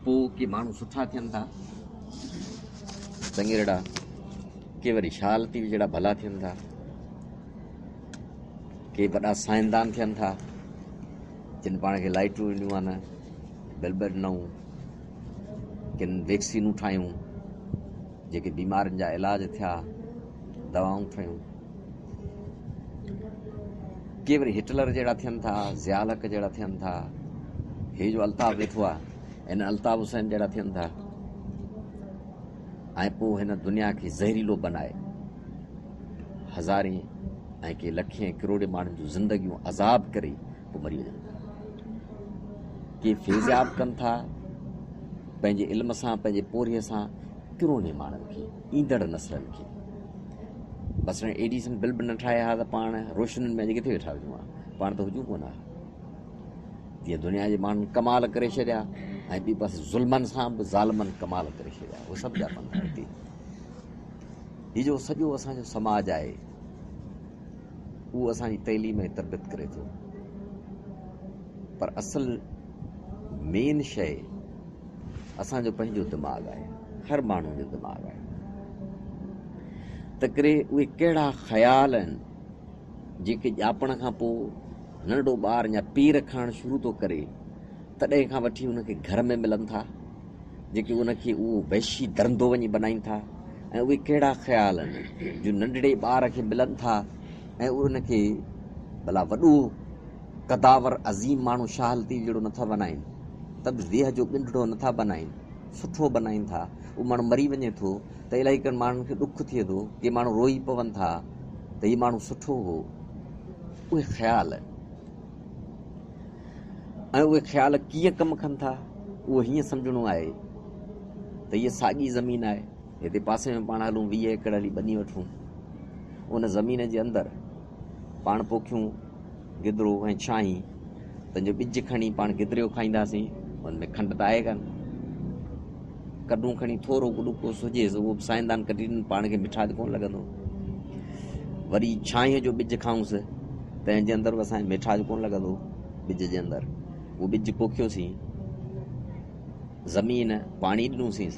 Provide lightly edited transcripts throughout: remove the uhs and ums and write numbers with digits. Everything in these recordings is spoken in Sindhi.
پوء ڪي ماڻهو سٺا ٿين ٿا، چڱيرڙا، ڪي وري شاهه لطيف جهڙا ڀلا ٿين ٿا، ڪي وڏا سائنسدان ٿين ٿا، جن پاڻ کي لائٽون ڏنيون آهن، بلب ڏنائون، ڪن ويڪسينون ٺاهيون، جيڪي بيمارين جا علاج ٿيا، دوائون ٺهيون. ڪي وري هٽلر جهڙا ٿين ٿا، ضياء الحق جهڙا ٿين ٿا، هي جو الطاف ويٺو آهي ان الطاف حسين جهڙا ٿين ٿا ۽ پوء هن دنيا کي زهريلو بنائي هزارين ۽ ڪي لکين ڪروڙين ماڻهن جون زندگيون عذاب ڪري پوء مري وڃن ٿا. ڪي فيضياب ڪن ٿا پنهنجي علم سان پنهنجي پورهيي سان ڪروڙين ماڻهن کي ايندڙ نسلن کي. مثلاً ايڊيسن بلب نه ٺاهي ها ته پاڻ روشنين ۾ اڄ ڪٿي ويٺا هجون ها؟ پاڻ ته هجون ڪونه ها. جيئن دنيا جي ماڻهن ڪمال ڪري ڇڏيا ۽ ٻي پاسي ظلمن سان به ظالمن ڪمال ڪري ڇڏيا. اهي سڀ جا پنڌ هتي. هي جو سڄو اسان جو سماج آهي اهو اسان جي تعليم ۽ تربيت ڪري ٿو پر اصل مين شيء اسان جو پنهنجو دماغ آهي، هر ماڻهو جو دماغ آهي. تنهنڪري اهي ڪهڙا خيال آهن جيڪي ڄاپڻ کان پوء ننڍڙو ٻار اڃا پير کڻڻ شروع ٿو ڪري تڏهن کان وٺي ان کي گهر ۾ ملن ٿا جيڪي ان کي اهو وحشي درندو وڃي بنائين ٿا ۽ اهي ڪهڙا خيال آهن جو ننڍڙي ٻار کي ملن ٿا ۽ ان کي ڀلا وڏو قداور عظيم ماڻهو شاهه لطيف جهڙو نٿا بنائين ته به ويهه جو ڳنڍڙو نٿا بنائين، سٺو بنائين ٿا. اهو ماڻهو مري وڃي ٿو ته الائي ڪن ماڻهن کي ڏک ٿئي ٿو، ڪي ماڻهو روئي پون ٿا ته هي ماڻهو سٺو هو. اهي خيال ۽ اهي خيال ڪيئن ڪم ڪن ٿا، اهو هيئن سمجهڻو آهي ته هيء ساڳي زمين آهي، هتي پاسي ۾ پاڻ هلون 20 ايڪڙ هلي ٻني وٺون، ان زمين جي اندر پاڻ پوکيون گدرو ۽ ڇانهين، تنهن جو ٻج کڻي پاڻ گدريو کائينداسين، ان ۾ کنڊ ته آهي ڪانه. ڪڏون کڻي ٿورو گلوڪوز هجيس، اهو به سائندان ڪڍي ڏنو، پاڻ کي مٺاج ڪونه لڳندو. وري ڇانهين جو ٻج کائونس، تنهن جي اندر به اسان کي مٺاج ڪونه لڳندو، ٻج جي اندر. اهو ٻج پوکيوسين، زمين پاڻي ڏنوسينس،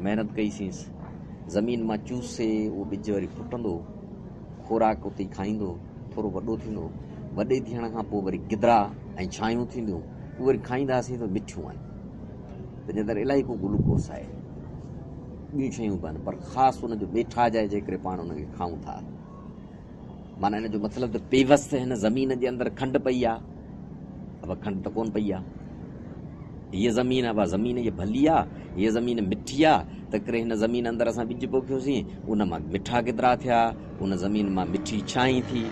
محنت ڪئيسينس، زمين مان چوسي اهو ٻج وري ڦٽندو. خوراڪ اتي کائيندو، ٿورو وڏو ٿيندو، وڏي ٿيڻ کان پوء وري گدرا ۽ ڇانيون ٿينديون، اهي وري کائينداسين ته مٺيون آهن، تنهن جي اندر الاهي ڪو گلوڪوس آهي، ٻيون شيون به آهن پر خاص ان جو ميٺاج آهي جنهن ڪري پاڻ ان کي کائون ٿا. معنيٰ ان جو مطلب ته پيوست هن زمين جي اندر کنڊ پئي آهي، ابا کنڊ ته ڪونه پئي آهي. هيء زمين ابا زمين هيء ڀلي آ، هيء زمين مٺي آ، تنهنڪري هن زمين اندر اسان ٻج پوکيوسين، ان مان مٺا گدرا ٿيا، ان زمين مان مٺي ڇانهين ٿي.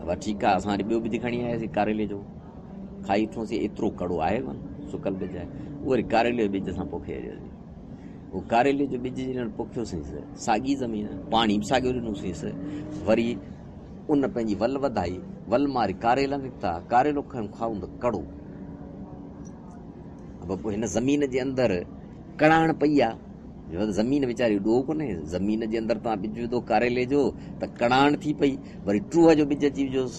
ابا ٺيڪ آ، اسان وري ٻيو ٻج کڻي آياسين ڪاريلي جو، کائي ڏٺوسين ايترو ڪڙو آهي ڪونه، سڪل ٻج آهي. اهو وري ڪاريلي جو ٻج اسان پوکي ڇڏيوسين. اهو ڪاريلي جو ٻج جڏهن پوکيوسينس، ساڳي زمين، پاڻي به ساڳيو ڏنوسينس، وري ان پنهنجي ول وڌائي، ول مان وري ڪاريلا نڪتا، ڪاريلو کائون ته ڪڙو. ابا پوء هن زمين جي اندر ڪڙاڻ پئي آ، جو زمين ويچاري ڏوهه ڪونهي، زمين جي اندر توهان ٻج وڌو ڪاريلي جو ته ڪڙاڻ ٿي پئي، وري ٽوهه جو ٻج اچي وجهوس،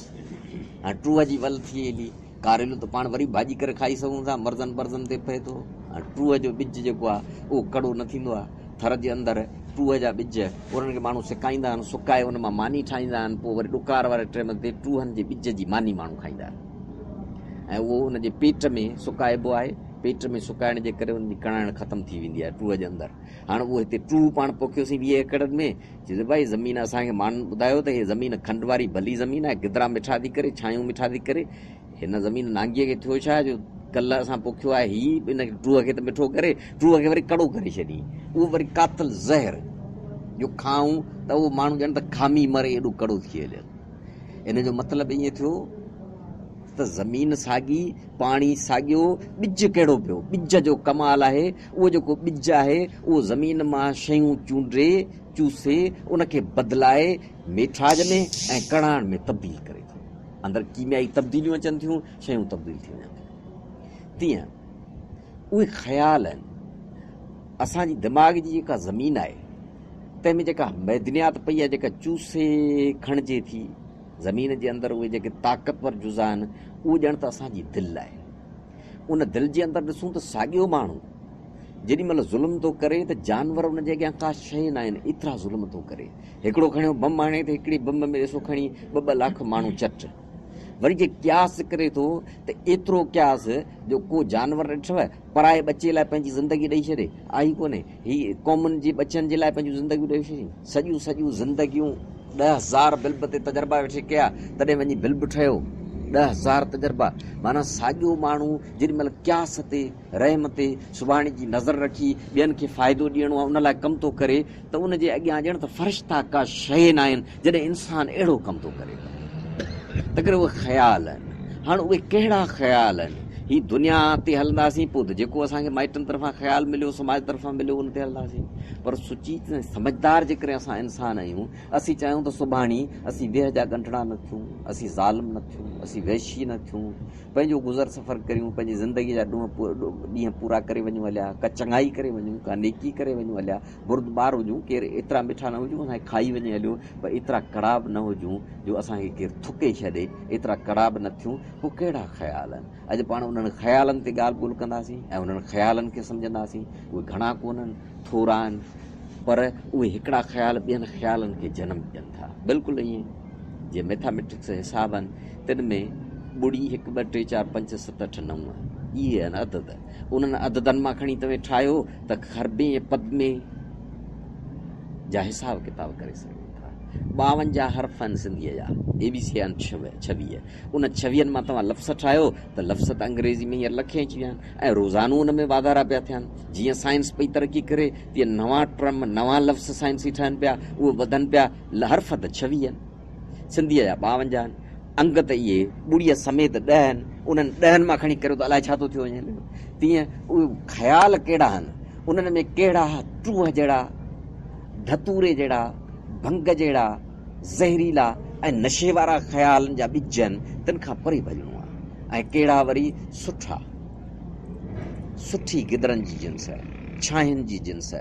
هاڻي ٽوهه جي ول ٿي هلي، ڪاريلو ته پاڻ وري ڀاڄي ڪري کائي سگهون ٿا، مرضن برضن تي پئي ٿو، هاڻي ٽوهه جو ٻج جيڪو آ اهو ڪڙو نه ٿيندو آ، ٿر جي اندر ٽوهه جا ٻج انهن کي ماڻهو سڪائيندا آهن، سڪائي ان مان ماني ٺاهيندا آهن، پوء وري ڏڪار واري ٽيم تي ٽوهن جي ٻج جي ماني ماڻهو کائيندا آهن. ۽ اهو ان جي پيٽ ۾ سڪائبو آهي، پيٽ ۾ سڪائڻ جي ڪري ان جي ڪڻائڻ ختم ٿي ويندي آهي ٽوهه جي اندر. هاڻ اهو هتي ٽوهه پاڻ پوکيوسين 20 ايڪڙن ۾، چيس ڀائي زمين اسان کي ماڻهن ٻڌايو ته هي زمين کنڊ واري ڀلي زمين آهي، گدرا مٺا ٿي ڪري، ڇانيون مٺا ٿي ڪري، هن زمين نانگيء کي ٿيو ڇا جو ڪلهه اسان پوکيو آهي هي ان ٽوهه کي ته مٺو ڪري، ٽوهه کي وري ڪڙو ڪري ڇڏين، اهو وري قاتل زهر جو کائون ته اهو ماڻهو ڄڻ ته کامي مري ايڏو ڪڙو ٿي هليو. ان جو مطلب ائين ٿيو ته زمين ساڳي، پاڻي ساڳيو، ٻج ڪهڙو پيو؟ ٻج جو ڪمال آهي، اهو جيڪو ٻج آهي، اهو زمين مان شيون چونڊي، چوسي، ان کي بدلائي ميٺاج ۾ ۽ ڪڙاڻ ۾ تبديل ڪري ٿو. اندر ڪيميائي تبديليون اچن ٿيون، شيون تبديل ٿي وڃن ٿيون. تيئن اهي خيال آهن. اسان جي دماغ جي جيڪا زمين آهي، تنهن ۾ جيڪا معدنيات پئي آهي، جيڪا چوسي کڻجي ٿي، زمين جي اندر اهي جيڪي طاقتور جزا آهن، اهو ڄڻ ته اسان جي دل آهي. ان دل جي اندر ڏسون ته ساڳيو ماڻهو جيڏي مهل ظلم ٿو ڪري ته جانور ان جي اڳيان ڪا شيء ناهن، ايترا ظلم ٿو ڪري. هڪڙو کڻيو بم هڻي ته هڪڙي بم ۾ ڏسو کڻي ٻه ٻه لاک ماڻهو چٽ. وري جي قياس ڪري ٿو ته ايترو قياس جو ڪو جانور ڏٺو پرائي ٻچي لاء پنهنجي زندگي ڏئي ڇڏي؟ آهي ڪونهي. هي قومن جي ٻچن جي لاء پنهنجون زندگيون ڏئي ڇڏين. سڄيون سڄيون زندگيون 10,000 بلب تي تجربا ويٺي ڪيا تڏهن وڃي بلب ٺهيو. 10,000 تجربا معنيٰ ساڳيو ماڻهو جيڏي مهل قياس تي، رحم تي، سڀاڻي جي نظر رکي ٻين کي فائدو ڏيڻو آهي ان لاء ڪم ٿو ڪري ته ان جي اڳيان ڄڻ ته فرشتا ڪا شيء ناهن جڏهن انسان اهڙو ڪم ٿو ڪري ته تنهنڪري اهي خيال آهن. هاڻ اهي ڪهڙا خيال آهن؟ هي دنيا تي هلنداسين پوء ته جيڪو اسان کي مائٽن طرفان خيال مليو، سماج طرفان مليو ان تي هلنداسين. پر سچيت ۽ سمجهدار جيڪڏهن اسان انسان آهيون، اسين چاهيون ته سڀاڻي اسين ويهه جا ڳنڍڙا نه ٿيون، اسين ظالم نه ٿيون، اسين وحشي نه ٿيون، پنهنجو گذر سفر ڪريون، پنهنجي زندگيء جا ڏينهن پورا ڪري وڃون هليا، ڪا چڱائي ڪري وڃون، ڪا نيڪي ڪري وڃون هليا، بردبار هجون، ڪير ايترا مٺا نه هجون اسان کي کائي وڃي هليو، پر ايترا ڪڙا به نه هجون جو اسان کي ڪير ٿڪي ڇڏي، ايترا ڪڙا به نه ٿيون، پوء ڪهڙا خيال آهن؟ اڄ پاڻ انهن خيالن تي ڳالهه ٻولهه ڪنداسين ۽ انهن خيالن کي سمجهنداسين، اهي گهڻا ڪونهن، ٿورا آهن، پر اهي هڪڙا خيال ٻين خيالن کي جنم ڏين ٿا، بلڪل ائين جيئن ميٿاميٽڪس جا حساب آهن، تن ۾ ٻڙي، هڪ، ٻه، ٽي، چار، پنج، ست، اٺ، نو، اهي آهن عدد. انهن عددن مان کڻي توهين ٺاهيو ته کربين ۽ پدمين جا حساب ڪتاب ڪري سگهو ٿا. 52 حرف آهن سنڌيء جا، اي بي سي آهن 26. ان ڇويهن مان توهان لفظ ٺاهيو ته لفظ ته انگريزي ۾ هينئر لکين اچي ويا آهن ۽ روزانو ان ۾ واڌارا پيا ٿين. جيئن سائنس پئي ترقي ڪري تيئن نوان ٽرم، نوان لفظ سائنسي ٺهن پيا، اهي وڌن پيا. حرف ته 26 آهن. سنڌيء جا 52 آهن. انگ ته اهي ٻڙيء سميت ڏهه آهن. انهن ڏهن مان کڻي ڪريو ته الائي ڇا ٿو ٿيو وڃي. تيئن اهي خيال ڪهڙا آهن، انهن ۾ ڪهڙا ٽوهه جهڙا، ڌتوري جهڙا، ڀنگ جهڙا، زهريلا ۽ نشي وارا خيالن جا ٻج آهن، تن کان پري ڀڄڻو آهي ۽ ڪهڙا وري سٺا، سٺي گدرن جي جنس، ڇانهين جي جنس،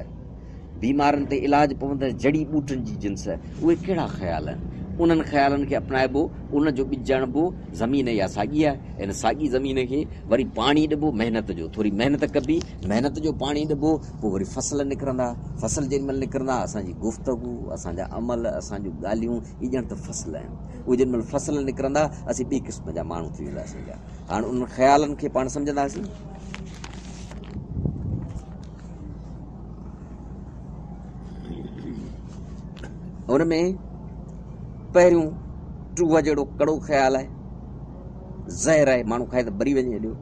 بيمارن تي علاج پوندڙ جڙي ٻوٽن جي جنس، اهي ڪهڙا خيال آهن؟ انهن خيالن کي اپنائبو، ان جو ٻج اڻبو، زمين اها ساڳي آهي، ان ساڳي زمين کي وري پاڻي ڏبو، محنت جو، ٿوري محنت ڪبي، محنت جو پاڻي ڏبو، پوء وري فصل نڪرندا، فصل جيڏي مهل نڪرندا، اسان جي گفتگو، اسان جا عمل، اسان جون ڳالهيون، اهي ڄڻ ته فصل آهن، اهي جيڏي مهل فصل نڪرندا، اسين ٻئي قسم جا ماڻهو ٿي وينداسين. هاڻ انهن خيالن کي پاڻ سمجهنداسين. ان ۾ پهريون ٽوهه جهڙو ڪڙو خيال آهي، زهر آهي، ماڻهو کائي ته مري وڃي هليو،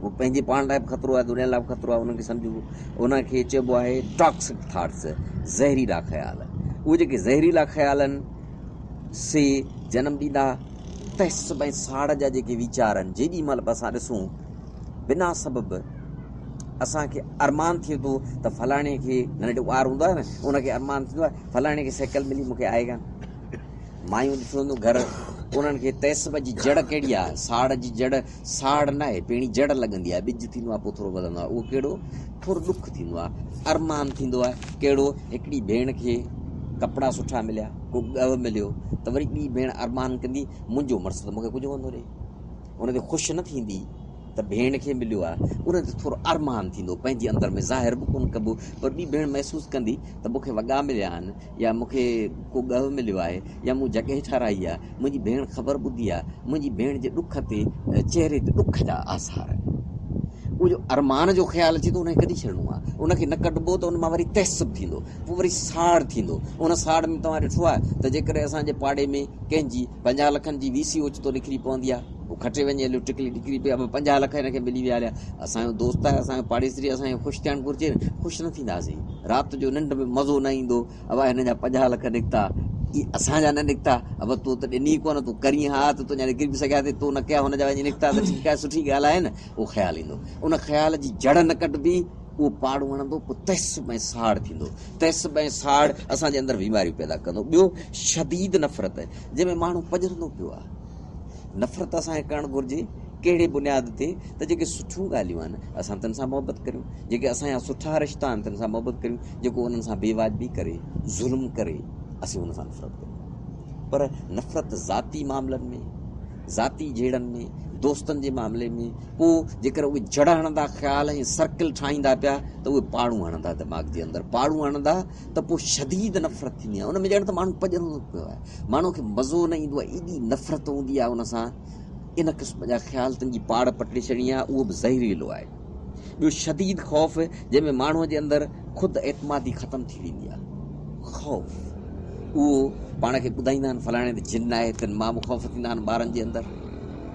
اهو پنهنجي پاڻ لاء به خطرو آهي، دنيا لاء به خطرو آهي، ان کي سمجهبو، ان کي چئبو آهي ٽاڪسڪ ٿاٽس، زهريلا خيال. اهي جيڪي زهريلا خيال آهن سي جنم ڏيندا تعصب ۽ ساڙ جا جيڪي ويچار آهن، جيڏي مهل به اسان ڏسون بنا سبب اسان کي ارمان ٿئي ٿو ته فلاڻي کي ننڍو ٻار هوندو آهي نه ان کي ارمان ٿيندو آهي فلاڻي کي سائيڪل ملي مون کي آهي ڪانه. مايون ڏٺو هوندو گهر انهن کي تعصب جي جڙ ڪهڙي آهي؟ ساڙ جي جڙ ساڙ نه آهي، پهرين جڙ لڳندي آهي، ٻج ٿيندو آهي پوء ٿورو وڌندو آهي، اهو ڪهڙو؟ ٿورو ڏک ٿيندو آهي، ارمان ٿيندو آهي، ڪهڙو؟ هڪڙي ڀيڻ کي ڪپڙا سٺا مليا، ڪو ڳهه مليو ته وري ٻي ڀيڻ ارمان ڪندي منهنجو مڙس ته مون کي ڪجهه ڪونه ٿو ڏئي. ان تي خوش نه ٿيندي ته ڀيڻ کي مليو آهي، ان تي ٿورو ارمان ٿيندو، پنهنجي اندر ۾ ظاهر به ڪونه ڪبو، پر ٻي ڀيڻ محسوس ڪندي ته مون کي وڳا مليا آهن يا مون کي ڪو ڳهه مليو آهي يا مون جڳهه ٺهرائي آهي، منهنجي ڀيڻ خبر ٻڌي آهي، منهنجي ڀيڻ جي ڏک تي چهري تي ڏک جا آثار آهن. اهو جو ارمان جو خيال اچي ٿو ان کي ڪڍي ڇڏڻو آهي، ان کي نه ڪڍبو ته ان مان وري تعصب ٿيندو، پوء وري ساڙ ٿيندو. ان ساڙ ۾ توهان ڏٺو آهي ته جيڪڏهن اسان جي پاڙي ۾ ڪنهن جي 50 لکن جي وي سي اوچتو نڪري پوندي آهي، هو کٽي وڃي هليو، ٽڪلي نڪري پئي، ابا 50 لک هن کي ملي ويا هليا، اسان جو دوست آهي، اسان جو پاڙيسري، اسان کي خوش ٿيڻ گهرجي نه، خوش نه ٿينداسين، رات جو ننڊ ۾ مزو نه ايندو، ابا هن جا 50 لک نڪتا، اي اسان جا نه نڪتا، ابا تو ته ڏني ڪونه، تون ڪرين ها ته تنهنجا نڪري به سگهيا ٿي، تو نه ڪيا هن جا وڃي نڪتا ته ٺيڪ آهي، سٺي ڳالهه آهي نه، اهو خيال ايندو، ان خيال جي جڙ نه ڪڍبي، اهو پاڙون هڻندو، پوء تعصب ۽ ساڙ ٿيندو، تعصب ۽ ساڙ اسان جي اندر بيماريون پيدا ڪندو، ٻيو شديد نفرت، جنهن ۾ ماڻهو پڄرندو پيو آهي. نفرت اسان کي ڪرڻ گهرجي ڪهڙي بنياد تي ته جيڪي سٺيون ڳالهيون آهن اسان تن سان محبت ڪريون، جيڪي اسان جا سٺا رشتا آهن تن سان محبت ڪريون، جيڪو انهن سان بي واجبي ڪري، ظلم ڪري، اسين ان سان نفرت ڪريون. پر نفرت ذاتي معاملن ۾، ذاتي جهيڙن ۾، دوستن جي معاملي ۾، پوء جيڪر اهي جڙ هڻندا خيال ۽ سرڪل ٺاهيندا پيا ته اهي پاڙون هڻندا دماغ جي اندر، پاڙون هڻندا ته پوء شديد نفرت ٿيندي آهي، ان ۾ ڄڻ ته ماڻهو پڄرندو پيو آهي، ماڻهو کي مزو نه ايندو آهي، ايڏي نفرت هوندي آهي ان سان. ان قسم جا خيال تن جي پاڙ پٽي ڇڏڻي آهي، اهو به زهريلو آهي. ٻيو شديد خوف جنهن ۾ ماڻهوء جي اندر خود اعتمادي ختم ٿي ويندي آهي. خوف اهو پاڻ کي ٻڌائيندا آهن فلاڻي تي جن آهي تن مان به خوف ٿيندا آهن ٻارن جي اندر.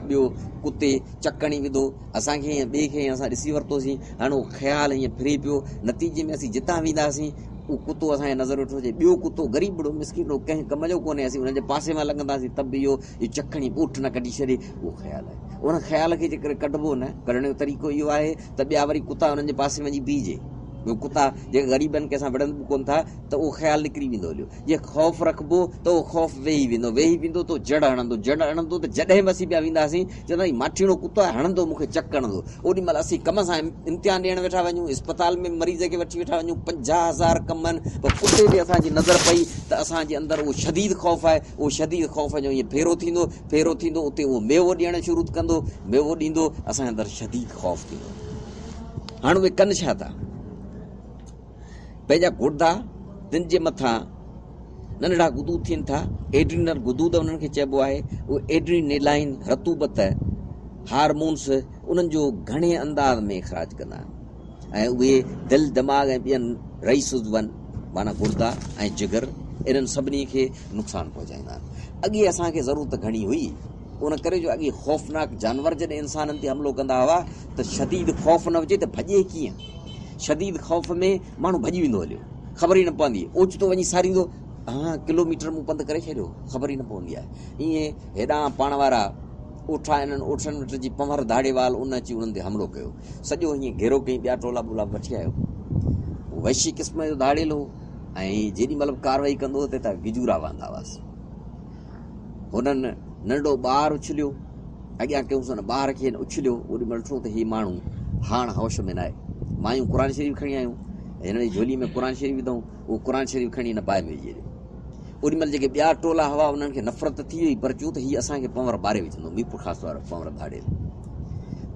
ٻيو ڪتي چڪ هڻي وڌو اسان کي يا ٻئي کي اسان ڏسي ورتوسين هاڻي اهو خيال ائين ڦري پيو نتيجي ۾ اسين جتان وينداسين اهو ڪتو اسان جي نظر ويٺو هجي ٻيو ڪتو غريبڙو مسڪينڙو ڪنهن ڪم جو ڪونهي اسين ان جي پاسي مان لنگهنداسين ته به اهو اهو چڪ هڻي ٻوٽ نه ڪڍي ڇڏي اهو خيال آهي ان خيال کي جيڪڏهن ڪڍبو نه ڪڍڻ جو طريقو اهو آهي ته ٻيا وري ڪتا انهن جي پاسي وڃي بيهجي اهي ڪتا جيڪي غريب آهن ڪنهن سان وڙهن به ڪونه ٿا ته اهو خيال نڪري ويندو هليو جي خوف رکبو ته اهو خوف ويهي ويندو ويهي ويندو ته جڙ هڻندو جڙ هڻندو ته جڏهن به اسين پيا وينداسين چوندا هي ماٺيڻو ڪتو آهي هڻندو مون کي چڪ هڻندو اوڏي مهل اسين ڪم سان امتحان ڏيڻ ويٺا وڃون اسپتال ۾ مريض کي وٺي ويٺا وڃون پنجاهه هزار ڪم آهن پر ڪتي تي اسان جي نظر پئي ته اسان جي اندر اهو شديد خوف آهي اهو شديد خوف جو ائين ڦيرو ٿيندو، ڦيرو ٿيندو، اتي اهو ميوو ڏيڻ شروع ڪندو، ميوو ڏيندو، اسان جي اندر شديد خوف ٿيندو. هاڻ اهي ڪن ڇا ٿا؟ پنهنجا گڙدا تن جي مٿان ننڍڙا غدود ٿين ٿا، ايڊرينل غدود انهن کي چئبو آهي، اهي ايڊرينيلائن رطوبت، هارمونس، انهن جو گهڻي انداز ۾ اخراج ڪندا آهن. ۽ اهي دل، دماغ ۽ ٻين رئيس عضون معنيٰ گڙدا ۽ جگر انهن سڀني کي نقصان پهچائيندا آهن. اڳي اسان کي ضرورت گهڻي هئي ان ڪري جو اڳي خوفناڪ جانور جڏهن انسانن تي حملو ڪندا هئا ته شديد خوف نه هجي ته ڀڄي ڪيئن؟ شديد خوف ۾ ماڻهو ڀڄي ويندو هليو خبر ئي نه پوندي اوچتو وڃي ساريندو ها ڪلوميٽر مون پنڌ ڪري ڇڏيو خبر ئي نه پوندي آهي ائين هيڏانهن پاڻ وارا اوٺا انهن اوٺن وٽ جي پنهور ڌاڙيوال ان اچي انهن تي حملو ڪيو. سڄو هيئن گهيرو ڪيائين ٻيا ٽولا ٻولا به وٺي آيو. هو وحشي قسم جو ڌاڙيل هو ۽ جيڏي مهل به ڪارروائي ڪندو هو ته گجورا وهندا هئس. هنن ننڍڙو ٻار اڇليو، اڳيان ڪيونس ان ٻار کي هن اڇليو، اوڏي مهل ڏٺو ته هي ماڻهو هاڻ هوش ۾ ناهي. مايون قرآن شريف کڻي آيون، هن جي جهولي ۾ قرآن شريف وڌائون، اهو قرآن شريف کڻي هن باهه ۾ وجهي ڇڏيو. اوڏي مهل جيڪي ٻيا ٽولا هئا انهن کي نفرت ٿي وئي پر چيو ته هي اسان کي پنور ٻاري وجهندو ميرپورخاص وارو پنور ڌاڙيل.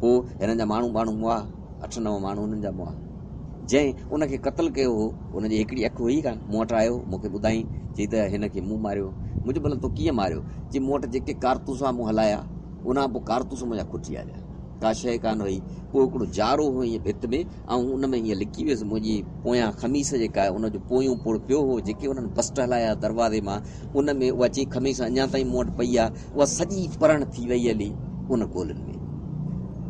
پوء هنن جا ماڻهو ٻاڻهو مئا، اٺ نو ماڻهو هنن جا مئا. جنهن ان کي قتل ڪيو هو ان جي هڪڙي اک هئي ڪانه. مون وٽ آيو، مون کي ٻڌائين، چئي ته هن کي مون ماريو. مون چيو ڀلا تو ڪيئن ماريو؟ چي مون وٽ جيڪي ڪارتوس هئا مون هلايا، ان کان پوء ڪارتوس منهنجا کٽي آيا. ڪا شيء ڪانه هئي. پوء هڪڙو جارو هو ائين ڀت ۾، آئون ان ۾ ائين لڪي ويس. منهنجي پويان خميس جيڪا آهي ان جو پويون پڙ پيو هو. جيڪي انهن بسٽ هلايا دروازي مان، ان ۾ اها چئي خميس اڃا تائين مون وٽ پئي آهي. اها سڄي پرڻ ٿي وئي هلي ان گولين ۾.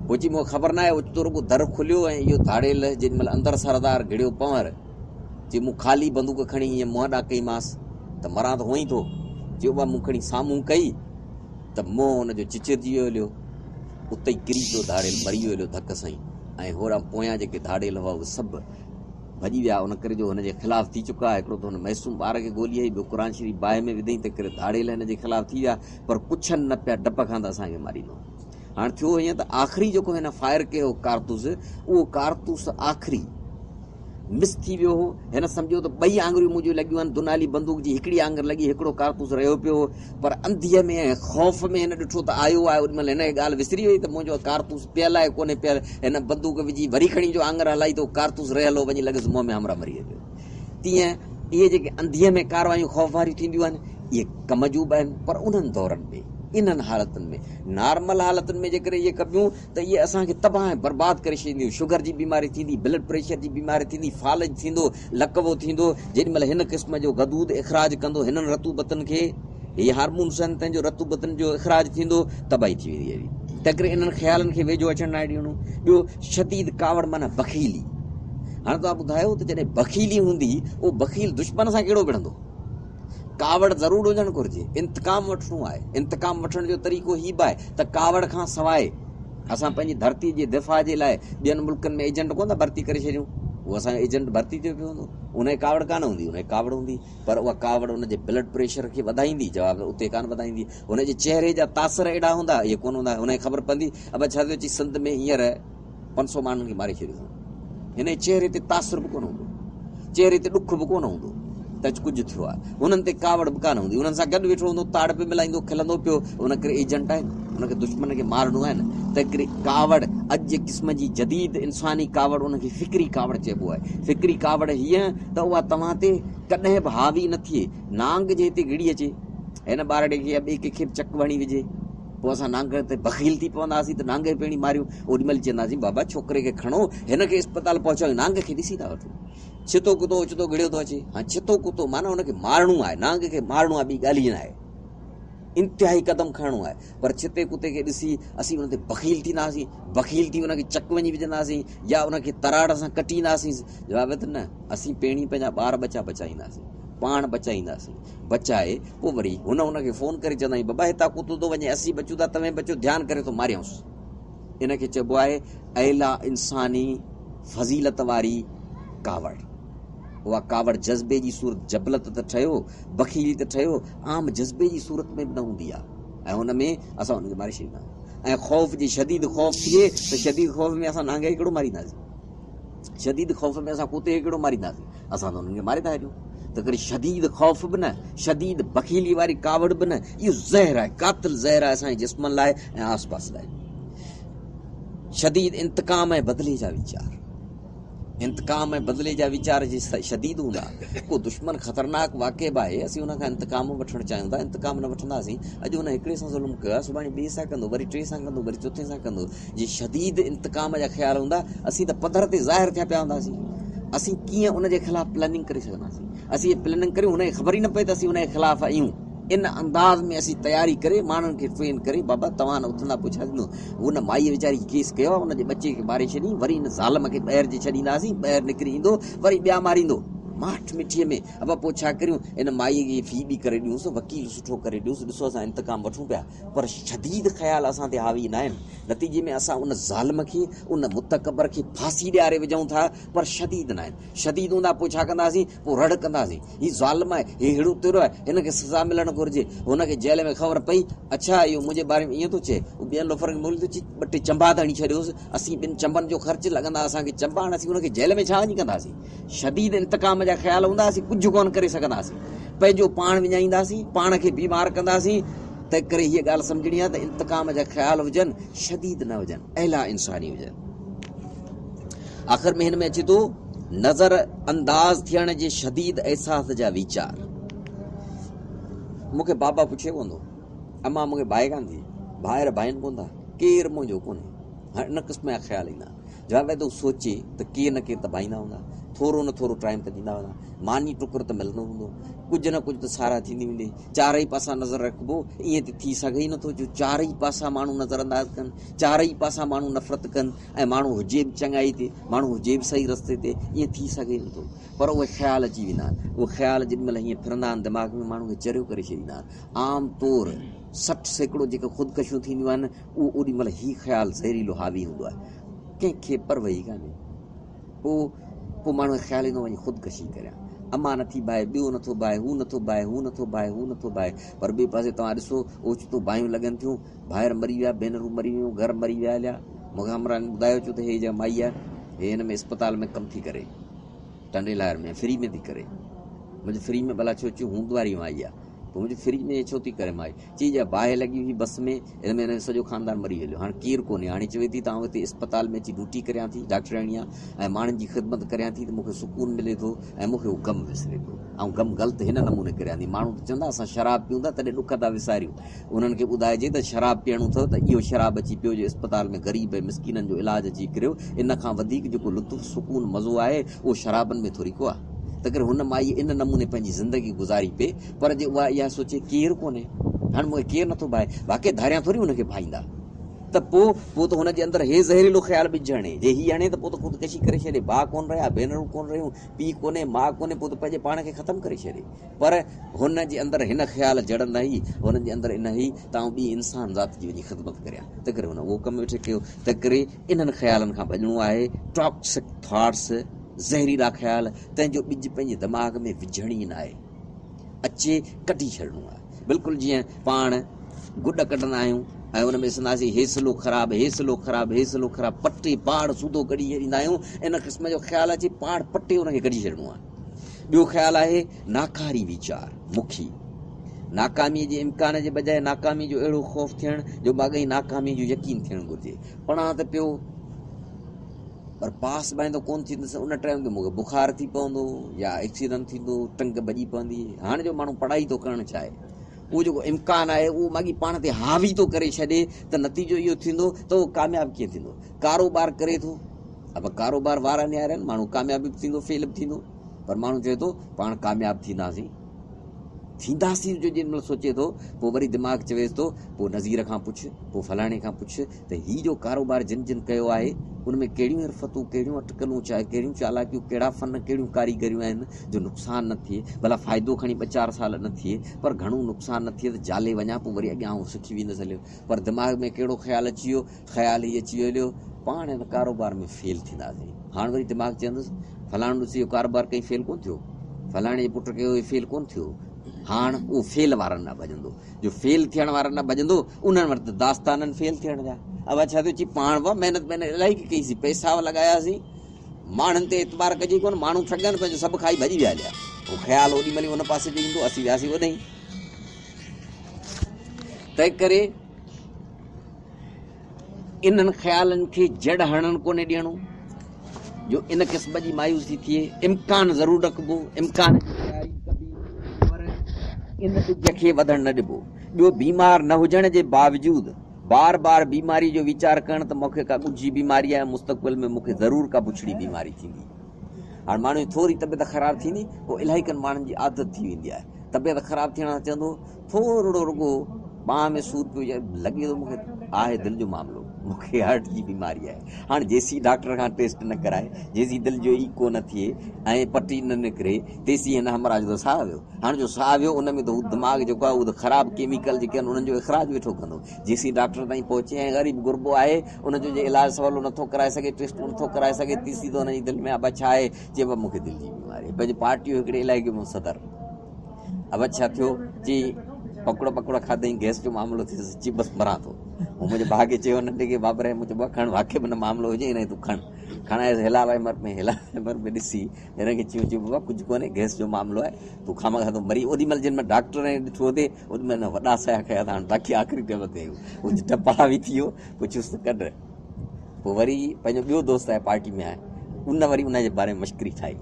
پوء چئي مون کي خبر ناهي اوچتو رڳو در کليو ۽ اهو ڌاڙيل جيڏي مهل اندر سردار گهڙيو پنهور چئي مون خالي بندوق کڻي ائين منهن ڏانهن ڪئيمانس ته مران ته هونئن ئي ٿو. چئي اها مون کڻي سامهون ڪئي ته منهن ان جو چچرجي ويو هليو. اتي ئي ڪري پيو ڌاڙيل مري ويو هليو ڌڪ سان ئي ۽ هوڏانهن پويان جيڪي ڌاڙيل هئا اهي سڀ ڀڄي ويا ان ڪري جو هن جي خلاف ٿي چڪا هڪڙو ته هن معصوم ٻار کي گولي هنئي ٻيو قرآن شريف باهه ۾ وڌئين تنهن ڪري ڌاڙيل هن جي خلاف ٿي ويا پر پڇن نه پيا ڊپ کان ته اسان کي ماريندو هاڻ ٿيو هيئن ته آخري جيڪو هن فائر ڪيو ڪارتوس اهو ڪارتوس آخري مس ٿي ويو هو. هن سمجهيو ته ٻئي آڱريون منهنجون لڳيون آهن. دنالي بندوق جي هڪڙي آڱر لڳي، هڪڙو ڪارتوس رهيو پيو هو. پر انڌيء ۾ ۽ خوف ۾ هن ڏٺو ته آيو آهي. اوڏي مهل هن کي ڳالهه وسري وئي ته منهنجو ڪارتوس پيل آهي ڪونهي پيل. هن بندوق وجهي وري کڻي جو آڱر هلائي ته اهو ڪارتوس رهيل هو، وڃي لڳس منهن ۾ همراهه مري ويو. تيئن اهي جيڪي انڌيء ۾ ڪارروايون خوف واريون ٿينديون آهن، اهي ڪم جون به آهن، پر انهن دورن ۾، انهن حالتن ۾، نارمل حالتن ۾ جيڪڏهن اهي ڪبيون ته اهي اسان کي تباهه ۽ برباد ڪري ڇڏينديون، شگر جي بيماري ٿيندي، بلڊ پريشر جي بيماري ٿيندي، فالج ٿيندو، لقوو ٿيندو، جيڏي مهل هن قسم جو غدود اخراج ڪندو هنن رطوبتن کي، هي هارمونس آهن تنهن جو رطوبتن جو اخراج ٿيندو، تباهي ٿي ويندي اهڙي. تنهنڪري انهن خيالن کي ويجهو اچڻ ناهي ڏيڻو. ٻيو شديد ڪاوڙ معنيٰ بخيلي. هاڻي توهان ٻڌايو ته جڏهن بخيلي هوندي، اهو بخيل دشمن سان ڪهڙو وڙهندو؟ ڪاوڙ ضرور هجڻ گهرجي، انتقام وٺڻو آهي، انتقام وٺڻ جو طريقو هي به آهي ته ڪاوڙ کان سواء اسان پنهنجي ڌرتي جي دفاع جي لاء ٻين ملڪن ۾ ايجنٽ ڪونه ٿا ڀرتي ڪري ڇڏيون، اهو اسان جو ايجنٽ ڀرتي ٿيو پيو هوندو، ان کي ڪاوڙ ڪانه هوندي، ان کي ڪاوڙ هوندي پر اها ڪاوڙ ان جي بلڊ پريشر کي وڌائيندي، جواب اتي ڪانه وڌائيندي، هن جي چهري جا تاثر اهڙا هوندا، اهي ڪونه هوندا، هن کي خبر پوندي ابا ڇا ٿيو اچي سنڌ ۾ هينئر پنج سو ماڻهن کي ماري ڇڏيو اٿئون. هن جي چهري تي تاثر به ڪونه هوندو. چهري تي ڏک به ڪونه هوندو ته اڄ ڪجهه ٿيو آهي. هنن تي ڪاوڙ به ڪانه هوندي. انهن سان گڏ ويٺو هوندو، تاڙ به ملائيندو، کلندو پيو. ان ڪري ايجنٽ آهن. ان کي دشمن کي مارڻو آهي نه، تنهنڪري ڪاوڙ اڄ جي قسم جي جديد انساني ڪاوڙ ان کي فڪري ڪاوڙ چئبو آهي. فڪري ڪاوڙ هيء ته اها توهان تي ڪڏهن به حاوي نه ٿئي. نانگ جي هتي گهڙي اچي، هن ٻارڙي کي يا ٻئي ڪنهن کي به چڪ هڻي وجهي، پوء اسان نانگ تي بخيل ٿي پونداسين ته نانگ کي پهرين ماريون. اوڏي مهل چونداسين بابا ڇوڪري کي کڻو، هن کي اسپتال پهچايو، نانگ کي ڏسي ٿا وٺون. ڇتو ڪتو اوچتو گهڙيو ٿو اچي. هاڻ ڇتو ڪتو معنيٰ ان کي مارڻو آهي، نانگ کي مارڻو آهي، ٻي ڳالهه ئي ناهي. انتهائي قدم کڻڻو آهي پر ڇتي ڪتي کي ڏسي اسين ان تي بخيل ٿينداسين، بخيل ٿي ان کي چڪ وڃي وجهنداسين يا ان کي تراڙ سان ڪٽينداسين. جواب آهي ته نه، اسين پهرين پنهنجا ٻار ٻچا بچائينداسين، پاڻ بچائينداسين. بچائي پوء وري هن ان کي فون ڪري چونداسين بابا هتان ڪتو ٿو وڃي، اسين بچون ٿا توهين بچو، ڌيان ڪري ٿو ماريائونس. ان کي چئبو آهي اعليٰ انساني فضيلت واري ڪاوڙ. اها ڪاوڙ جذبي جي صورت جبلت ته ٺهيو، بخيلي ته ٺهيو، عام جذبي جي صورت ۾ به نه هوندي آهي ۽ ان ۾ اسان ان کي ماري ڇڏيندا آهيون ۽ خوف جي شديد خوف ٿئي ته شديد خوف ۾ اسان نانگ کي ڪهڙو مارينداسين، شديد خوف ۾ اسان ڪتي کي ڪهڙو مارينداسين، اسان ته انهن کي ماري ٿا ڇڏيون. ته ڪري شديد خوف به نه، شديد بخيلي واري ڪاوڙ به نه، اهو زهر آهي، قاتل زهر آهي اسان جي جسمن لاء ۽ آس پاس لاء. شديد انتقام ۽ بدلي جا ويچار. انتقام ۽ بدلي جا ويچار جي شديد هوندا، ڪو دشمن خطرناڪ واقع به آهي، اسين ان کان انتقام وٺڻ چاهيون ٿا، انتقام نه وٺنداسين، اڄ هن هڪڙي سان ظلم ڪيو آهي، سڀاڻي ٻئي سان ڪندو، وري ٽئين سان ڪندو، وري چوٿين سان ڪندو، جي شديد انتقام جا خيال هوندا، اسين ته پڌر تي ظاهر ٿيا پيا هونداسين، اسين ڪيئن ان جي خلاف پلاننگ ڪري سگهنداسين، اسين جي پلاننگ ڪريون هن کي خبر ئي نه پئي ته اسين ان جي خلاف آهيون، ان انداز ۾ اسين تياري ڪري ماڻهن کي ٽرين ڪري بابا توهان نه اٿندا پوء ڇا ٿيندو، هن مائيء ويچاري کي ڪيس ڪيو آهي، ان جي ٻچي کي ماري ڇڏين، وري ان ظالم کي ٻاهر جي ڇڏينداسين، ٻاهر نڪري ايندو، وري ٻيا ماريندو. ماٺ مٺيء ۾، ابا پوء ڇا ڪريون، ان مائيء کي في ٻي ڪري ڏيونس، وڪيل سٺو ڪري ڏيونس، ڏسو اسان انتقام وٺون پيا، پر شديد خيال اسان تي حاوي ناهن، نتيجي ۾ اسان ان ظالم کي، ان متڪبر کي ڦاسي ڏياري وجهون ٿا، پر شديد ناهن. شديد هوندا پوء ڇا ڪنداسين؟ پوء رڙ ڪنداسين، هي ظالم آهي، هي ههڙو تهڙو آهي، هن کي سزا ملڻ گهرجي. هن کي جيل ۾ خبر پئي، اڇا اهو منهنجي باري ۾ ائين ٿو چئي. هو ٻين لوفرن کي موڪلي ٿو چئي، ٻه ٽي چنبا ته هڻي ڇڏيوس، اسين ٻن چنبن جو خرچ لڳندا اسان کي چنبا، هاڻ اسين هن کي جيل ۾ ڇا وڃي ڪنداسين؟ شديد انتقام جا خيال هوندا، اسين ڪجهه ڪونه ڪري سگهنداسين. پنهنجو پاڻ وڃائينداسين، پاڻ کي بيمار ڪنداسين. تنهنڪري هيء ڳالهه سمجهڻي آهي ته انتقام جا خيال هجن، شديد نه هجن، اعليٰ انساني هجن. آخر ۾ هن ۾ اچي ٿو نظر انداز ٿيڻ جي شديد احساس جا ويچار. مون کي بابا پڇي ڪونه ٿو، امان مون کي ڀائي ڪانه ٿي، ڀائر ڀائين ڪونه ٿا، ڪير منهنجو ڪونهي. هاڻي ان قسم جا خيال ايندا. جواب ۾ ته هو سوچي ته ڪير نه ڪير ته ڀائيندا هوندا، ٿورو نه ٿورو ٽائيم ته ڏيندا هوندا، ماني ٽڪر ته ملندو هوندو، ڪجهه نه ڪجهه ته ساراهه ٿيندي هوندي، چارئي پاسا نظر رکبو، ائين ته ٿي سگهي ئي نٿو جو چارئي پاسا ماڻهو نظر انداز ڪن، چارئي پاسا ماڻهو نفرت ڪن ۽ ماڻهو هجي به چڱائي تي، ماڻهو هجي به صحيح رستي تي، ائين ٿي سگهي ئي نٿو. پر اهي خيال اچي ويندا آهن. اهي خيال جيڏي مهل هيئن ڦرندا آهن دماغ ۾ ماڻهو کي چريو ڪري ڇڏيندا آهن. عام طور 60% جيڪي خودڪشيون ٿينديون آهن، اهو اوڏي مهل هي خيال زهريلو حاوي هوندو آهي. ڪنهن کي پرواهه ئي ڪانهي. پوء پوء ماڻهو کي خيال ايندو وڃي خودڪشي ڪريان. امان نٿي ڀائي، ٻيو نٿو ڀائي، هو نٿو ڀائي، هو نٿو ڀائي، هو نٿو ڀائي. پر ٻئي پاسي توهان ڏسو اوچتو باهيون لڳن ٿيون، ڀائر مري ويا، ڀينرون مري ويون، گهر مري ويا هليا. مون کي همراهن ٻڌايو چيو ته هي جا مائي آهي، هي هن ۾ اسپتال ۾ ڪم ٿي ڪري، ٽنڊي لاهر ۾ فري ۾ ٿي ڪري. منهنجي فري ۾ ڀلا ڇو؟ چيو هوند واري مائي آهي. پوء منهنجي فري ۾ ڇو ٿي ڪري مائي؟ چي جا باهه لڳي هئي بس ۾، ان ۾ هن جو سڄو خاندان مري هليو. هاڻ ڪير ڪونهي. هاڻي چوي ٿي ته آئون هتي اسپتال ۾ اچي ڊيوٽي ڪريان ٿي، ڊاڪٽرياڻي آهيان ۽ ماڻهن جي خدمت ڪريان ٿي ته مون کي سڪون ملي ٿو ۽ مون کي اهو غم وسري ٿو. آئون غم غلط هن نموني ڪريان ٿي. ماڻهو ته چوندا اسان شراب پيون ٿا تڏهن ڏک ٿا وساريون. انهن کي ٻڌائجي ته شراب پيئڻو اٿو ته اهو شراب اچي پيو جو اسپتال ۾ غريب ۽ مسڪينن جو علاج اچي ڪريو، ان کان وڌيڪ جيڪو لطف، سڪون، مزو آهي، اهو شرابن ۾ ٿوري ڪو آهي. تنهنڪري هن مائيء ان نموني پنهنجي زندگي گذاري پئي، پر جي اها اها سوچي ڪير ڪونهي، هاڻ مون کي ڪير نٿو ڀائي، واقعي ڌاريان ٿوري هن کي ڀائيندا، ته پوء پوء ته هن جي اندر هي زهريلو خيال ٻج هڻي، جي هي هڻي ته پوء ته خودڪشي ڪري ڇڏي، ڀاء ڪونه رهيا، ڀينرون ڪونه رهيون، پيء ڪونهي، ماء ڪونهي، پوء ته پنهنجي پاڻ کي ختم ڪري ڇڏي. پر هن جي اندر هن خيال جڙ نه هئي، هن جي اندر ان هئي ته آئون ٻي انسان ذات جي وڃي خدمت ڪريان، تنهنڪري هن اهو ڪم ويٺي ڪيو. تنهنڪري انهن خيالن کان ڀڄڻو آهي، Toxic Thoughts، زهريلا خيال، تنهن جو ٻج پنهنجي دماغ ۾ وجهڻ ئي ناهي، اچي ڪڍي ڇڏڻو آهي. بلڪل جيئن پاڻ گڏ ڪڍندا آهيون ۽ ان ۾ ڏسنداسين هي سلو خراب، هي سلو خراب، هي سلو خراب، پٽي پاڙ سوڌو ڪڍي ڇڏيندا آهيون، ان قسم جو خيال اچي پاڙ پٽي ان کي ڪڍي ڇڏڻو آهي. ٻيو خيال آهي ناڪاري ويچار، مکي. ناڪاميء جي امڪان جي بجاء ناڪاميء جو اهڙو خوف ٿيڻ جو ماڳهين ناڪاميء جو يقين ٿيڻ گهرجي. پڙهان ته پيو پر پاس ٻائيندو ڪونه ٿيندس، ان ٽائيم تي مون کي بخار ٿي پوندو يا ايڪسيڊنٽ ٿيندو، ٽنگ ڀڄي پوندي. هاڻ جو ماڻهو پڙهائي ٿو ڪرڻ چاهي، اهو جيڪو امڪان آهي اهو ماڳهين پاڻ تي حاوي ٿو ڪري ڇڏي ته نتيجو اهو ٿيندو ته اهو ڪامياب ڪيئن ٿيندو. ڪاروبار ڪري ٿو، ابا ڪاروبار وارا نهارين، ماڻهو ڪامياب به ٿيندو فيل به ٿيندو، پر ماڻهو چئي ٿو پاڻ ڪامياب ٿينداسين. ٿينداسين جو جنهن مهل سوچي ٿو، پوء وري دماغ چويس ٿو، پوء نذير کان پڇ، پوء فلاڻي کان پڇ ته هي جو ڪاروبار جن جن ڪيو آهي، ان ۾ ڪهڙيون حرفتون، ڪهڙيون اٽڪلون، ڪهڙيون چالاڪيون، ڪهڙا فن، ڪهڙيون ڪاريگريون آهن جو نقصان نه ٿئي، ڀلا فائدو کڻي ٻه چار سال نه ٿئي، پر گهڻو نقصان نه ٿئي ته جالي وڃان، پوء وري اڳيان آئون سکي ويندس هليو. پر دماغ ۾ ڪهڙو خيال اچي ويو، خيال هي اچي ويو هليو، پاڻ هن ڪاروبار ۾ فيل ٿينداسين. هاڻ وري دماغ چوندس، فلاڻو ڏس اهو ڪاروبار ڪئين فيل ڪونه ٿيو، فلاڻي جي پٽ ڪيو اهو فيل ڪونه ٿيو. هاڻ اهو فيل وارن ڏانهن ڀڄندو. جو فيل ٿيڻ وارن ڏانهن ڀڄندو، انهن وٽ ته داستان آهن فيل ٿيڻ جا. ابا ڇا ٿيو؟ چي پاڻ به محنت محنت الاهي ڪئي سين، پئسا به لڳاياسين، ماڻهن تي اعتبار ڪجي ڪونه، ماڻهو ٺڳن پنهنجو سڀ کائي ڀڄي ويا هليا. اهو خيال اوڏي مهل ئي ان پاسي جو ايندو، اسين وياسين اوڏانهن. تنهنڪري انهن خيالن کي جڙ هڻڻ ڪونهي ڏيڻو جو ان قسم جي مايوسي ٿئي. امڪان ضرور رکبو، امڪان جي تياري ڪبي، پر ان ٻج کي وڌڻ نه ڏبو. ٻيو بيمار نه هجڻ جي باوجود بار بار بيماري جو ويچار ڪرڻ ته مون کي ڪا ڳجهي بيماري آهي، مستقبل ۾ مون کي ضرور ڪا بڇڙي بيماري ٿيندي. هاڻ ماڻهو جي ٿوري طبيعت خراب ٿيندي پوء الاهي ڪن ماڻهن جي عادت ٿي ويندي آهي. طبيعت خراب ٿيڻ سان چوندو ٿورڙو رڳو ٻانهن ۾ سور پيو يا لڳي ٿو مونکي آهي دل جو معاملو مونکي هارٽ جي بيماري آهي هاڻ جيسين ڊاڪٽر کان ٽيسٽ نه ڪرائي جيسين دل جو ايڪو نه ٿئي ۽ پٽي نه نڪري تيسين هن همراهه جو ته ساهه ويو هاڻ جو ساهه ويو ان ۾ ته هو دماغ جيڪو آهي اهو ته خراب ڪيميڪل جيڪي آهن انهن جو اخراج ويٺو ڪندو جيسين ڊاڪٽر تائين پهچي ۽ غريب غربو آهي ان جو جي علاج سولو نٿو ڪرائي سگهي ٽيسٽون نٿو ڪرائي سگهي تيسين ته هن جي دل ۾ ابا ڇا آهي چي بابا مونکي دل جي بيماري آهي پنهنجي پارٽي جو هڪڙي علائقي ۾ صدر ابا ڇا ٿيو؟ چي پڪوڙا پڪوڙا کاڌائين گئس جو معاملو ٿيس چي بس مران ٿو. مون منهنجي ڀاء کي چيو ننڍي کي بابر مون چيو بابا کڻ واقعي به نه معاملو هجي هن کي تون کڻ. کڻايس هلال احمر ۾ هلال احمر ۾ ڏسي هن کي چيو چي بابا ڪجهه ڪونهي گئس جو معاملو آهي تون خامخواه ٿو مري اوڏي مهل جن مهل ڊاڪٽر ۽ ڏٺو هتي اوڏي مهل هن وڏا ساهه کنيا ته هاڻ باقي آخري ٽيم تي هو ڊپ حاوي ٿي ويو پڇيس ته ڪڍ پوء وري پنهنجو ٻيو دوست آهي پارٽي ۾ آهي ان وري ان جي باري ۾ مشڪري ٺاهي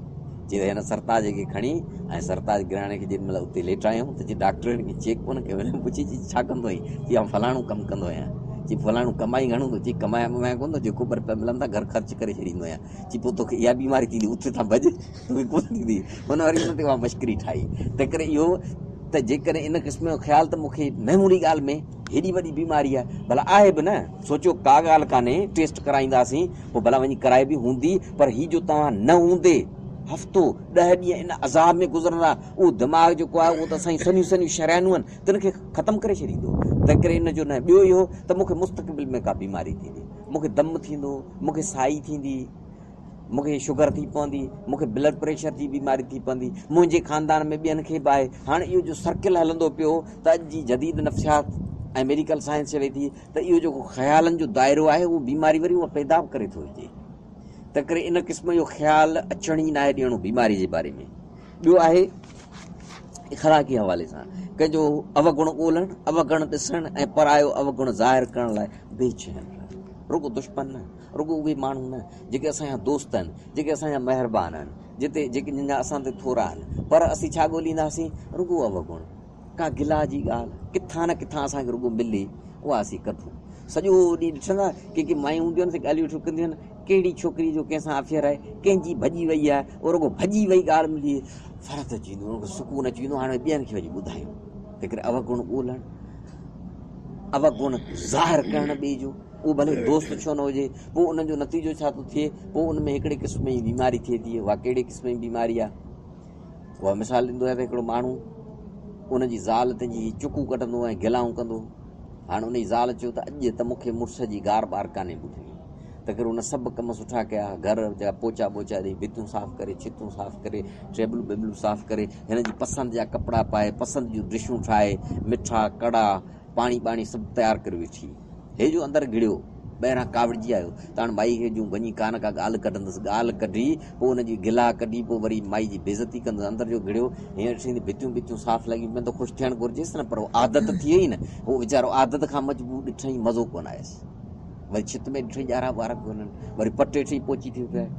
چي ته هن سرتاج کي کڻي ۽ سرتاج گراڻي کي جيڏي مهل اتي ليٽايائون ته چي ڊاڪٽر هن کي چيڪ ڪونه ڪيو هن پڇي چي ڇا ڪندو آهين چي آئون فلاڻو ڪم ڪندو آهيان چي فلاڻو ڪمائي گهڻو ٿو چي ڪمايان ٻمايان ڪونه ٿو جيڪو ٻه رپيا ملن ٿا گهر خرچ ڪري ڇڏيندو آهيان چي پوء توکي اها بيماري ٿيندي اٿ هتان ڀڄ توکي ڪونه ٿيندي هن وري ان تي اها مشڪري ٺاهي تنهنڪري اهو ته جيڪڏهن ان قسم جو خيال ته مون کي معمولي ڳالهه ۾ هيڏي وڏي بيماري آهي ڀلا آهي به نه سوچيو ڪا ڳالهه ڪانهي ٽيسٽ ڪرائينداسين پوء ڀلا وڃي ڪرائبي هوندي پر هي جو توهان نه هوندي هفتو ڏهه ڏينهن ان عذاب ۾ گذرندا اهو دماغ جيڪو آهي اهو ته اسان جون سنهيون سنهيون شريانون آهن تن کي ختم ڪري ڇڏيندو تنهنڪري ان جو نه ٻيو اهو ته مون کي مستقبل ۾ ڪا بيماري ٿيندي مون کي دم ٿيندو مون کي سائي ٿيندي مون کي شگر ٿي پوندي، مون کي بلڊ پريشر جي بيماري ٿي پوندي، منهنجي خاندان ۾ ٻين کي به آهي. هاڻ اهو جو سرڪل هلندو پيو ته اڄ جي جديد نفسيات ۽ ميڊيڪل سائنس چوي ٿي ته اهو جيڪو خيالن جو دائرو آهي اهو بيماري وري اها پيدا به ڪري ٿو وجهي. تنهنڪري ان قسم جو خيال اچڻ ئي ناهي ڏيڻو بيماري جي باري ۾. ٻيو آهي اخلاقي حوالي سان ڪنهن جو اوگڻ ڳولڻ، اوگڻ ڏسڻ ۽ پرايو اوگڻ ظاهر ڪرڻ لاء بي چين رهڻ. رڳو دشمن نه. رڳو اهي ماڻهو نه، جيڪي اسان جا دوست آهن، جيڪي اسان جا مهربان آهن، جتي جيڪي جن جا اسان تي ٿورا آهن، پر اسين ڇا ڳولينداسين؟ رڳو اوگڻ، ڪا گلا جي ڳالهه، ڪٿان نه ڪٿان اسان کي رڳو ملي، اها اسين ڪڍون. سڄو ڏينهن ڏسندا، ڪي ڪي مايون هونديون آهن، سي ڳالهيون ويٺيون ڪنديون آهن، ڪهڙي ڇوڪريء جو ڪنهن سان افيئر آهي، ڪنهن جي ڀڄي وئي آهي، اهو رڳو ڀڄي وئي ڳالهه ملي، فرحت اچي ويندي، ان کي سڪون اچي ويندو، هاڻي ٻين کي وڃي ٻڌايون. تنهنڪري اوگڻ ڳولڻ، اوگڻ ظاهر ڪرڻ ٻئي جو. اهو ڀلي دوست ڇو نه هجي، پوء ان جو نتيجو ڇا ٿو ٿئي؟ پوء ان ۾ هڪڙي قسم جي بيماري ٿئي ٿي، اها ڪهڙي قسم جي بيماري آهي؟ اها مثال ڏيندو آهي ته هڪڙو ماڻهو ان جي زال تنهنجي هي چڪون ڪڍندو ۽ گلائون ڪندو. هاڻ ان جي زال چيو ته اڄ ته مون کي مڙس جي گار ٻار ڪانهي ٻڌڻي. تنهنڪري هن سڀ ڪم سٺا ڪيا، گهر جا پوچا ٻوچا ڏئي، ڀتيون صاف ڪري، ڇتون صاف ڪري، ٽيبلون ٻيبلون صاف ڪري، هن جي پسند جا ڪپڙا پائي، پسند جون ڊشون ٺاهي، مٺا، ڪڙا، پاڻي ٻاڻي سڀ تيار ڪري ويٺي. هي جو اندر گهڙيو، ٻاهران ڪاوڙجي آيو ته هاڻ مائي کي جون وڃي ڪا نه ڪا ڳالهه ڪڍندس. ڳالهه ڪڍي پوء ان جي گلا ڪڍي پوء وري مائي جي بيعزتي ڪندس. اندر جو گهڙيو هينئر ڏٺائين ته ڀتيون ڀتيون صاف لڳيون پيون ته خوش ٿيڻ گهرجيس نه پر عادت ٿي وئي نه. هو ويچارو عادت کان مجبور ڏٺائين مزو ڪونه آيس. وري ڇت ۾ ڏٺائين ڄارا ٻارا ڪونهن. وري پٽ هيٺ ئي پهچي ٿيو پيو آهي.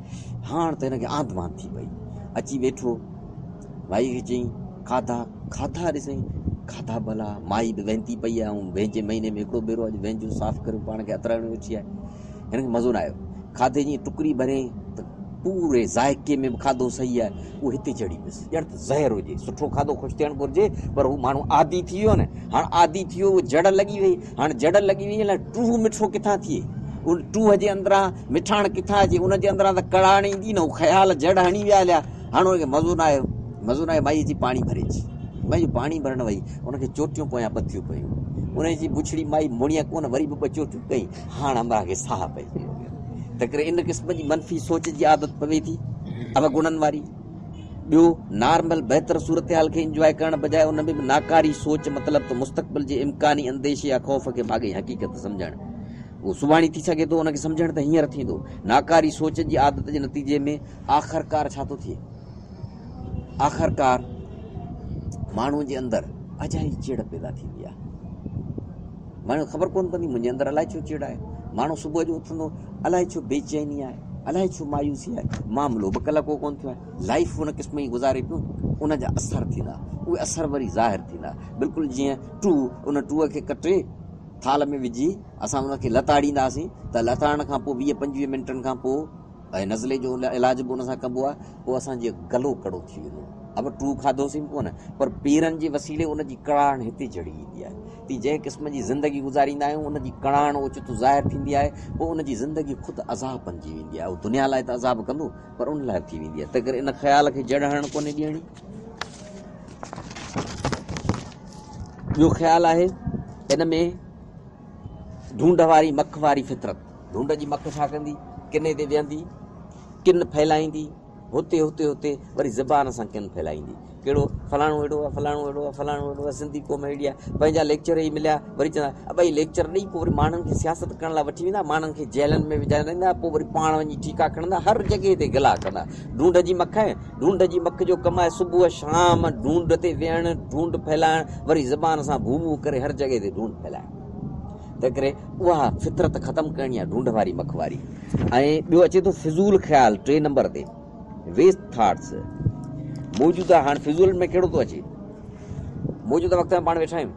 هاڻ ته هن کي آنڌ مانڌ ٿي پئي. اچي ويٺو. مائي کي چيائين، کاڌا، کاڌا ڏسئين، کاڌا ڀلا، مائي به وهنتي پئي آهي ۽ وهنجي مهيني ۾ هڪڙو ڀيرو اڄ وهنجو صاف ڪريو پاڻ کي اترائڻ ويٺي آهي. هن کي مزو نه آيو. کاڌي جي ٽڪري ڀريائين ته پوري ذائقي ۾ به کاڌو صحيح آهي، اهو هتي چڙهي پيس، ڄڻ ته زهر هجي. سٺو کاڌو خوش ٿيڻ گهرجي، پر هو ماڻهو عادي ٿي ويو نه، هاڻ عادي ٿي ويو، اهو جڙ لڳي وئي، هاڻ جڙ لڳي وئي الائي ٽوهه مٺو ڪٿان ٿئي، ان ٽوهه جي اندران مٺاڻ ڪٿان اچي، ان جي اندران ته ڪڙاڻ ايندي نه، هو خيال جڙ هڻي ويا هليا. هاڻ هن کي مزو نه آيو، مزو نه آيو، مائي اچي پاڻي ڀري اچي. مائي جو پاڻي ڀرڻ وئي، ان کي چوٽيون پويان ٻڌيون پيون. ان جي بڇڙي مائي مڙيا ڪونه، وري به ٻه چوٽيون ڪئي، هاڻ همراهه کي ساهه پئجي ويو. تنهنڪري ان قسم جي منفي سوچ جي عادت پوي ٿي، اوگڻن واري. ٻيو، نارمل بهتر صورتحال کي انجواء ڪرڻ بجاء ان ۾ به ناڪاري سوچ مطلب ته مستقبل جي امڪاني انديشي يا خوف کي ماڳهين حقيقت سمجهڻ. اهو سڀاڻي ٿي سگهي ٿو، ان کي سمجهڻ ته هينئر ٿيندو. ناڪاري سوچ جي عادت جي نتيجي ۾ آخرڪار ڇا ٿو ٿئي؟ آخرڪار ماڻهوء جي اندر اجائي چڙ پيدا ٿيندي آهي. ماڻهو کي خبر ڪونه پوندي منهنجي اندر الائي ڇو چڙ آهي. ماڻهو صبح جو اٿندو الائي ڇو بيچيني آهي، الائي ڇو مايوسي آهي. معاملو به ڪلهه ڪو ڪونه ٿيو آهي. لائيف ان قسم جي گذاري پيو، ان جا اثر ٿيندا. اهي اثر وري ظاهر ٿيندا. بلڪل جيئن ٽوهه، ان ٽوهه کي ڪٽي ٿالهه ۾ وجهي اسان ان کي لتاڙينداسين ته لتاڙڻ کان پوء ويهه پنجويهه منٽن کان پوء ۽ نزلي جو علاج به ان سان ڪبو آهي، پوء اسان جي گلو ڪڙو ٿي ويندو. اب ٽو کاڌوسين به ڪونه، پر پيرن جي وسيلي ان جي ڪڙاڻ هتي چڙهي ايندي آهي. تي جنهن قسم جي زندگي گذاريندا آهيون، ان جي ڪڙاڻ اوچتو ظاهر ٿيندي آهي، پوء ان جي زندگي خود عذاب بنجي ويندي آهي. هو دنيا لاء ته عذاب ڪندو، پر ان لاء به ٿي ويندي آهي. تنهنڪري ان خيال کي جڙ هڻڻ ڪونهي ڏيڻي. ٻيو خيال آهي ان ۾ ڍونڍ واري مک واري فطرت. ڍونڍ جي مک ڇا ڪندي؟ ڪني تي ويهندي، ڪن ڦهلائيندي، هتي هتي هتي وري زبان سان ڪن ڦهلائيندي. ڪهڙو فلاڻو اهڙو آهي، فلاڻو اهڙو آهي، فلاڻو اهڙو آهي، سنڌي قوم اهڙي آهي. پنهنجا ليڪچر ئي مليا، وري چوندا ابا هي ليڪچر ڏئي پوء وري ماڻهن کي سياست ڪرڻ لاء وٺي ويندا، ماڻهن کي جيلن ۾ وجهائيندا، پوء وري پاڻ وڃي ٺيڪا کڻندا، هر جڳهه تي گلا ڪندا. ڍونڍ جي مک آهي، ڍونڍ جي مک جو ڪم آهي صبح شام ڍونڍ تي ويهڻ، ڍونڍ ڦهلائڻ، وري زبان سان ڀو ڀو ڪري هر جڳهه تي ڍونڍ ڦهلائڻ. تنهنڪري اها فطرت ختم ڪرڻي آهي ڍونڍ واري مک واري. ۽ ٻيو اچي ٿو فضول خيال ٽئين نمبر تي Waste Thoughts موجوده هاڻ فضولن ۾ ڪهڙو ٿو اچي موجوده وقت ۾ پاڻ ويٺا آهيون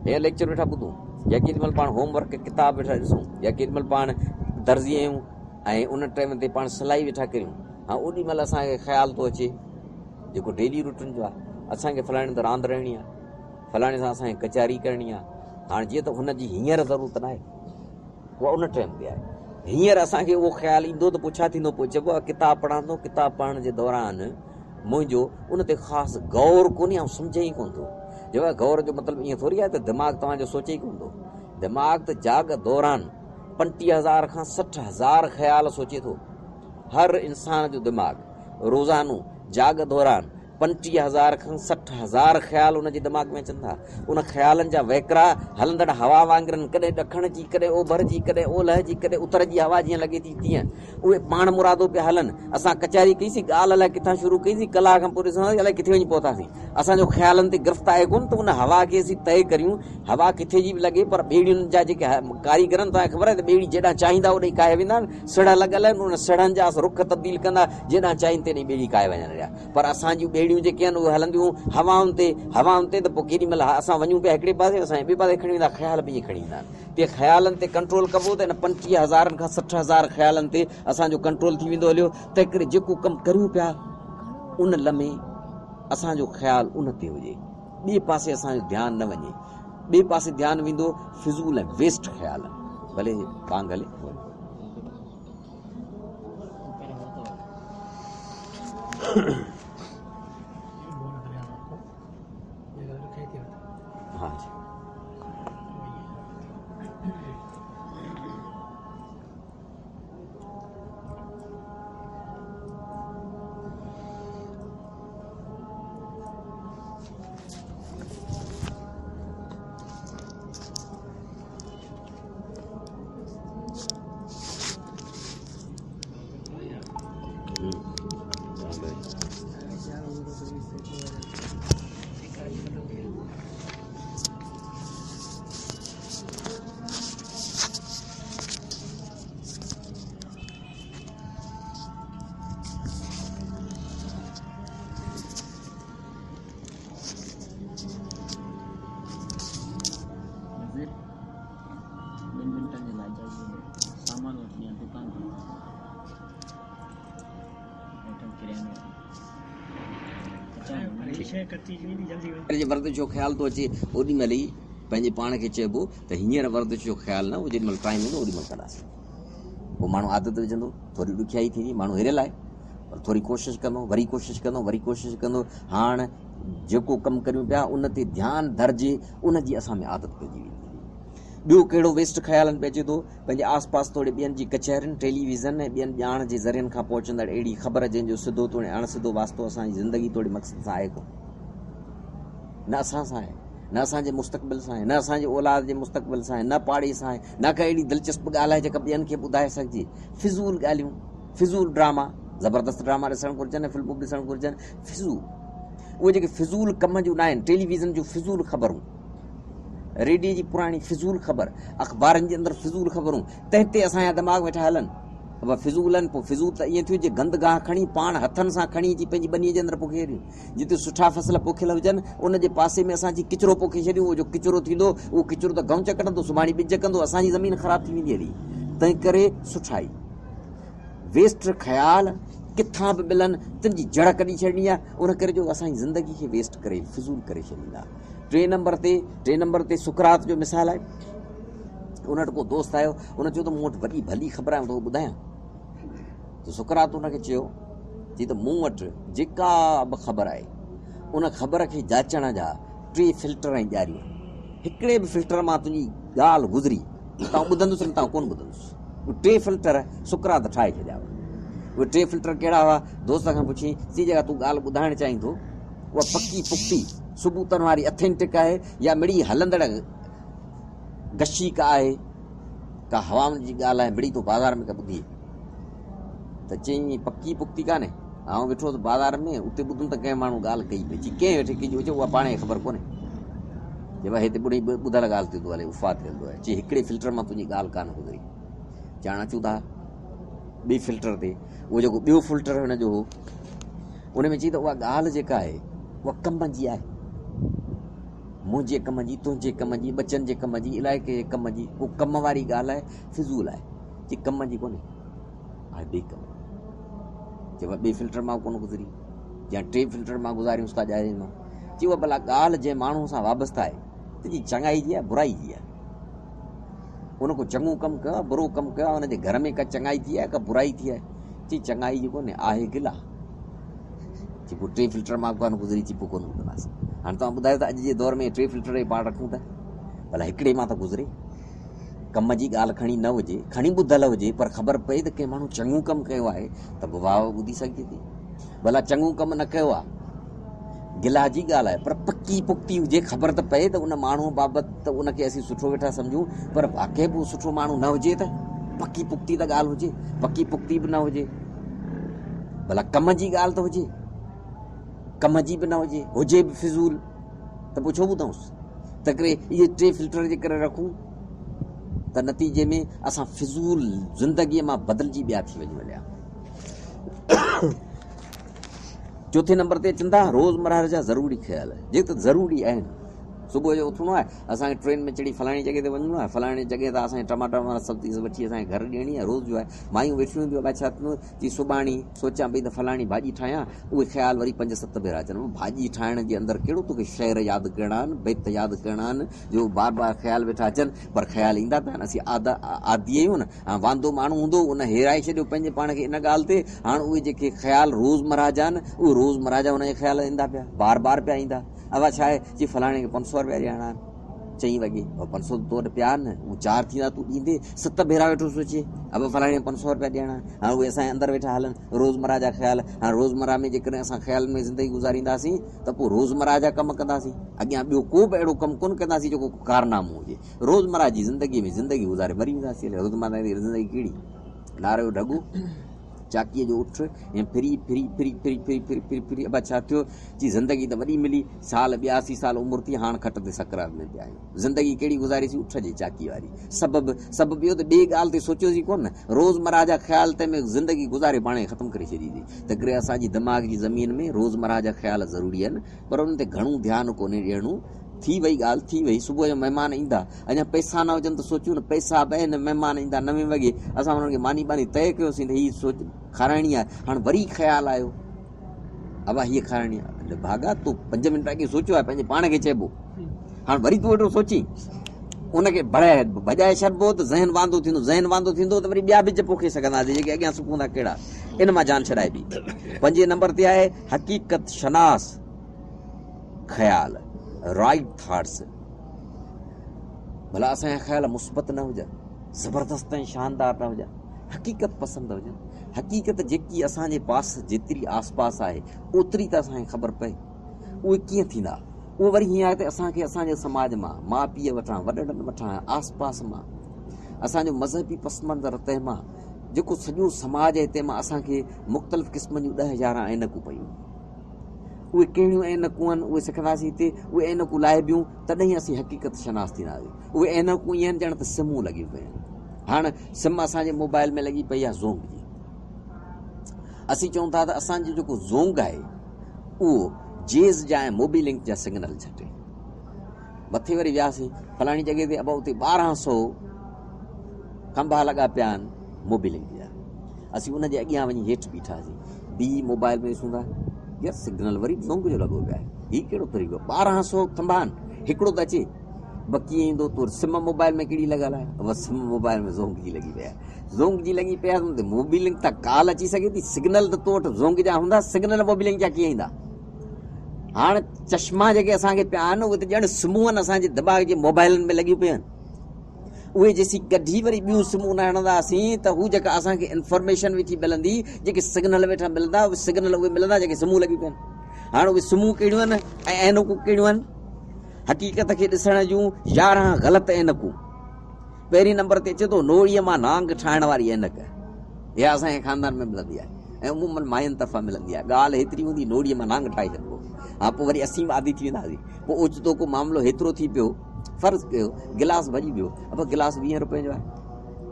هيء ليڪچر ويٺا ٻڌون يا ڪيڏي مهل پاڻ هوم ورڪ ڪتاب ويٺا ڏسون يا ڪيڏي مهل پاڻ درزي آهيون ۽ ان ٽائيم تي پاڻ سلائي ويٺا ڪريون ها اوڏي مهل اسان کي خيال ٿو اچي جيڪو ڊيلي روٽين جو آهي اسان کي فلاڻي ته راند رهڻي آهي فلاڻي سان اسان کي ڪچهري ڪرڻي آهي. هاڻ جيئن ته هن جي هينئر ضرورت ناهي، اها ان ٽائيم تي آهي. هينئر اسان کي اهو خيال ايندو ته پوء ڇا ٿيندو؟ پوء چئبو آهي ڪتاب پڙهان ٿو، ڪتاب پڙهڻ جي دوران منهنجو ان تي خاص غور ڪونهي، آئون سمجهان ئي ڪونه ٿو. جو غور جو مطلب ائين ٿوري آهي ته دماغ توهان جو سوچي ئي ڪونه ٿو. دماغ ته جاڳ دوران 25 هزار کان 60 هزار خيال سوچي ٿو. هر انسان جو دماغ روزانو جاڳ دوران 25 هزار کان 60 هزار خيال ان جي دماغ ۾ اچن ٿا. ان خيالن جا وهڪرا هلندڙ هوا وانگر آهن، ڪڏهن ڏکڻ جي، ڪڏهن اوڀر جي، ڪڏهن اولهه جي، ڪڏهن اتر جي هوا جيئن لڳي ٿي تيئن اهي پاڻ مرادو پيا هلن. اسان ڪچهري ڪئي سين، ڳالهه الائي ڪٿان شروع ڪئي سين، ڪلاڪ کان پوء ڏسنداسين الائي ڪٿي وڃي پهتاسين. اسان جو خيالن تي گرفت آهي ڪونه ته ان هوا کي اسين طئي ڪريون. هوا ڪٿي جي به لڳي پر ٻيڙين جا جيڪي ڪاريگر آهن توهان کي خبر آهي ته ٻيڙي جيڏانهن چاهيندا اوڏانهن ڪاهي ويندا آهن. سڙهه لڳل آهن، ان سڙهن جا رخ تبديل ڪندا، جيڏانهن چاهين تيڏانهن ٻيڙي ڪاهي وڃن رهيا. پر اسان جون ٻيڙيون جيڪي آهن اهي هلنديون هوائن تي، هوائن تي ته پوء ڪيڏي مهل اسان وڃون پيا هڪڙي پاسي اسان کي ٻئي پاسي کڻي ويندا، خيال به ائين کڻي ويندا آهن. تيئن خيالن تي ڪنٽرول ڪبو ته ان 25 هزارن کان 60 هزار خيالن تي اسان جو ڪنٽرول ٿي ويندو هليو. تنهنڪري جيڪو ڪم ڪريون پيا ان لمحي اسان جو خيال ان تي هجي، ٻئي پاسي اسان جو ڌيان نه وڃي. ٻئي پاسي ڌيان ويندو فضول ۽ ويسٽ خيال. ڀلي بانگ هلي. ها جي. شيء ڪچي ٿي ويندي جلدي وڃي. جي ورزش جو خيال ٿو اچي اوڏي مهل ئي پنهنجي پاڻ کي چئبو ته هينئر ورزش جو خيال نه جيڏي مهل ٽائيم ايندو اوڏي مهل ڪنداسين. پوء ماڻهو عادت وجهندو، ٿوري ڏکيائي ٿيندي، ماڻهو هريل آهي پر ٿوري ڪوشش ڪندو، وري ڪوشش ڪندو، وري ڪوشش ڪندو، هاڻ جيڪو ڪم ڪريون پيا ان تي ڌيان ڌرجي ان جي اسان ۾ عادت پئجي ويندي. ٻيو ڪهڙو ويسٽ خيالن ۾ اچي ٿو؟ پنهنجي آس پاس توڙي ٻين جي ڪچهرين، ٽيلي ويزن ۽ ٻين ڄاڻ جي ذريعن کان پهچندڙ اهڙي خبر جنهن جو سڌو توڙي اڻ سڌو واسطو اسان جي زندگي توڙي مقصد سان آهي ڪونه. نه اسان سان آهي، نه اسان جي مستقبل سان آهي، نه اسان جي اولاد جي مستقبل سان آهي، نه پاڙي سان آهي، نه ڪا اهڙي دلچسپ ڳالهه آهي جيڪا ٻين کي ٻڌائي سگهجي. فضول ڳالهيون، فضول ڊراما، زبردست ڊراما ڏسڻ گهرجن ۽ فلمون به ڏسڻ گهرجن، فضول. اهي جيڪي فضول ڪم جون ناهن، ٽيلي ويزن جون فضول خبرون. ريڊيي جي پراڻي فضول خبر، اخبارن جي اندر فضول خبرون، تنهن تي اسان جا دماغ ويٺا هلن. ابا فضول آهن، پوء فضول ته ائين ٿيو جيئن گند گاهه کڻي پاڻ هٿن سان کڻي اچي پنهنجي ٻنيء جي اندر پوکي ڇڏيون. جتي سٺا فصل پوکيل هجن، ان جي پاسي ۾ اسان اچي ڪچرو پوکي ڇڏيون، اهو جو ڪچرو ٿيندو، اهو ڪچرو ته گئونچ ڪڍندو، سڀاڻي ٻج ڪندو، اسان جي زمين خراب ٿي ويندي هلي. تنهنڪري سٺائي. ويسٽ خيال ڪٿان به ملن، تن جي جڙ ڪڍي ڇڏڻي آهي، ان ڪري جو اسان جي زندگي کي ويسٽ ڪري فضول ڪري ڇڏيندا. ٽئين نمبر تي ٽئين نمبر تي سقراط جو مثال آهي. ان وٽ ڪو دوست آيو، ان چيو ته مون وٽ وڏي ڀلي خبر آهي، توکي ٻڌايان. ته سقراط ان کي چيو چي ته مون وٽ جيڪا به خبر آهي ان خبر کي جاچڻ جا ٽي فلٽر ۽ ڄاريون آهن. هڪڙي به فلٽر مان تنهنجي ڳالهه گذري ته آئون ٻڌندس نه ته آئون ڪونه ٻڌندس. اهي ٽي فلٽر سقراط ٺاهي ڇڏيا هئا. اهي ٽي فلٽر ڪهڙا هئا؟ دوست کان پڇيائين، چي جيڪا تون ڳالهه ٻڌائڻ چاهين ٿو اها پڪي پختي ثبوتن واري اٿينٽڪ آهي يا مڙئي هلندڙ گشي ڪا آهي، ڪا هوائن جي ڳالهه آهي، مڙئي تو بازار ۾ ڪا ٻڌي ته چيائين پڪي پختي ڪانهي، آئون ويٺو هوس بازار ۾ اتي ٻڌم ته ڪنهن ماڻهو ڳالهه ڪئي پئي، چي ڪنهن ويٺي ڪئي جو اها پاڻ کي خبر ڪونهي، چي ڀاء هتي ٻڌي ٻڌل ڳالهه تي ٿو هلي افواهه تي هلندو آهي، چي هڪڙي فلٽر مان تنهنجي ڳالهه ڪانه گذري، چاڻ اچون ٿا ٻئي فلٽر تي، اهو جيڪو ٻيو فلٽر هن جو هو ان ۾ چي ته اها ڳالهه جيڪا آهي اها ڪم جي آهي، منهنجي ڪم جي، تنهنجي ڪم جي، ٻچن جي ڪم جي، علائقي جي ڪم جي، ڪو ڪم واري ڳالهه آهي، فضول آهي، چي ڪم جي ڪونهي، آهي بي ڪم جي. چي اها ٻئي فلٽر مان ڪونه گذري يا ٽي فلٽر مان گذاريونس ٿا ڄارين مان. چي اها ڀلا ڳالهه جنهن ماڻهوء سان وابسته آهي، تنهنجي چڱائي جي آهي برائي جي آهي؟ ان ڪو چڱو ڪم ڪيو آهي برو ڪم ڪيو آهي ان جي گهر ۾ ڪا چڱائي ٿي آهي ڪا برائي ٿي آهي؟ چي چڱائي جي ڪونهي، آهي گلا. چي پوء ٽي فلٽر مان به ڪانه گذري، چي پوء ڪونه ٻڌنداسين. هاڻي توهان ٻڌايو ته اڄ جي دور ۾ ٽي فلٽر ئي پاڻ رکون ته ڀلا هڪڙي مان ته گذري. ڪم جي ڳالهه کڻي نه هجي، کڻي ٻڌل هجي پر خبر پئي ته ڪنهن ماڻهو چڱو ڪم ڪيو آهي ته به واهه واهه ٻڌي سگهجي ٿي. ڀلا چڱو ڪم نه ڪيو آهي، گلا جي ڳالهه آهي پر پڪي پختي هجي، خبر ته پئي ته ان ماڻهوء بابت ته ان کي اسين سٺو ويٺا سمجهون پر واقعي به اهو سٺو ماڻهو نه هجي ته پڪي پختي ته ڳالهه هجي، پڪي پختي به نه هجي. ڀلا ڪم جي ڳالهه ته هجي، ڪم جي به نه هجي، هجي به فضول ته پوء ڇو ٻڌونس؟ تنهنڪري اهي ٽي فلٽر جيڪڏهن رکون ته نتيجي ۾ اسان فضول زندگيء مان بدلجي ٻيا ٿي وڃون هليا. چوٿين نمبر تي اچن ٿا روزمرهه جا ضروري خيال، جيڪي ته ضروري آهن. صبح جو اٿڻو آهي، اسان کي ٽرين ۾ چڙهي فلاڻي جڳهه تي وڃڻو آهي، فلاڻي جڳهه تان اسان کي ٽماٽا وماٽا سبزي وٺي اسان کي گهر ڏيڻي آهي، روز جو آهي. مايون ويٺيون هونديون ابا ڇا ٿيندو چي سڀاڻي سوچيان پئي ته فلاڻي ڀاڄي ٺاهيان، اهي خيال وري پنج ست ڀيرا اچن. ڀاڄي ٺاهڻ جي اندر ڪهڙو توکي شعر ياد ڪرڻا آهن، بيت ياد ڪرڻا آهن جو بار بار خيال ويٺا اچن، پر خيال ايندا پيا آهن، اسين عادي آهيون نه. هاڻ واندو ماڻهو هوندو، ان هيرائي ڇڏيو پنهنجي پاڻ کي ان ڳالهه تي، هاڻ اهي جيڪي خيال روزمرهه جا آهن، اهي روزمرهه جا هن جي خيال ايندا پيا، بار بار پيا ايندا. ابا ڇا آهي؟ چي فلاڻي کي پنج سؤ رپيا ڏيڻا آهن. چئين وڳي، ابا پنج سؤ ته تو وٽ پيا آهن، هو چار ٿيندا تون ڏيندين، ست ڀيرا ويٺو سوچي، ابا فلاڻي کي پنج سؤ رپيا ڏيڻا آهن. هاڻ اهي اسان جي اندر ويٺا هلن، روزمرهه جا خيال. هاڻ روزمرهه ۾ جيڪڏهن اسان خيالن ۾ زندگي گذارينداسين ته پوء روزمرهه جا ڪم ڪنداسين، اڳيان ٻيو ڪو به اهڙو ڪم ڪونه ڪنداسين جيڪو ڪو ڪارنامو هجي. روزمره جي زندگيء ۾ زندگي گذاري مري وينداسين. روزمره جي زندگي ڪهڙي؟ نار جو ڍڳو، چاڪيء جو اٺ، ائين ڦري ڦري ڦري ڦري ڦري ڦري ڦري ڦري ابا ڇا ٿيو؟ چي زندگي ته وڏي ملي، سال 82 سال عمر ٿي، هاڻ کٽ تي سڪرات ۾ پيا آهيون. زندگي ڪهڙي گذاريسين؟ اٺ جي چاڪي واري. سبب؟ سبب اهو ته ٻي ڳالهه تي سوچيوسين ڪونه. روزمره جا خيال تنهن ۾ زندگي گذاري پاڻ کي ختم ڪري ڇڏيسين. تنهنڪري اسان جي دماغ جي زمين ۾ روزمره جا خيال ضروري آهن، پر انهن تي گهڻو ڌيان ڪونهي ڏيڻو. ٿي وئي ڳالهه ٿي وئي، صبح جو مهمان ايندا، اڃا پئسا نه هجن ته سوچيون نه، پئسا به آهن، مهمان ايندا نوين وڳي، اسان انهن کي ماني ٻاني طئي ڪيوسين ته هي سوچ کارائڻي آهي، هاڻ وري خيال آيو ابا هيء کارائڻي آهي، نڀاڳا تو پنج منٽ اڳي سوچيو آهي پنهنجي پاڻ کي چئبو هاڻ وري تون ويٺو سوچين ان کي ڀڙائي ڀڄائي ڇڏبو ته ذهن واندو ٿيندو ذهن واندو ٿيندو ته وري ٻيا ٻج پوکي سگهنداسين جيڪي اڳيان سڪوندا ڪهڙا ان مان جان ڇڏائبي پنجين نمبر تي آهي حقيقت شناس خيال رائٽ ٿاٽس ڀلا اسان جا خيال مثبت نه هجن زبردست ۽ شاندار نه هجن حقيقت پسند هجن حقيقت جيڪي اسان جي پاس جيتري آس پاس آهي اوتري ته اسان کي خبر پئي اهي ڪيئن ٿيندا اهو وري هيئن آهي ته اسان کي اسان جي سماج مان ماء پيء وٽان وڏڙن وٽان آس پاس مان اسان جو مذهبي پس منظر تنهن مان جيڪو سڄو سماج آهي تنهن مان اسان کي مختلف قسمن جون ڏهه يارهن عينڪون پيون اهي ڪهڙيون عينڪون آهن اهي سکنداسين هتي اهي عينڪون لاهبيون تڏهن اسين حقيقت شناس ٿينداسين اهي عينڪون ائين آهن ڄڻ ته سمون لڳيون پيون آهن هاڻ سم اسان جي موبائل ۾ لڳي پئي آهي زونگ جي اسين چئون ٿا ته اسان جو جيڪو زونگ آهي اهو جيز جا ۽ موبي لنڪ جا سگنل ڇٽي مٿي وري وياسين فلاڻي جڳهه تي ابا اتي ٻارهن سو کنڀا لڳا پيا آهن موبي لنڪ جا اسين ان جي اڳيان وڃي هيٺ بيٺاسين بيهي موبائل ۾ ڏسون ٿا يار سگنل وري زونگ جو لڳو پيو آهي هي ڪهڙو طريقو ٻارهن سو کنڀا آهن هڪڙو ته اچي به ڪيئن ايندو تو سم موبائل ۾ ڪهڙي لڳل آهي ابا سم موبائل ۾ زونگ جي لڳي پئي آهي زونگ جي لڳي پئي آهي ته موبي لنڪ تان ڪال اچي سگهي ٿي سگنل ته تو وٽ زونگ جا هوندا سگنل موبي لنڪ جا ڪيئن ايندا هاڻ چشما جيڪي اسان کي پيا آهن اهي ته ڄڻ سمون اسان جي دماغ جي موبائلن ۾ لڳيون پيون آهن اهي جيسين ڪڍي وري ٻيون سمون نه هڻنداسين ته هو جيڪا اسان کي انفارميشن ويٺي ملندي جيڪي سگنل ويٺا ملندا اهي سگنل اهي ملندا جيڪي سمون لڳيون پيون آهن هاڻ اهي سمون ڪهڙيون آهن ۽ عينڪون ڪهڙيون آهن حقيقت کي ڏسڻ جون 11 غلط عينڪون. پهرين نمبر تي اچي ٿو نوڙيء مان نانگ ٺاهڻ واري عينڪ. اها اسان جي خاندان ۾ ملندي آهي ۽ عموماً ماين طرفان ملندي آهي. ڳالهه هيتري هوندي نوڙيء مان نانگ ٺاهي ڇڏبو. ها پوء وري اسين به عادي ٿي وينداسين. پوء اوچتو ڪو معاملو هيترو ٿي پيو، فرض ڪيو گلاس ڀڄي پيو. ابا گلاس ويهين روپين جو آهي.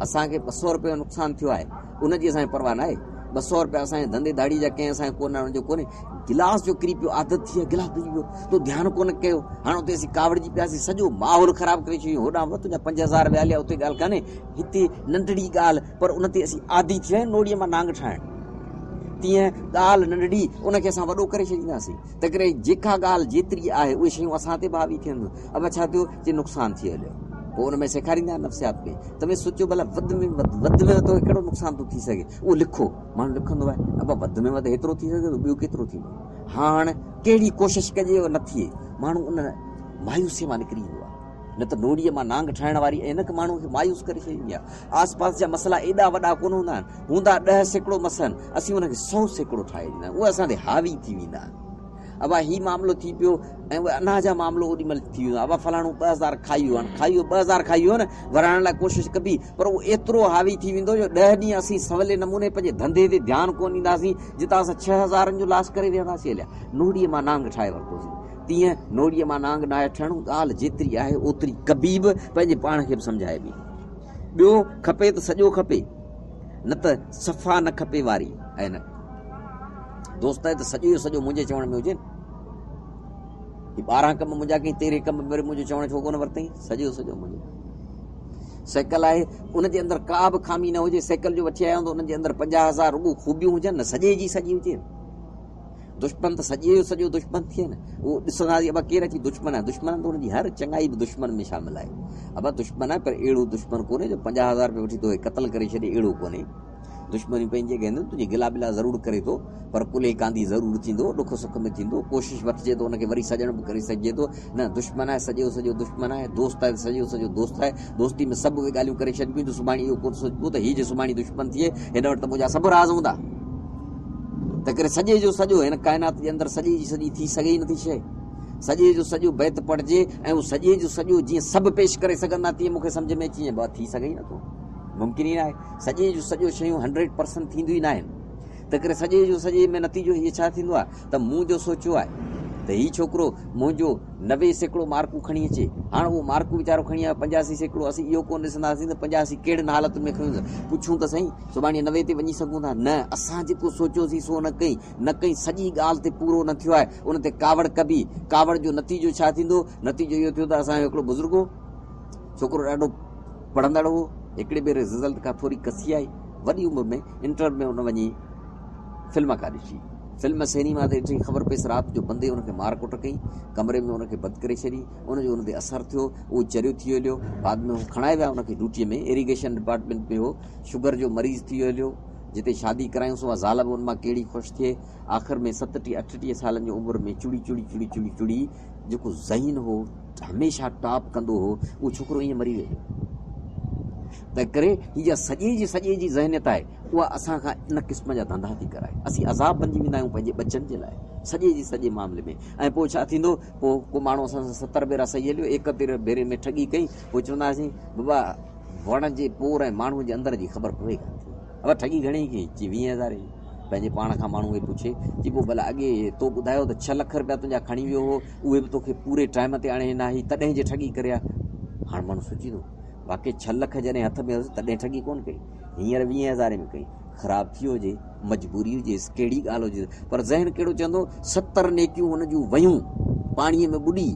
اسان کي ٻه سؤ روپين جو نقصان ٿيو آهي. ان جي اسان کي پرواهه ناهي. ٻه سؤ روپيا اسان جي ڌنڌي ڌاڙي جا ڪنهن اسان کي ڪونه ان جو ڪونهي. گلاس جو ڪري پيو عادت ٿي وئي گلاس ڀڄي پيو تو ڌيان ڪونه ڪيو هاڻ اتي اسين ڪاوڙجي پياسين سڄو ماحول خراب ڪري ڇڏيو هوڏانهن به تنهنجا 5000 ويا هليا اتي ڳالهه ڪانهي هتي ننڍڙي ڳالهه پر ان تي اسين عادي ٿي ويا آهيون نوڙيء مان نانگ ٺاهڻ تيئن ڳالهه ننڍڙي ان کي اسان وڏو ڪري ڇڏينداسين تنهنڪري جيڪا ڳالهه جيتري آهي اهي شيون اسان تي به حاوي ٿين ٿيون ابا ڇا ٿيو چي نقصان ٿي هليو پوء ان ۾ سيکاريندا آهن نفسيات ۾ توهين سوچيو ڀلا وڌ ۾ وڌ وڌ ۾ وڌ توکي ڪهڙو نقصان ٿو ٿي سگهي اهو لکو ماڻهو لکندو آهي ابا وڌ ۾ وڌ هيترو ٿي سگهي ٿو ٻيو ڪيترو ٿيندو هاڻ ڪهڙي ڪوشش ڪجي اهو نه ٿئي ماڻهو ان مايوسي مان نڪري ايندو آهي نه ته نوڙيء مان نانگ ٺاهڻ واري عينڪ ماڻهو کي مايوس ڪري ڇڏيندي آهي آس پاس جا مسئلا ايڏا وڏا ڪونه هوندا آهن هوندا 10% مسئلا اسين ان کي 100% ٺاهي ڏيندا آهيون اهي اسان تي حاوي ٿي ويندا آهن ابا هي معاملو ٿي پيو ۽ اهي انا جا معاملو اوڏي مهل ٿي ويو ابا فلاڻو 2000 کائي ويو هاڻ کائي ويو 2000 کائي ويو نه ورائڻ لاء ڪوشش ڪبي پر اهو ايترو حاوي ٿي ويندو جو 10 ڏينهن اسين سولي نموني پنهنجي ڌنڌي تي ڌيان ڪونه ڏينداسين جتان اسان 6000 جو لاس ڪري ويهنداسين هليا نوڙيء مان نانگ ٺاهي ورتوسين تيئن نوڙيء مان نانگ ناهي ٺهڻو ڳالهه جيتري آهي اوتري ڪبي به پنهنجي پاڻ کي به سمجهائبي ٻيو کپي ته سڄو کپي نه ته صفا نه کپي واري عينڪ دوست آهي ته سڄو جو سڄو منهنجي چوڻ ۾ هجي هي 12 ڪم منهنجا ڪئين تيرهين ڪم وري منهنجو چوڻ ڇو ڪونه ورتائين سڄو سڄو منهنجو سائيڪل آهي ان جي اندر ڪا به خامي نه هجي سائيڪل جو وٺي آيو ته ان جي اندر 50000 رڳو خوبيون هجن نه سڄي جي سڄي هجي دشمن ته سڄي جو سڄو دشمن ٿئي نه اهو ڏسنداسين ابا ڪير اچي دشمن آهي دشمن ته ان جي هر چڱائي به دشمن ۾ شامل آهي ابا دشمن آهي پر اهڙو دشمن ڪونهي جو 50000 روپيا وٺي توکي قتل ڪري ڇڏي اهڙو ڪونهي دشمنيون پنهنجي جڳهه هونديون، تنهنجي گلا بلا ضرور ڪري ٿو، پر ڪلهي ڪانڌي ضرور ٿيندو، ڏک سک ۾ ٿيندو، ڪوشش وٺجي ته ان کي وري سڄڻ به ڪري سگهجي ٿو. نه، دشمن آهي سڄو سڄو دشمن آهي، دوست آهي ته سڄو سڄو دوست آهي. دوستي ۾ سڀ اهي ڳالهيون ڪري ڇڏبيون ته سڀاڻي اهو ڪونه سوچبو ته هي جي سڀاڻي دشمن ٿئي، هن وٽ ته منهنجا سڀ راز هوندا. تنهنڪري سڄي جو سڄو هن ڪائنات جي اندر سڄي جي سڄي ٿي سگهي ئي نٿي شيء. سڄي جو سڄو بيت پڙهجي ۽ اهو سڄي جو سڄو جيئن سڀ پيش ڪري سگهندا تيئن مون کي سمجهه ۾ اچي وڃي، بابا ٿي سگهي ئي نٿو. ممڪن ئي ناهي. سڄي جو سڄو شيون هنڊريڊ پرسنٽ ٿينديون ئي ناهن. تنهنڪري سڄي جو سڄي ۾ نتيجو هيء ڇا ٿيندو آهي ته مون جو سوچيو آهي ته هي ڇوڪرو منهنجو 90% مارڪون کڻي اچي. هاڻ اهو مارڪون ويچارو کڻي آيو 85%. اسين اهو ڪونه ڏسنداسين ته 85 ڪهڙين حالتن ۾ کنيو اٿس. پڇون ته سهي، سڀاڻي 90 تي وڃي سگهون ٿا؟ نه، اسان جيڪو سوچيوسين سو نه ڪئي، نه ڪئي. سڄي ڳالهه تي پورو نه ٿيو آهي. ان تي ڪاوڙ ڪبي. ڪاوڙ جو نتيجو ڇا ٿيندو؟ نتيجو اهو ٿيو ته اسان جو هڪڙو بزرگ هو. ڇوڪرو ڏاڍو پڙهندڙ هو. هڪڙي ڀيري رزلٽ کان ٿوري ڪسي آئي. وڏي عمر ۾ انٽر ۾ هن وڃي فلم ڪا ڏٺي. فلم سئنيما تي ڏٺي خبر پيس رات جو بندي ان کي مار ڪٽ ڪئي، ڪمري ۾ ان کي بند ڪري ڇڏي، ان جو ان تي اثر ٿيو، اهو چريو ٿي هليو، بعد ۾ هو کڻائي ويا ان کي ڊيوٽيء ۾ ايريگيشن ڊپارٽمينٽ ۾ هو، شگر جو مريض ٿي هليو، جتي شادي ڪرايونس اها زال به ان مان ڪهڙي خوش ٿئي، آخر ۾ ستٽيهه اٺٽيهه سالن جي عمر ۾ چڙي چڙي چڙي چڙي چڙي جيڪو ذهين هو، هميشه ٽاپ ڪندو هو، اهو ڇوڪرو ائين مري ويو. تنهن ڪري هي جا سڄي جي سڄي جي ذهنيت آهي، اها اسان کان ان قسم جا ڌنڌا ٿي ڪرائي. اسين عذاب بنجي ويندا آهيون پنهنجي ٻچن جي لاء سڄي جي سڄي معاملي ۾. ۽ پوء ڇا ٿيندو؟ پوء ڪو ماڻهو اسان سان 70 ڀيرا صحيح هليو، 71 ڀيري ۾ ٺڳي ڪئي، پوء چوندا هئاسين، بابا وڻ جي پور ۽ ماڻهوء جي اندر جي خبر پوي ڪانه ٿي. ابا ٺڳي گهڻي ڪئي؟ چي ويهين هزارين جي. پنهنجي پاڻ کان ماڻهو اهي پڇي، چي پوء ڀلا اڳي تو ٻڌايو ته 6 لک رپيا تنهنجا کڻي ويو هو، اهي به توکي پوري ٽائيم تي آڻي ڏنا هئي، تڏهن جي ٺڳي ڪري ها. هاڻ ماڻهو سوچيندو، واقعي 6 لک جڏهن هٿ ۾ هيس تڏهن ٺڳي ڪونه ڪئي، هينئر ويهين هزارين ۾ ڪئي. خراب ٿي هجي، مجبوري هجيس، ڪهڙي ڳالهه هجيس، پر ذهن ڪهڙو چوندو، 70 نيڪيون هن جون ويون پاڻيء ۾ ٻڏي،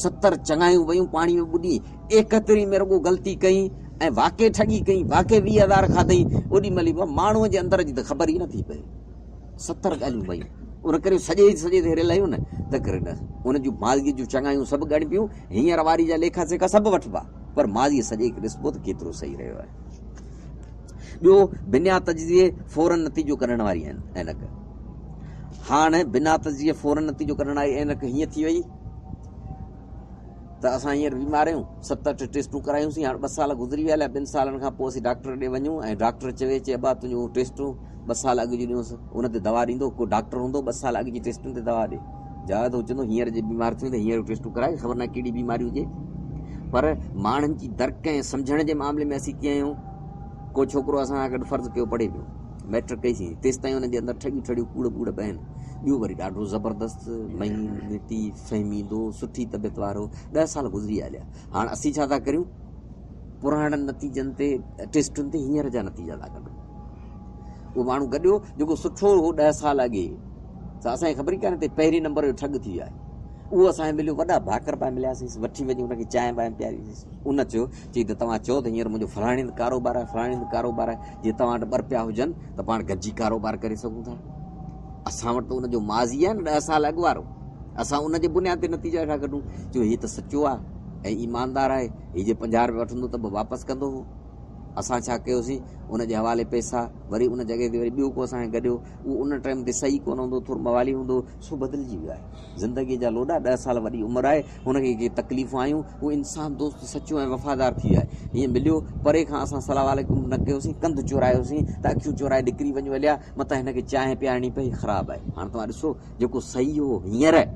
70 چڱايون ويون پاڻيء ۾ ٻڏي، ايڪهترين ۾ رڳو غلطي ڪئي ۽ واقعي ٺڳي ڪئي، واقعي 20 هزار کاڌئي، اوڏي مهل ئي ماڻهوء جي اندر جي ته خبر ئي نٿي پئي. 70 ڳالهيون ويون. ان ڪري سڄي سڄي تي هريل آهيون نه، تنهن ڪري نه ان جون ماضيء جون چڱايون سڀ ڳڻبيون، هينئر واري جا ليکا سيکا سڀ وٺبا، پر ماضيء سڄي کي ڏسبو ته ڪيترو صحيح رهيو آهي. ٻيو بنا تجزيي فورن نتيجو ڪڍڻ واري عينڪ. هاڻ بنا تجزيي فورن نتيجو ڪڍڻ واري عينڪ هيئن ٿي وئي ته اسان هينئر بيمار آهيون، ست اٺ ٽيسٽون ڪرايونسين، هاڻ 2 سال گذري ويا الائي 2 سالن کان پوء اسين ڊاڪٽر ڏي وڃون ۽ ڊاڪٽر چوي چي ابا تنهنجون ٽيسٽون 2 سال اڳ جون ڏيونس، ان تي دوا ڏيندو، ڪو ڊاڪٽر هوندو 2 سال اڳ جي ٽيسٽن تي دوا ڏي. جا ته هو چوندو هينئر جي بيمار ٿيون ته هينئر ٽيسٽون ڪرائي خبر ناهي ڪهڙي بيماري هجي. پر ماڻهن جي درڪ ۽ سمجهڻ جي معاملي ۾ اسين ڪيئن آهيون؟ ڪو ڇوڪرو اسان سان گڏ فرض ڪيو پڙهي پيو، مئٽرڪ ڪئي سين، تيستائين ان جي اندر ٺڳيون ٺڙيون ڪوڙ ٻوڙ به آهن. ٻيو وري ڏاڍو زبردست، محنتي، فهميدو، سٺي طبيعت وارو، 10 سال گذري هليا. هاڻ اسين ڇا ٿا ڪريون؟ پراڻن نتيجن تي، ٽيسٽن تي هينئر جا نتيجا ٿا ڪڍون. اهو ماڻهو گڏيو جيڪو سٺو هو 10 سال اڳي، سا اسان کي خبر ئي ڪانه ته پهرين نمبر جو ٺڳ ٿي ويو آهي. اهو اسان کي مليو، وڏا ڀاڪر پائي ملياسين، وٺي وڃي ان کي چانهه بانهه پياريسين. ان چيو، چئي ته توهان چئو ته هينئر منهنجو فلاڻي هنڌ ڪاروبار آهي، فلاڻي هنڌ ڪاروبار آهي، جي توهان وٽ 2 رپيا هجن ته پاڻ گڏجي ڪاروبار ڪري سگهون ٿا. اسان وٽ ته ان جو ماضي آهي نه 10 سال اڳ وارو، اسان ان جي بنياد تي نتيجا ويٺا ڪڍون. چيو هي ته سچو آهي ۽ ايماندار آهي، هي جي 50 رپيا وٺندو ته به واپس ڪندو هو. اسان ڇا ڪيوسين، ان جي حوالي پئسا، وري ان جڳهه تي وري ٻيو ڪو اسان کي گڏيو، اهو ان ٽائيم تي صحيح ڪونه هوندو، ٿورو موالي هوندو هو، سو بدلجي ويو آهي. زندگيء جا لوڏا، 10 سال وڏي عمر آهي، هن کي ڪي تڪليفون آيون، هو انسان دوست، سچو ۽ وفادار ٿي ويو آهي. هيئن مليو، پري کان اسان سلام عليڪم به نه ڪيوسين، ڪنڌ چورايوسين ته اکيون چورائي نڪري وڃون هليا، متان هن کي چانهه پيارڻي پئي، خراب آهي. هاڻ توهان ڏسو، جيڪو صحيح هو هينئر،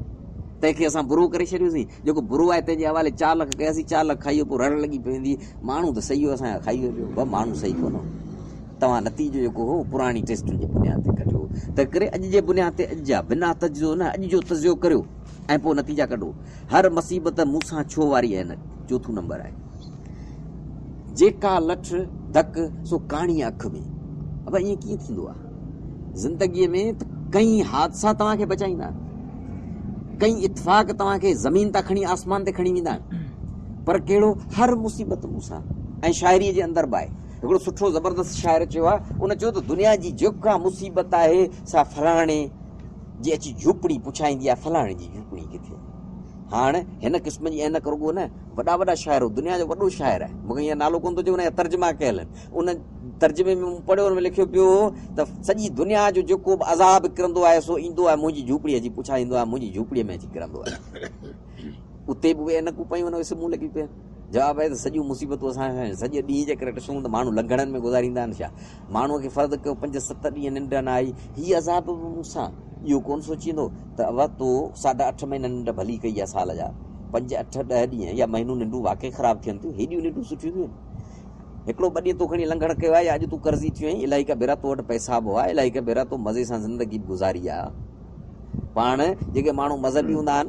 تنهن کي اسان برو ڪري ڇڏيوسين، جيڪو برو آهي تنهن جي حوالي 4 لک ڪياسين، 4 لک کائي ويو، پوء رڙ لڳي پئي هوندي، ماڻهو ته صحيح هو اسان جا کائي ويو، بابا ماڻهو صحيح ڪونه هو. توهان نتيجو جيڪو هو پراڻي ٽيسٽن جي بنياد تي ڪڍيو، تنهنڪري اڄ جي بنياد تي اڄ جا بنا تجزيو نه، اڄ جو تجزيو ڪريو ۽ پوء نتيجا ڪڍو. هر مصيبت مون سان ڇو واري عينڪ چوٿون نمبر آهي. جيڪا لٺ ڌڪ سو ڪاڻي اک ۾. ابا ائين ڪيئن ٿيندو آهي؟ زندگيء ۾ ته ڪئين حادثا توهان کي بچائيندا آهن، ڪئين اتفاق توهان کي زمين تان کڻي آسمان تي کڻي ويندا آهن، پر ڪهڙو هر مصيبت مون سان. ۽ شاعريء جي اندر به آهي. هڪڙو سٺو زبردست شاعر چيو آهي، ان چيو ته دنيا جي جيڪا مصيبت آهي سا فلاڻي جي اچي جهوپڙي پڇائيندي آهي، فلاڻي جي جهوپڙي ڪٿي آهي؟ هاڻ هن قسم جي عينڪ رڳو نه، وڏا وڏا شاعر، دنيا جو وڏو شاعر آهي، مون کي هينئر نالو ڪونه ٿو اچي، ان جا ترجما ڪيل آهن، ان ترجمي ۾ مون پڙهيو، ان ۾ لکيو پيو هو ته سڄي دنيا جو جيڪو به عذاب ڪرندو آهي سو ايندو آهي منهنجي جهوپڙي اچي پڇائيندو آهي، منهنجي جهوپڙيء ۾ اچي ڪرندو آهي. اتي به اهي عينڪون پيون آهن، اهي سمون لڳيون پيون آهن. جواب آهي ته سڄيون مصيبتون اسان کي آهن. سڄي ڏينهن جيڪڏهن ڏسون ته ماڻهو لنگهڻن ۾ گذاريندا آهن ڇا؟ ماڻهوء کي فرض ڪيو 5 7 ڏينهن ننڊ نه آئي، هي عذاب به مون سان. اهو ڪونه سوچيندو ته ابا تو ساڍا اٺ مهينا ننڊ ڀلي ڪئي آهي سال جا 5 8 10 ڏينهن يا مهينو ننڊون واقعي خراب ٿين ٿيون، هيڏيون ننڊون سٺيون ٿيون آهن. هڪڙو ٻه ڏينهن تو کڻي لنگهڻ ڪيو آهي يا اڄ تون قرضي ٿيو آهين، الائي ڪا ڀيرا تو وٽ پئسا به هئا، الائي ڪا ڀيرا تو مزي سان زندگي به گذاري آهي. پاڻ جيڪي ماڻهو مذهبي هوندا آهن،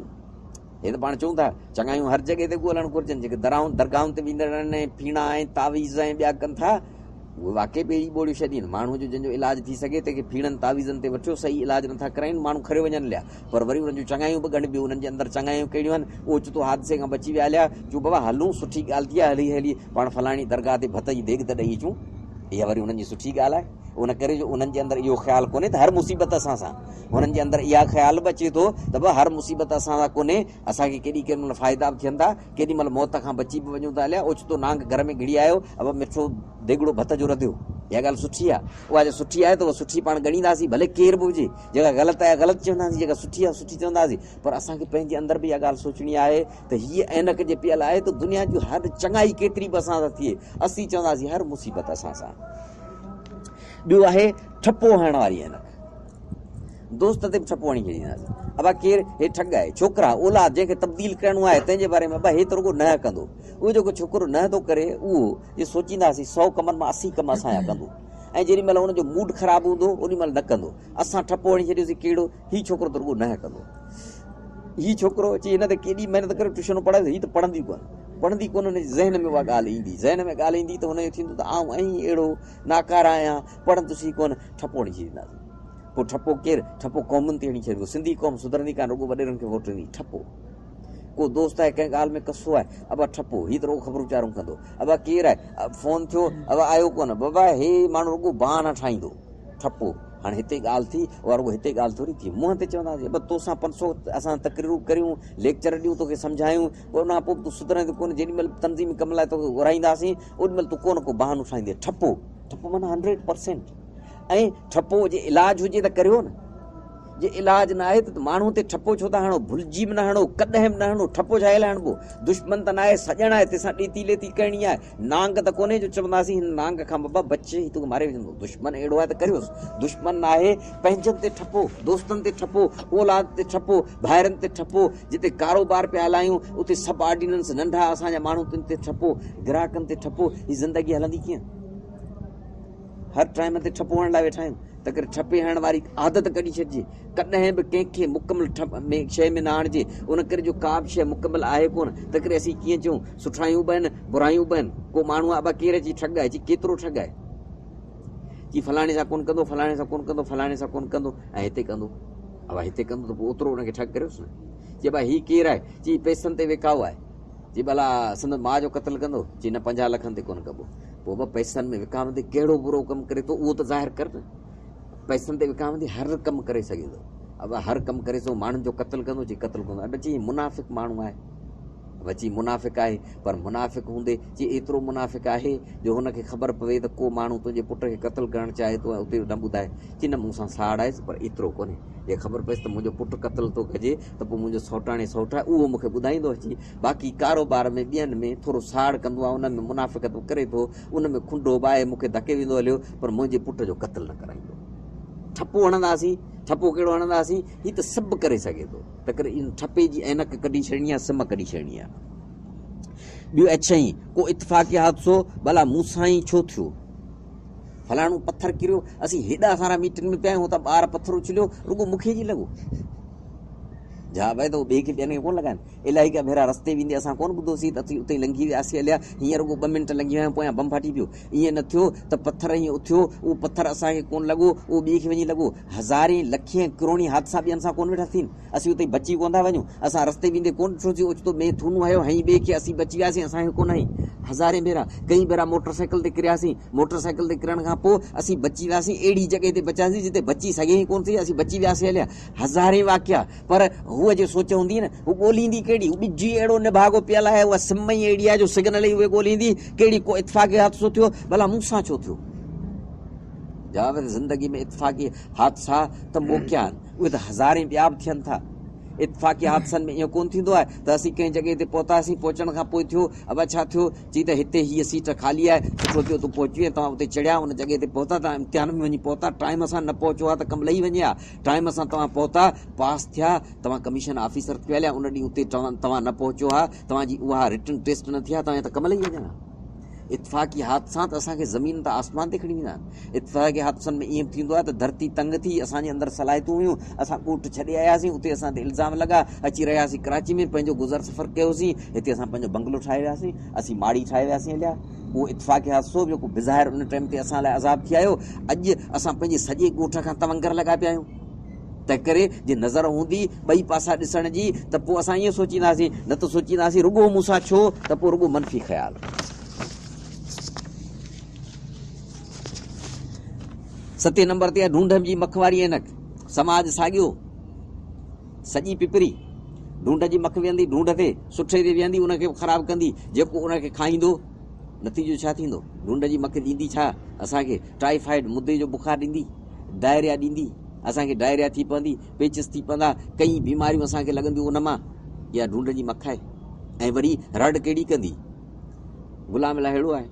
هي ته پاڻ چئون ٿا چڱايون هر جڳهه تي ڳولڻ گهرجن، جيڪي درگاهن تي ويندڙ آهن ۽ ڦيڻا ۽ تعويذ ۽ ٻيا ڪن ٿا، اهي واقعي ٻيڙي ٻوڙيون ڇڏين. ماڻهوء جو جنهن جو علاج ٿي سگهي تنهن کي ڦيڻن تعويذن تي وٺيو صحيح علاج نٿا ڪرائين، ماڻهو کريو وڃن هليا. پر وري انهن جون چڱايون به ڳڻبيون، انهن جي اندر چڱايون ڪهڙيون آهن؟ اوچتو حادثي کان بچي ويا هليا، چون بابا هلون، سٺي ڳالهه ٿي آهي، هلي هلي پاڻ فلاڻي درگاهه تي ڀت جي ديڳ ته ڏئي اچون. اها وري انهن جي سٺي ڳالهه آهي. ان ڪري جو انهن جي اندر اهو خيال ڪونهي ته هر مصيبت اسان سان. هنن جي اندر اها خيال به اچي ٿو ته به هر مصيبت اسان سان ڪونهي، اسان کي ڪيڏي ڪيڏي مهل فائدا به ٿين ٿا، ڪيڏي مهل موت کان بچي به وڃون ٿا هليا، اوچتو نانگ گهر ۾ گهڙي آيو، ابا مٺو ديڳڙو ڀت جو رڌيو. اها ڳالهه سٺي آهي. اها جي سٺي آهي ته اها سٺي پاڻ ڳڻينداسين، ڀلي ڪير به هجي. جيڪا غلط آهي غلط چونداسين، جيڪا سٺي آهي سٺي چونداسين. پر اسان کي پنهنجي اندر به اها ڳالهه سوچڻي آهي ته هيء عينڪ جي پيل آهي ته دنيا جي هر چڱائي ڪيتري به اسان سان ٿئي، اسين چونداسين هر مصيبت اسان سان. ٻيو آهي ٺپو هڻڻ واري عينڪ. دوست تي به ٺپو هڻي ڇڏينداسين. ابا ڪير هي ٺڳ آهي، ڇوڪرا، اولاد جنهن کي تبديل ڪرڻو آهي تنهن جي باري ۾ ابا هي ته رڳو ننهن ڪندو. اهو جيڪو ڇوڪرو ننهن ٿو ڪري اهو جي سوچينداسين سئو ڪمن مان 80 ڪم اسان جا ڪندو ۽ جيڏي مهل ان جو موڊ خراب هوندو اوڏي مهل نه ڪندو. اسان ٺپو هڻي ڇڏيوسين ڪهڙو هي ڇوڪرو ته رڳو ننهن ڪندو. هي ڇوڪرو اچي هن تي ڪيڏي محنت ڪري ٽيوشنون پڙهائيس هي ته پڙهندي ڪونه پڙهندي ڪونه هن جي ذهن ۾ اها ڳالهه ايندي ذهن ۾ ڳالهه ايندي ته هن جو ٿيندو ته آئون ائين اهڙو ناڪاره آهيان پڙهندس ئي ڪونه ٺپو هڻي ڇڏينداسين پوء ٺپو ڪير ٺپو قومن تي هڻي ڇڏبو سنڌي قوم سڌرندي ڪانه رڳو وڏيرن کي ووٽ ڏيندي ٺپو ڪو دوست آهي ڪنهن ڳالهه ۾ ڪسو آهي ابا ٺپو هي ته رڳو خبرون چارون ڪندو ابا ڪير آهي فون ٿيو ابا آيو ڪونه بابا هي ماڻهو رڳو بهانا ٺاهيندو ٺپو، هاڻي هتي ڳالهه ٿي، اها رڳو هتي ڳالهه ٿوري ٿي. منهن تي چونداسين، ابا توسان 500 اسان تقريرون ڪريون، ليڪچر ڏيون، توکي سمجهايون، پوء ان کان پوء به تون سڌرين ته ڪونه، جيڏي مهل به تنظيمي ڪم لاء توکي گهرائينداسين، اوڏي مهل تون ڪو نه ڪو بهانو ٺاهيندين. ٺپو، ٺپو معنيٰ هنڊريڊ پرسينٽ. ۽ ٺپو جي علاج هجي ته ڪريو نه. جي علاج نه آهي ته ماڻهو تي ٺپو ڇو ٿا هڻو، ڀلجي به نه هڻو، ڪڏهن به نه هڻو، ٺپو ڇا لاء هڻبو؟ دشمن ته ناهي، سڄڻ آهي، تنهن سان ڏيتي ليتي ڪرڻي آهي. نانگ ته ڪونهي جو چونداسين هن نانگ کان بابا بچ هي توکي ماري وجهندو. دشمن اهڙو آهي ته ڪريوس. دشمن ناهي، پنهنجن تي ٺپو، دوستن تي ٺپو، اولاد تي ٺپو، ڀائرن تي ٺپو، جتي ڪاروبار پيا هلايون اتي سب آرڊيننس ننڍا اسان جا ماڻهو تن تي ٺپو، گراهڪن تي ٺپو، هي زندگي هلندي ڪيئن؟ هر ٽائيم تي ٺپو هڻڻ لاء ويٺا آهيون تنهنڪري ٺپي هڻڻ واري عادت ڪڍي ڇڏجي. ڪڏهن به ڪنهن کي مڪمل ٺپ ۾ شيء ۾ نه آڻجي. ان ڪري جو ڪا به شيء مڪمل آهي ڪونه، تنهنڪري اسين ڪيئن چئون، سٺايون به آهن، برايون به آهن. ڪو ماڻهو آهي، ابا ڪير اچي ٺڳ آهي؟ چي ڪيترو ٺڳ آهي؟ چي فلاڻي سان ڪونه ڪندو، فلاڻي سان ڪونه ڪندو، فلاڻي سان ڪونه ڪندو ۽ هتي ڪندو. ابا هتي ڪندو ته پوء اوترو ان کي ٺڳ ڪريوس نه. چي ابا هي ڪير آهي؟ چي پئسن تي ويڪائو آهي. چي ڀلا سندس ماء جو قتل ڪندو؟ چي نه 50 لکن تي ڪونه ڪبو. پوء ابا پئسن ۾ وڪامندي ڪهڙو برو ڪم ڪري ٿو اهو ته ظاهر ڪر نه. پئسن تي وڪامندي هر ڪم ڪري سگهي ٿو. ابا هر ڪم ڪري سو ماڻهن جو قتل ڪندو؟ چي قتل ڪندو. ابا چي هي منافق ماڻهو آهي. ابا چي منافق آهي پر منافق هوندي چي ايترو منافق آهي جو هن کي خبر پوي ته ڪو ماڻهو تنهنجي پٽ کي قتل ڪرڻ چاهي ٿو ۽ اتي نه ٻڌائي. چي نه مون سان ساڙ آهيس پر ايترو ڪونهي. جي خبر پيس ته منهنجو پٽ قتل ٿو ڪجي ته پوء منهنجو سئوٽاڻي سئوٽ آهي اهو مون کي ٻڌائيندو اچي. باقي ڪاروبار ۾ ٻين ۾ ٿورو ساڙ ڪندو آهي ان ۾ منافقت به ڪري ٿو ان ۾ کنڊو به آهي مون کي ڌڪي ويندو هليو پر منهنجي پٽ جو قتل نه ڪرائيندو. ٺپو هڻنداسين، ٺپو ڪهڙو هڻنداسين هي ته سڀ ڪري سگهي ٿو تنهنڪري ان ٺپي جي عينڪ ڪڍي ڇڏڻي آهي سم ڪڍي ڇڏڻي آهي. ٻيو اڇائين ڪو اتفاقي حادثو ڀلا مون سان ئي ڇو ٿيو؟ فلاڻو پٿر ڪريو، اسين هيڏا سارا ميٽنگ ۾ پيا آهيون، هتان ٻار پٿر اڇليو، رڳو مون کي جي لڳو. جا ڀائي ته ٻئي کي ٻين کي ڪونه لڳائن. الائي ڪا ڀيرا رستي ويندي اسان ڪونه ٻڌوسين ته اسين اتي لنگهي وياسين هليا، هينئر رڳو ٻه منٽ لنگهي ويا آهيون پويان بم ڦاٽي پيو. ائين نه ٿيو ته پٿر ائين اٿيو، اهو پٿر اسان کي ڪونه لڳو، اهو ٻئي کي وڃي لڳو. هزارين، لکين، ڪروڙين حادثا ٻين سان ڪونه ويٺا ٿين. اسين اتي بچي ڪونه ٿا وڃون. اسان رستي ويندي ڪونه ڏٺوسين، اوچتو مينهن ٿونو هنيو، هنئين ٻئي کي، اسين بچي وياسين، اسان کي ڪونه هنئين. هزارين ڀيرا، ڪئين ڀيرا موٽر سائيڪل تي ڪرياسين، موٽر سائيڪل تي ڪرڻ کان پوء اسين بچي وياسين، اهڙي جڳهه تي بچياسين جتي بچي سگهي ئي ڪونه ٿي، اسين بچي وياسين هليا. هزارين واقعا، پر هوء جي سوچ هوندي نه، هو ڳوليندي ڪهڙي، هو ٻج ئي اهڙو نڀاڳو پيل آهي، اها سم ئي اهڙي آهي جو سگنل ئي اهي ڳوليندي، ڪهڙي ڪو اتفاقي حادثو ٿيو، ڀلا مون سان ڇو ٿيو؟ جواب آهي ته زندگي ۾ اتفاقي حادثا ته موقعا آهن، اهي ته هزارين ٻيا به ٿين ٿا. اتفاقي حادثن ۾ ائين ڪونه ٿيندو آهي ته اسين ڪنهن جڳهه تي پهتاسين، پهچڻ کان پوء ٿيو، ابا ڇا ٿيو؟ چي ته هتي هيء سيٽ خالي آهي، سٺو ٿيو تون پهچي وئين، توهان اتي چڙهيا، ان جڳهه تي پهتا، توهان امتحان ۾ وڃي پهتا، ٽائيم سان نه پهچو ها ته ڪم لهي وڃي ها، ٽائيم سان توهان پهتا، پاس ٿيا، توهان ڪميشن آفيسر ٿي هليا، ان ڏينهن اتي توهان نه پهچو ها، توهان جي اها رٽن ٽيسٽ نه ٿي ها، توهان جا ته ڪم لهي وڃن ها. اتفاقي حادثا ته اسان کي زمين تان آسمان تي کڻي ويندا آهن. اتفاقي حادثن ۾ ائين به ٿيندو آهي ته ڌرتي تنگ ٿي، اسان جي اندر صلاحيتون هيون، اسان ڳوٺ ڇڏي آياسين، اتي اسان تي الزام لڳا، اچي رهياسين ڪراچي ۾، پنهنجو گذر سفر ڪيوسين، هتي اسان پنهنجو بنگلو ٺاهي وياسين، اسين ماڙي ٺاهي وياسين هليا. اهو اتفاقي حادثو جيڪو بظاهر ان ٽائيم تي اسان لاء عذاب ٿي آيو، اڄ اسان پنهنجي سڄي ڳوٺ کان تونگر لڳا پيا آهيون. تنهنڪري جي نظر هوندي ٻئي پاسا ڏسڻ جي ته پوء اسان ائين سوچينداسين، نه ته سوچينداسين رڳو مون سان ڇو، ته پوء رڳو منفي خيال. ستين نمبر تي آهي ڍونڍ جي مک واري عينڪ. سماج ساڳيو، سڄي پپري ڍونڍ جي مک ويهندي ڍونڍ تي، سٺي تي ويهندي ان کي به خراب ڪندي، جيڪو ان کي کائيندو نتيجو ڇا ٿيندو؟ ڍونڍ جي مک ڏيندي ڇا اسان کي؟ ٽائيفائيڊ، مدي جو بخار ڏيندي، ڊائريا ڏيندي، اسان کي ڊائريا ٿي پوندي، پيچس ٿي پوندا، ڪئين بيماريون اسان کي لڳنديون ان مان. اها ڍونڍ جي مک آهي. ۽ وري رڙ ڪهڙي ڪندي؟ غلام الله اهڙو آهي،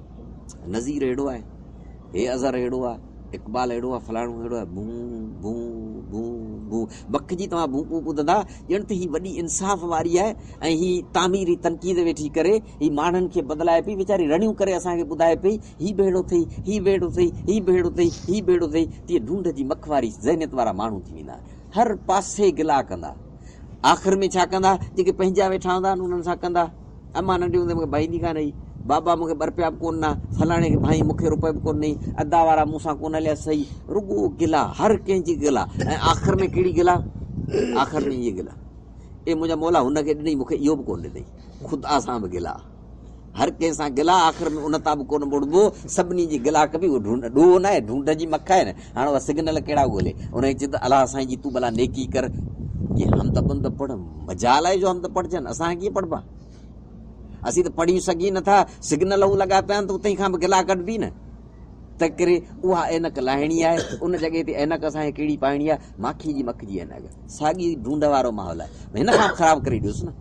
نذير اهڙو آهي، هي اظهر اهڙو آهي، اقبال اهڙو آهي، فلاڻو اهڙو آهي، ڀون ڀون ڀون ڀون مک جي توهان ڀون ڀون ٻڌندا ڄڻ ته هي وڏي انصاف واري آهي ۽ هي تعميري تنقيد ويٺي ڪري، هي ماڻهن کي بدلائي پئي، ويچاري رڙيون ڪري اسان کي ٻڌائي پئي، هي به اهڙو اٿئي، هي به اهڙو اٿئي، هي به اهڙو اٿئي، هي به اهڙو اٿئي، تيئن ڍونڍ جي مک واري ذهنيت وارا ماڻهو ٿي ويندا، هر پاسي گلا ڪندا، آخر ۾ ڇا ڪندا، جيڪي پنهنجا ويٺا هوندا آهن انهن سان ڪندا. امان ننڍي هوندي مون کي ڀائيندي ڪانه هئي، بابا مون کي ٻه رپيا به ڪونه ڏنا، فلاڻي کي ڀائين مون کي روپيه به ڪونه ڏنئي، ادا وارا مون سان ڪونه هليا سهي، رڳو گلا، هر ڪنهن جي گلا ۽ آخر ۾ ڪهڙي گلا؟ آخر ۾ هيء گلا، اي منهنجا مولا هن کي ڏنئي مون کي اهو به ڪونه ڏنئي، خدا سان به گلا، هر ڪنهن سان گلا، آخر ۾ ان تان به ڪونه مڙبو، سڀني جي گلا ڪبي، اهو ڍونڍ ڏوهه ناهي، ڍونڍ جي مک آهي نه، هاڻ اها سگنل ڪهڙا ڳولي، ان کي چئي ته الله سائين جي تون ڀلا نيڪي ڪر، ڪي حمد بند پڙهه، مجال آهي جو حمد پڙهجن، اسان کان ڪيئن پڙهبا؟ اسين ته پڙهي سگهي نٿا، سگنل هو لڳا پيا آهن ته اتي کان به گلا ڪڍبي نه. تنهنڪري اها عينڪ لاهڻي آهي، ان جڳهه تي عينڪ اسان کي ڪهڙي پائڻي آهي؟ ماکي جي مک جي عينڪ. ساڳي ڍونڍ وارو ماحول آهي. هن کان به خراب ڪري ڏيوس نه.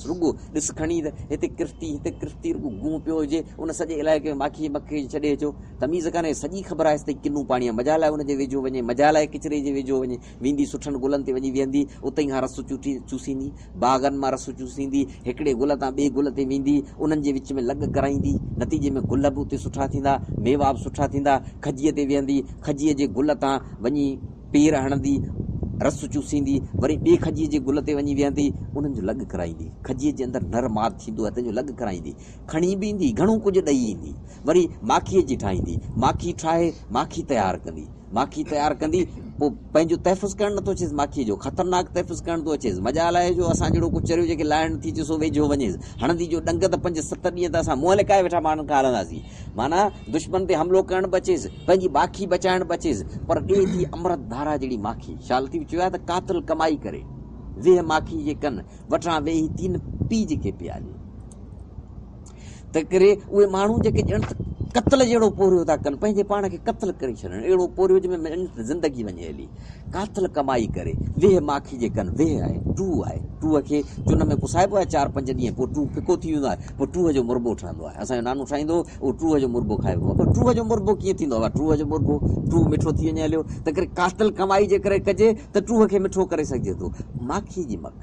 رڳو ڏس کڻي ته هتي ڪرفتي هتي ڪرفتي رڳو گونهه پيو هجي، ان سڄي علائقي ۾ ماکي جي مک کي ڇڏي اچو. تميز ڪانهي، سڄي خبر آهيس ته هي ڪنو پاڻي آهي، مجال آهي ان جي ويجهو وڃي، مجال آهي ڪچري جي ويجهو وڃي. ويندي سٺن گلن تي وڃي ويهندي، اتي کان رس چوٽي چوسيندي، باغن مان رس چوسيندي، هڪڙي گل تان ٻئي گل تي ويندي، انهن جي وچ ۾ لڳ ڪرائيندي، نتيجي ۾ گل به اتي سٺا ٿيندا، ميوا به سٺا ٿيندا، کجيء تي ويهندي، کجيء جي گل تان وڃي پير هڻندي، رس چوسيندي، وري ٻئي کجيء جي گل تي وڃي ويهندي، انهن جو لڳ ڪرائيندي، کجيء جي اندر نر ماد ٿيندو آهي، تنهن جو لڳ ڪرائيندي، کڻي به ايندي، گهڻو ڪجهه ڏئي ايندي، وري ماکيء جي ٺاهيندي، ماکي ٺاهي، ماکي تيار ڪندي. ماکي تيار ڪندي پوء پنهنجو تحفظ ڪرڻ نٿو اچيس ماکيء جو خطرناڪ تحفظ ڪرڻ ٿو اچيس مجال آهي جو اسان جهڙو ڪو چريو جيڪي لاهڻ نٿي اچي سو ويجهو وڃيس هڻندي جو ڏنگ ته پنج ست ڏينهن ته اسان منهن لڪائي ويٺا ماڻهن کان هلنداسين معنيٰ دشمن تي حملو ڪرڻ به اچيس پنهنجي ماکي بچائڻ به اچيس پر ڏي ٿي امرت ڌارا جهڙي ماکي شاهه لطيف چيو آهي ته قاتل ڪمائي ڪري ويهه ماکي جي ڪن وٽان ويهي تين پيج کي پيالي تنهنڪري اهي ماڻهو جيڪي ڄڻ ته قتل جهڙو پورهيو ٿا ڪن، پنهنجي پاڻ کي قتل ڪري ڇڏڻ، اهڙو پورهيو جنهن ۾ ڄڻ ته زندگي وڃي هلي. قاتل ڪمائي ڪري، ويهه ماکي جي ڪن، ويهه آهي، ٽوهه آهي، ٽوهه کي چن ۾ پسائبو آهي چار پنج ڏينهن، پوء ٽوهه ڦڪو ٿي ويندو آهي، پوء ٽوهه جو مربو ٺهندو آهي. اسان جو نانو ٺاهيندو هو، اهو ٽوهه جو مربو کائبو هو. پر ٽوهه جو مربو ڪيئن ٿيندو آهي؟ ٽوهه جو مربو، ٽوهه مٺو ٿي وڃي هليو. تنهنڪري قاتل ڪمائي جيڪڏهن ڪجي ته ٽوهه کي مٺو ڪري سگهجي ٿو. ماکي جي مک.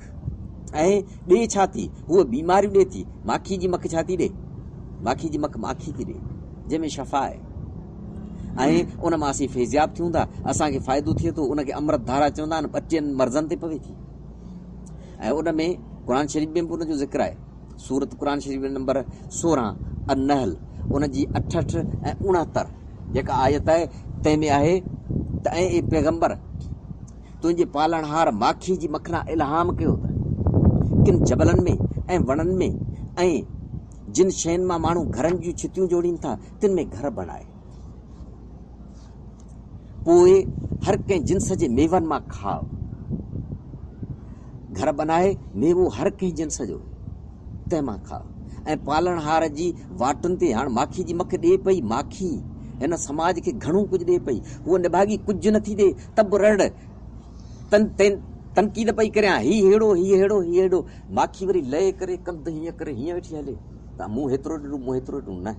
۽ ڏي ڇا ٿي؟ هوء بيماريون ڏي ٿي. ماکي جي مک ڇا ٿي ڏي؟ ماکي جي مک ماکي ٿي ڏي، جنهن ۾ شفا آهي ۽ ان مان اسين فيضياب ٿيون ٿا، اسان کي فائدو ٿئي ٿو، ان کي امرت ڌارا چوندا آهن، ٻٽيهن مرضن تي پوي ٿي ۽ ان ۾ قرآن شريف ۾ به ان جو ذڪر آهي. سورت قرآن شريف نمبر 16 النحل ان جي 68 ۽ 69 جيڪا آيت آهي تنهن ۾ آهي ته ۽ اي پيغمبر! تنهنجي پالڻهار ماکيء جي مکنا الهام ڪيو ته، ڪن جبلن ۾ ۽ وڻن ۾ ۽ جن شين مان ماڻهو گهرن جون ڇتيون جوڙين ٿا، تن ۾ گهر بڻاء. پوء هر ڪنهن جنس جي ميون مان کاء. گهر بنائي، ميوو هر ڪنهن جنس جو، تنهن مان کاء. ۽ پالڻهار جي واٽن تي هاڻ ماکي جي مک ڏي پئي، ماکي هن سماج کي گهڻو ڪجهه ڏي پئي. هوء نڀاڳي ڪجهه نٿي ڏي، ته به رڙ تنقيد پئي ڪريان، هي ههڙو، هي ههڙو، هي ههڙو. ماکي وري لئي ڪري، ڪنڌ هيئن ڪري، هيئن ويٺي هلي ته مون هيترو ڏنو، مون هيترو ڏنو، نه.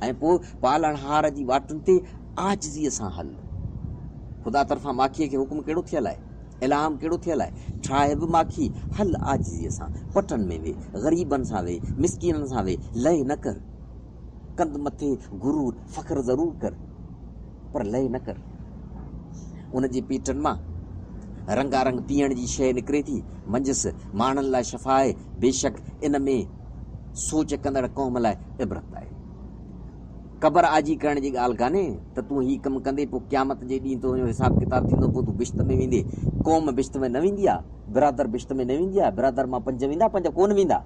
۽ پوء پالڻهار جي واٽن تي عاجزيء سان هل. خدا طرفان ماکيء کي حڪم ڪهڙو ٿيل آهي؟ الهام ڪهڙو ٿيل آهي؟ ٺاهه به ماکي، هل عاجزيء سان، پٽن ۾ ويهه، غريبن سان ويهه، مسڪينن سان ويهه، لئه نه ڪر. ڪنڌ مٿي غرور، فخر ضرور ڪر، پر لئه نه ڪر. ان جي پيٽن مان رنگارنگ پيئڻ جي شيء نڪري ٿي، منجهس ماڻهن لاء شفا آهي، بيشڪ ان ۾ سوچ ڪندڙ قوم لاء عبرت آهي. قبر آجي ڪرڻ جي ڳالهه ڪانهي ته تون هي ڪم ڪندين پوء قيامت جي ڏينهن تنهنجو حساب ڪتاب ٿيندو پوء تون بهشت ۾ ويندين. قوم بهشت ۾ نه ويندي آ، برادر بهشت ۾ نه ويندي آ، برادر مان پنج ويندا پنج ڪونه ويندا.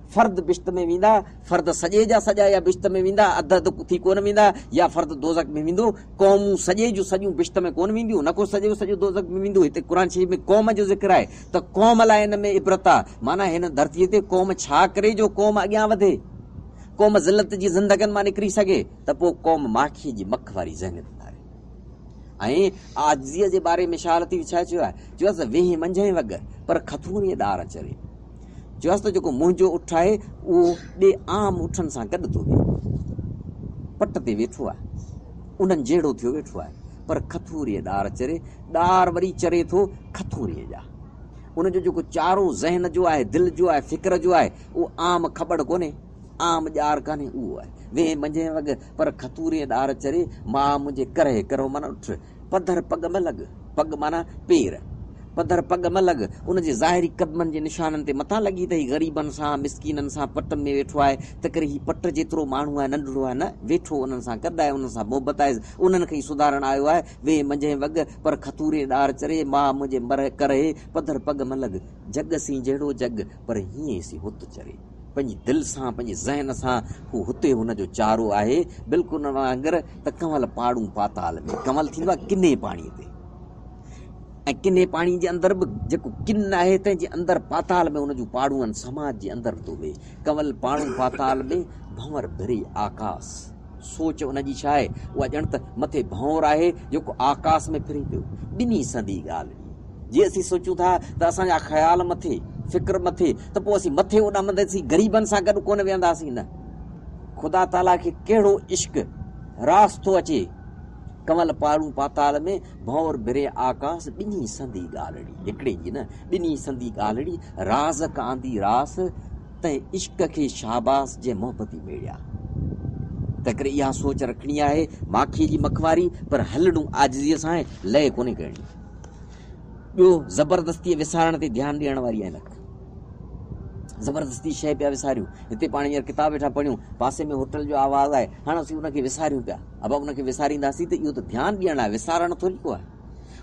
فرد بهشت ۾ ويندا، فرد سڄي جا سڄا يا بهشت ۾ ويندا، اڌ اڌ ٿي ڪونه ويندا، يا فرد دوزخ ۾ ويندو، قومون سڄي جون سڄيون بهشت ۾ ڪونه وينديون، نه ڪو سڄو سڄو دوزخ ۾ ويندو. هتي قرآن شريف ۾ قوم جو ذڪر آهي ته قوم لاء ان ۾ عبرت آهي، معنيٰ هن ڌرتيء تي قوم ڇا ڪري جو قوم اڳيان وڌي، قوم ذلت جي زندگين مان نڪري سگهي ته پوء قوم ماکيء جي مک واري ذهنيت ڌاري. ۽ عاجزيء جي باري ۾ شاهه لطيف ڇا چيو آهي؟ چيو آهي ته ويهين منجهين وڳ، پر کٿوريء ڏار چري. چيو آهي ته جيڪو منهنجو اٺ آهي، اهو ٻي عام اٺن سان گڏ ٿو ويهي. پٽ تي ويٺو آهي. انهن جهڙو ٿيو ويٺو آهي. پر کٿوريء ڏار چري. ڏار وري چري ٿو کٿوريء جا. ان جو جيڪو چارو ذهن جو آهي، دل جو آهي، فڪر جو آهي، اهو عام کٻڙ ڪونهي. عام ڄار ڪانهي، اهو آهي. ويهين منجهين وڳ، پر کٿوريء ڏار چري، ماء منهنجي ڪرهي، ڪرهو معنيٰ اٺ، پڌر پڳ م لڳ، پڳ معنيٰ پير، پڌر پڳ م لڳ، ان جي ظاهري قدمن جي نشانن تي متان لڳي ته هي غريبن سان، مسڪينن سان پٽ ۾ ويٺو آهي، تنهنڪري هي پٽ جيترو ماڻهو آهي، ننڍڙو آهي نه، ويٺو انهن سان گڏ آهي، انهن سان محبت آهيس، انهن کي ئي سڌارڻ آيو آهي، ويهين منجهين وڳ، پر کٿوريء ڏار چري، ماء منهنجي ڪرهي، پڌر پڳ م لڳ، جڳ سين جهڙو جڳ، پر هينئين سين هت چري. پنهنجي دل سان، پنهنجي ذهن سان هو هتي هن جو چارو آهي، بلڪل ان وانگر ته ڪنول پاڙون پاتال ۾. ڪنول ٿيندو آهي ڪني پاڻيء تي ۽ ڪني پاڻي جي اندر به جيڪو ڪن آهي تنهن جي اندر پاتال ۾ ان جون پاڙون آهن، سماج جي اندر ٿو ويهي. ڪنول پاڙون پاتال ۾، ڀنور ڀري آڪاس. سوچ ان جي ڇا آهي؟ اها ڄڻ ته مٿي ڀنور آهي جيڪو آڪاس ۾ ڦري پيو. ٻنهي سندي ڳالهه ڏي. جي اسين سوچيون ٿا ته اسان جا خيال مٿي، فڪر مٿي ته پوء اسين مٿي اڏامنداسين، غريبن سان گڏ ڪونه ويهنداسين. نه. خدا تعاليٰ کي ڪهڙو عشق راس ٿو اچي. ڪنول پاڙون پاتال ۾، ڀنور ڀري آڪاس، ٻنهي سندي ڳالهڙي، هڪڙي جي نه، ٻنهي سندي ڳالهڙي، رازق آندي راس، تنهن عشق کي شاباس جنهن محبتي ميڙيا. تنهنڪري اها سوچ رکڻي آهي، ماکيء جي مک واري، پر هلڻو عاجزيء سان آهي، لئه ڪونهي ڪرڻي. ٻيو زبردستيء وسارڻ تي ڌيان ڏيڻ واري عينڪ. زبردستي شيء پيا وساريون. هتي پاڻ هينئر ڪتاب ويٺا پڙهيون، پاسي ۾ هوٽل جو آواز آهي، هاڻ اسين ان کي وساريون پيا. ابا ان کي وسارينداسين ته اهو ته ڌيان ڏيڻ آهي، وسارڻ ٿوري ڪو آهي.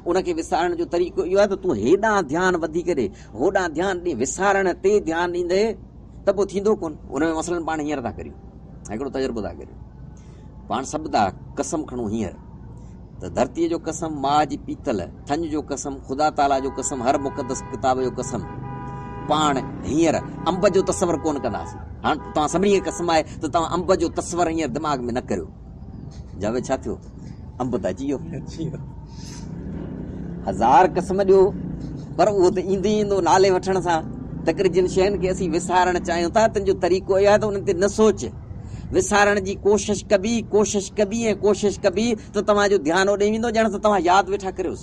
ان کي وسارڻ جو طريقو اهو آهي ته تون هيڏانهن ڌيان وڌيڪ ڏي، هوڏانهن ڌيان ڏي، وسارڻ تي ڌيان ڏيندي ته پوء ٿيندو ڪونه. ان ۾ مثلاً پاڻ هينئر ٿا ڪريون، هڪڙو تجربو ٿا ڪريون، پاڻ سڀ ٿا قسم کڻون هينئر ته ڌرتيء جو قسم، ماء جي پيتل ٿڃ جو قسم، خدا تعاليٰ جو قسم، هر مقدس ڪتاب جو قسم، پاڻ هينئر انب جو تصور ڪونه ڪنداسين. هاڻ توهان سڀني کي قسم آهي ته توهان انب جو تصور هينئر دماغ ۾ نه ڪريو. جاويد ڇا ٿيو؟ انب ته اچي ويو. هزار قسم ڏيو پر اهو ته ايندو ئي ايندو نالي وٺڻ سان. تنهنڪري جن شين کي اسين وسارڻ چاهيون ٿا تن جو طريقو اهو آهي ته انهن تي نه سوچ. وسارڻ جي ڪوشش ڪبي، ڪوشش ڪبي ۽ ڪوشش ڪبي ته توهان جو ڌيان اوڏي ويندو ڄڻ ته توهان ياد ويٺا ڪريوس.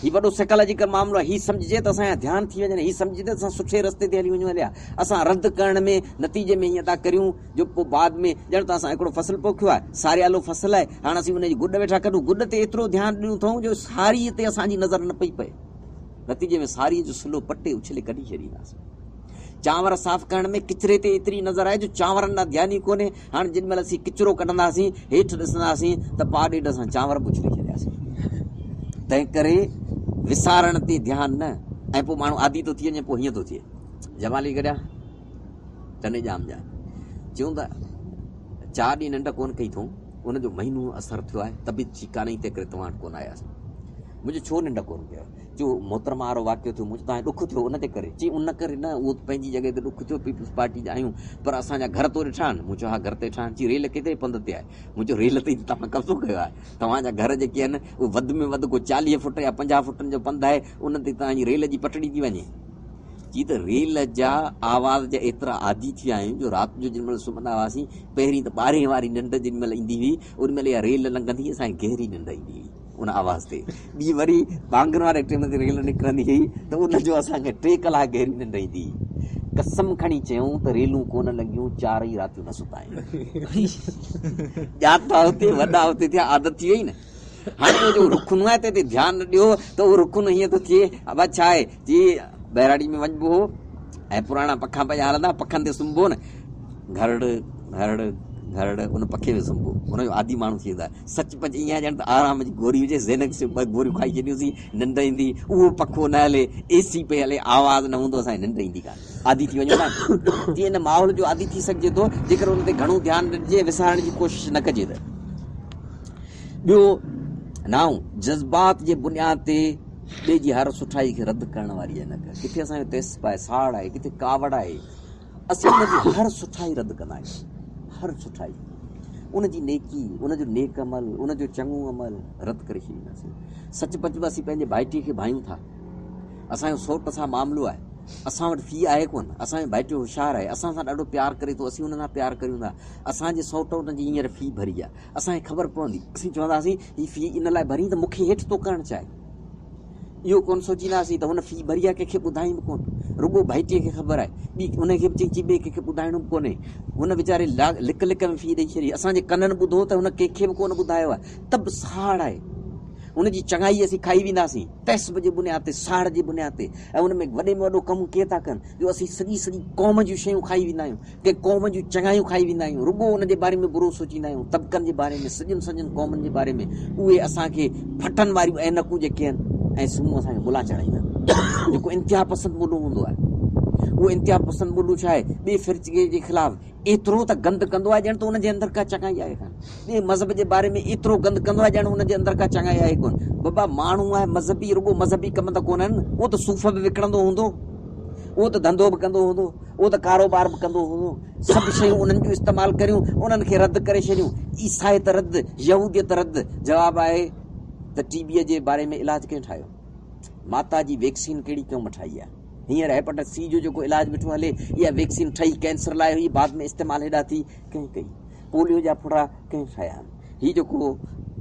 هي وڏو سائيڪالاجيڪل معاملو آهي. هي سمجهجي ته اسان جا ڌيان ٿي وڃن، هي سمجهجي ته اسان سٺي رستي تي هلي وڃون هليا. اسان رد ڪرڻ ۾ نتيجي ۾ هيئن ٿا ڪريون جو پوء بعد ۾ ڄڻ ته اسان هڪڙو فصل پوکيو آهي، ساريالو فصل آهي، هاڻ اسين ان جي گڏ ويٺا ڪڍون، گڏ تي ايترو ڌيان ڏنو اٿئون جو ساريء تي اسان جي نظر نه پئي پئي. نتيجي ۾ ساريء جو سلو پٽي اڇلي ڪڍي ڇڏينداسين. چانور صاف ڪرڻ ۾ ڪچري تي ايتري نظر آهي جو چانورن ڏانهن ڌيان ئي ڪونهي. هاڻ جيڏي مهل اسين ڪچرو ڪڍنداسين، هيٺ ڏسنداسين ته پاء ڏيڍ اسان چانور به اڇلي ڇڏياسين. تنهنڪري وسارڻ تي ڌيان نه ۽ پوء ماڻهو عادي ٿو ٿي وڃي پوء هيئن ٿو ٿئي. جمالي گڏيا ٽنڊي ڄام جا چيون ته چار ڏينهن ننڊ ڪونه ڪئي اٿئون، ان جو مهينو اثر ٿيو آهي، طبيعت ٺيڪ ڪانهي تنهنڪري توهان وٽ ڪونه آياسين. مون چيو ڇو ننڊ ڪونه ڪيو؟ چيو محترمه وارو واقعو ٿيو. مون چيو توهان کي ڏک ٿيو ان جي ڪري؟ چي ان ڪري نه، اهو ته پنهنجي جڳهه تي ڏک ٿيو، پيپلز پارٽي جا آهيون، پر اسان جا گهر تو ڏٺا آهن؟ مون چيو ها گهر ته ڏٺا آهن. چي ريل ڪيتري پنڌ تي آهي؟ مون چيو ريل تي ئي ته توهان قبضو ڪيو آهي، توهان جا گهر جيڪي آهن اهي وڌ ۾ وڌ ڪو 40 فٽ يا 50 فٽن جو پنڌ آهي، ان تي توهان جي ريل جي پٽڙي ٿي وڃي. چي ته ريل جا آواز جا ايترا عادي ٿي ويا آهيون جو رات جو جن مهل سمهندا هئاسين، پهرين ته ٻارهين واري ننڊ جن مهل ايندي هئي، ان مهل اها ريل لنگهندي هئي، اسان کي گهري ننڊ ايندي هئي. ان آواز تي ٻي وري ٻانگن واري ٽيم تي ريل نڪرندي هئي ته ان جو اسان کي 3 ڪلاڪ گهري ننڊ ايندي هئي. قسم کڻي چيائون ته ريلون ڪونه لنگهيون، چار ئي راتيون نه ستا آهيون. ڄاتا اتي وڏا اتي ٿيا، عادت ٿي وئي نه. هاڻي اهو جو رخنو آهي تنهن تي ڌيان نه ڏيو ته اهو رخنو هيئن ٿو ٿئي. ابا ڇا آهي جي ٻهراڙي ۾ وڃبو هو ۽ پراڻا پکا پيا هلندا، پکن تي سمهبو نه، گهرڙ گهرڙ گهرڙ ان پکي ۾ سمهبو، ان جو عادي ماڻهو ٿي ويندو آهي. سچ پچ ائين آهي ڄڻ ته آرام جي گوري هجي، زينڪس جون ٻه گوريون کائي ڇڏيونسين، ننڊ ايندي، اهو پکو نه هلي، اي سي پئي هلي، آواز نه هوندو، اسان کي ننڊ ايندي ڪانه. عادي ٿي وڃون ٿا. تيئن ان ماحول جو عادي ٿي سگهجي ٿو، جيڪر ان تي گهڻو ڌيان نه ڏجي ۽ وسارڻ جي ڪوشش نه ڪجي ته. ٻيو نائون، جذبات جي بنياد تي ٻئي جي هر سٺائي کي رد ڪرڻ واري عينڪ. ڪٿي اسان جو تعصب آهي، ساڙ آهي، ڪٿي ڪاوڙ آهي. اسين ان جي هر سٺائي رد ڪندا آهيون، هر سٺائي، ان جي نيڪي، ان جو نيڪ عمل، ان جو چڱو عمل رد ڪري ڇڏينداسين. سچ پچ به اسين پنهنجي ڀائٽي کي ڀانئيون ٿا. اسان جو سوٽ سان معاملو آهي. اسان وٽ في آهي ڪونه. اسان جو ڀائٽيو هوشيار آهي. اسان سان ڏاڍو پيار ڪري ٿو. اسين ان سان پيار ڪريون ٿا. اسان جي سوٽ ان جي هينئر في ڀري آهي. اسان کي خبر پوندي. اسين چونداسين هي في ان لاء ڀري ته مون کي هيٺ ٿو ڪرڻ چاهي. اهو ڪونه سوچينداسين ته هن في ڀري آهي ڪنهن کي ٻڌائين به ڪونه. رڳو ڀائٽيء کي خبر آهي. ٻي ان کي به چئي ٻئي ڪنهن کي ٻڌائڻو به ڪونهي. هن ويچاري لڪ لڪ ۾ في ڏئي ڇڏي. اسان جي ڪنن ٻڌو ته هن ڪنهن کي به ڪونه ٻڌايو آهي. ته به ساڙ آهي. هن جي چڱائي اسين کائي وينداسين. تعصب جي بنياد تي، ساڙ جي بنياد تي ۽ ان ۾ وڏي ۾ وڏو ڪم ڪير ٿا ڪن جو اسين سڄي سڄي قوم جون شيون کائي ويندا آهيون. ڪنهن قوم جون چڱايون کائي ويندا آهيون، رڳو ان جي باري ۾ برو سوچيندا آهيون، طبقن جي باري ۾، سڄن سڄن قومن جي باري ۾، اهي اسان کي ڦٽن واريون عينڪون جيڪي آهن ۽ سمون اسان کي ملان چڙهائيندا آهن. جيڪو انتها پسند ملو هوندو آهي، اهو انتها پسند ملو ڇا آهي، ٻئي فرقي جي خلاف ايترو ته گند ڪندو آهي ڄڻ ته ان جي اندر ڪا چڱائي آهي ڪانه. ٻئي مذهب جي باري ۾ ايترو گند ڪندو آهي ڄڻ ان جي اندر ڪا چڱائي آهي ڪونه. بابا ماڻهو آهي مذهبي، رڳو مذهبي ڪم ته ڪونهن، اهو ته صوف به وڪڻندو هوندو، اهو ته ڌنڌو به ڪندو هوندو. اهو ته ڪاروبار به ڪندو هوندو. سڀ شيون انهن جون استعمال ڪريون، انهن کي رد ڪري ڇڏيون. عيسائيت رد، يهوديت رد. جواب آهي ته ٽي بيء جي باري ۾ علاج ڪنهن ٺاهيو؟ ماتا جي ويڪسين ڪهڙي قوم ٺاهي آهي؟ هينئر هيپاٽائٽس سي جو جيڪو علاج ويٺو هلي، اها ويڪسين ٺهي ڪينسر لاء هئي، بعد ۾ استعمال هيڏا ٿي، ڪنهن ڪئي؟ پوليو جا ڦڙا ڪنهن ٺاهيا آهن؟ هي جيڪو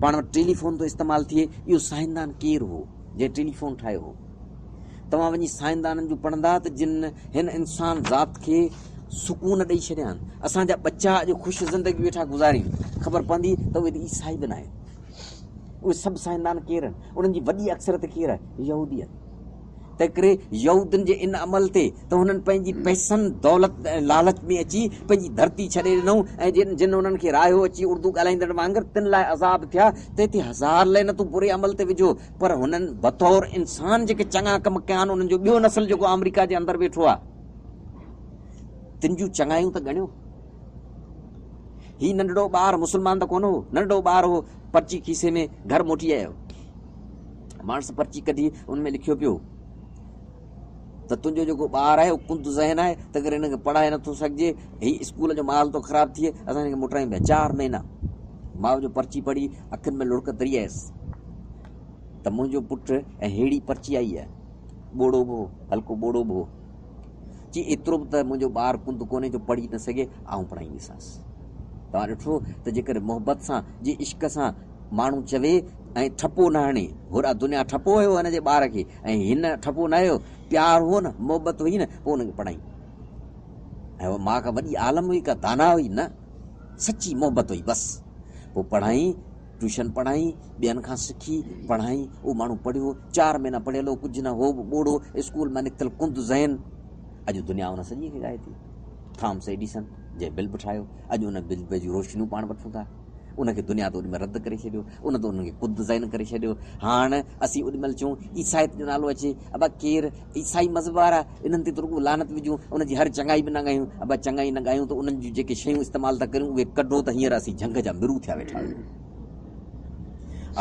پاڻ وٽ ٽيليفون ٿو استعمال ٿئي، اهو سائنسدان ڪير هو، جنهن ٽيليفون ٺاهيو هو؟ توهان وڃي سائنسدانن جون پڙهندا ته جن هن انسان ذات کي سڪون ڏئي ڇڏيا آهن. اسان جا ٻچا اڄ خوش زندگي ويٺا گذارين، خبر پوندي ته اهي ته عيسائي به ناهن. اهي سڀ سائنسدان ڪير آهن؟ انهن جي وڏي اڪثريت ڪير آهي؟ يهودي آهن. تنهنڪري يهودين جي ان عمل تي ته هنن پنهنجي پئسن، دولت ۽ لالچ ۾ اچي پنهنجي ڌرتي ڇڏي ڏنائون ۽ جن انهن کي راهيو اچي اردو ڳالهائيندڙ وانگر تن لاء عذاب ٿيا، تنهن تي هزار لعنتون بري عمل تي وجهو. پر هنن بطور انسان جيڪي چڱا ڪم ڪيا آهن انهن جو ٻيو نسل جيڪو آمريڪا جي اندر ويٺو آهي تن جون چڱايون ته ڳڻيو. هي ننڍڙو ٻار مسلمان ته ڪونه هو، ننڍڙو ٻار هو، پرچي کيسي ۾ گهر موٽي آيو. ماڻس پرچي ڪڍي ان ۾ لکيو پيو ته تنهنجو جيڪو ٻار آهي اهو ڪند ذهن آهي تنهن ڪري هن کي پڙهائي نٿو سگهجي، هي اسڪول جو ماحول ٿو خراب ٿئي، اسان هن کي موٽرايون پيا. 4 مهينا ماء جو پرچي پڙهي اکين ۾ لڙڪ تري آيس ته منهنجو پٽ ۽ ههڙي پرچي آئي آهي. ٻوڙو به هو، هلڪو ٻوڙو به هو. چي ايترو به ته منهنجو ٻار ڪند ڪونهي جو پڙهي نه سگهي، آئون پڙهائينديسانس. توهان ڏٺو ته جيڪڏهن محبت سان، جي عشق سان ماڻهو چوي ۽ ٺپو نه هڻي، هوڏانهن دنيا ٺپو هيو هن جي ٻار کي ۽ هن ٺپو نه هيو، پيار هو نه، محبت هئي نه، پوء ان کي پڙهائين. ۽ اها ماء ڪا وڏي عالم هئي، ڪا داناء هئي، نه، سچي محبت هئي بس. پوء پڙهائين، ٽيوشن پڙهائين، ٻين کان سکي پڙهائين، اهو ماڻهو پڙهيو، 4 مهينا پڙهيل هو، ڪجهه نه هو به ٻوڙو، اسڪول مان نڪتل ڪند ذهن، اڄ دنيا ان سڄي کي ڳائي ٿي. ٿامس ايڊيسن جنهن بلب ٺاهيو، اڄ ان بلب جون روشنيون پاڻ وٺون ٿا. ان کي دنيا ته اوڏي مهل رد ڪري ڇڏيو، ان ته انهن کي ڪند ذهن ڪري ڇڏيو. هاڻ اسين اوڏي مهل چئون عيسائيت جو نالو اچي، ابا ڪير عيسائي مذهب وارا، انهن تي ته رڳو لعنت وجهون، انهن جي هر چڱائي به نه ڳايون. ابا چڱائي نه ڳايون ته انهن جون جيڪي شيون استعمال ٿا ڪريون اهي ڪڍو ته هينئر اسين جهنگ جا مرو ٿيا ويٺا آهيون.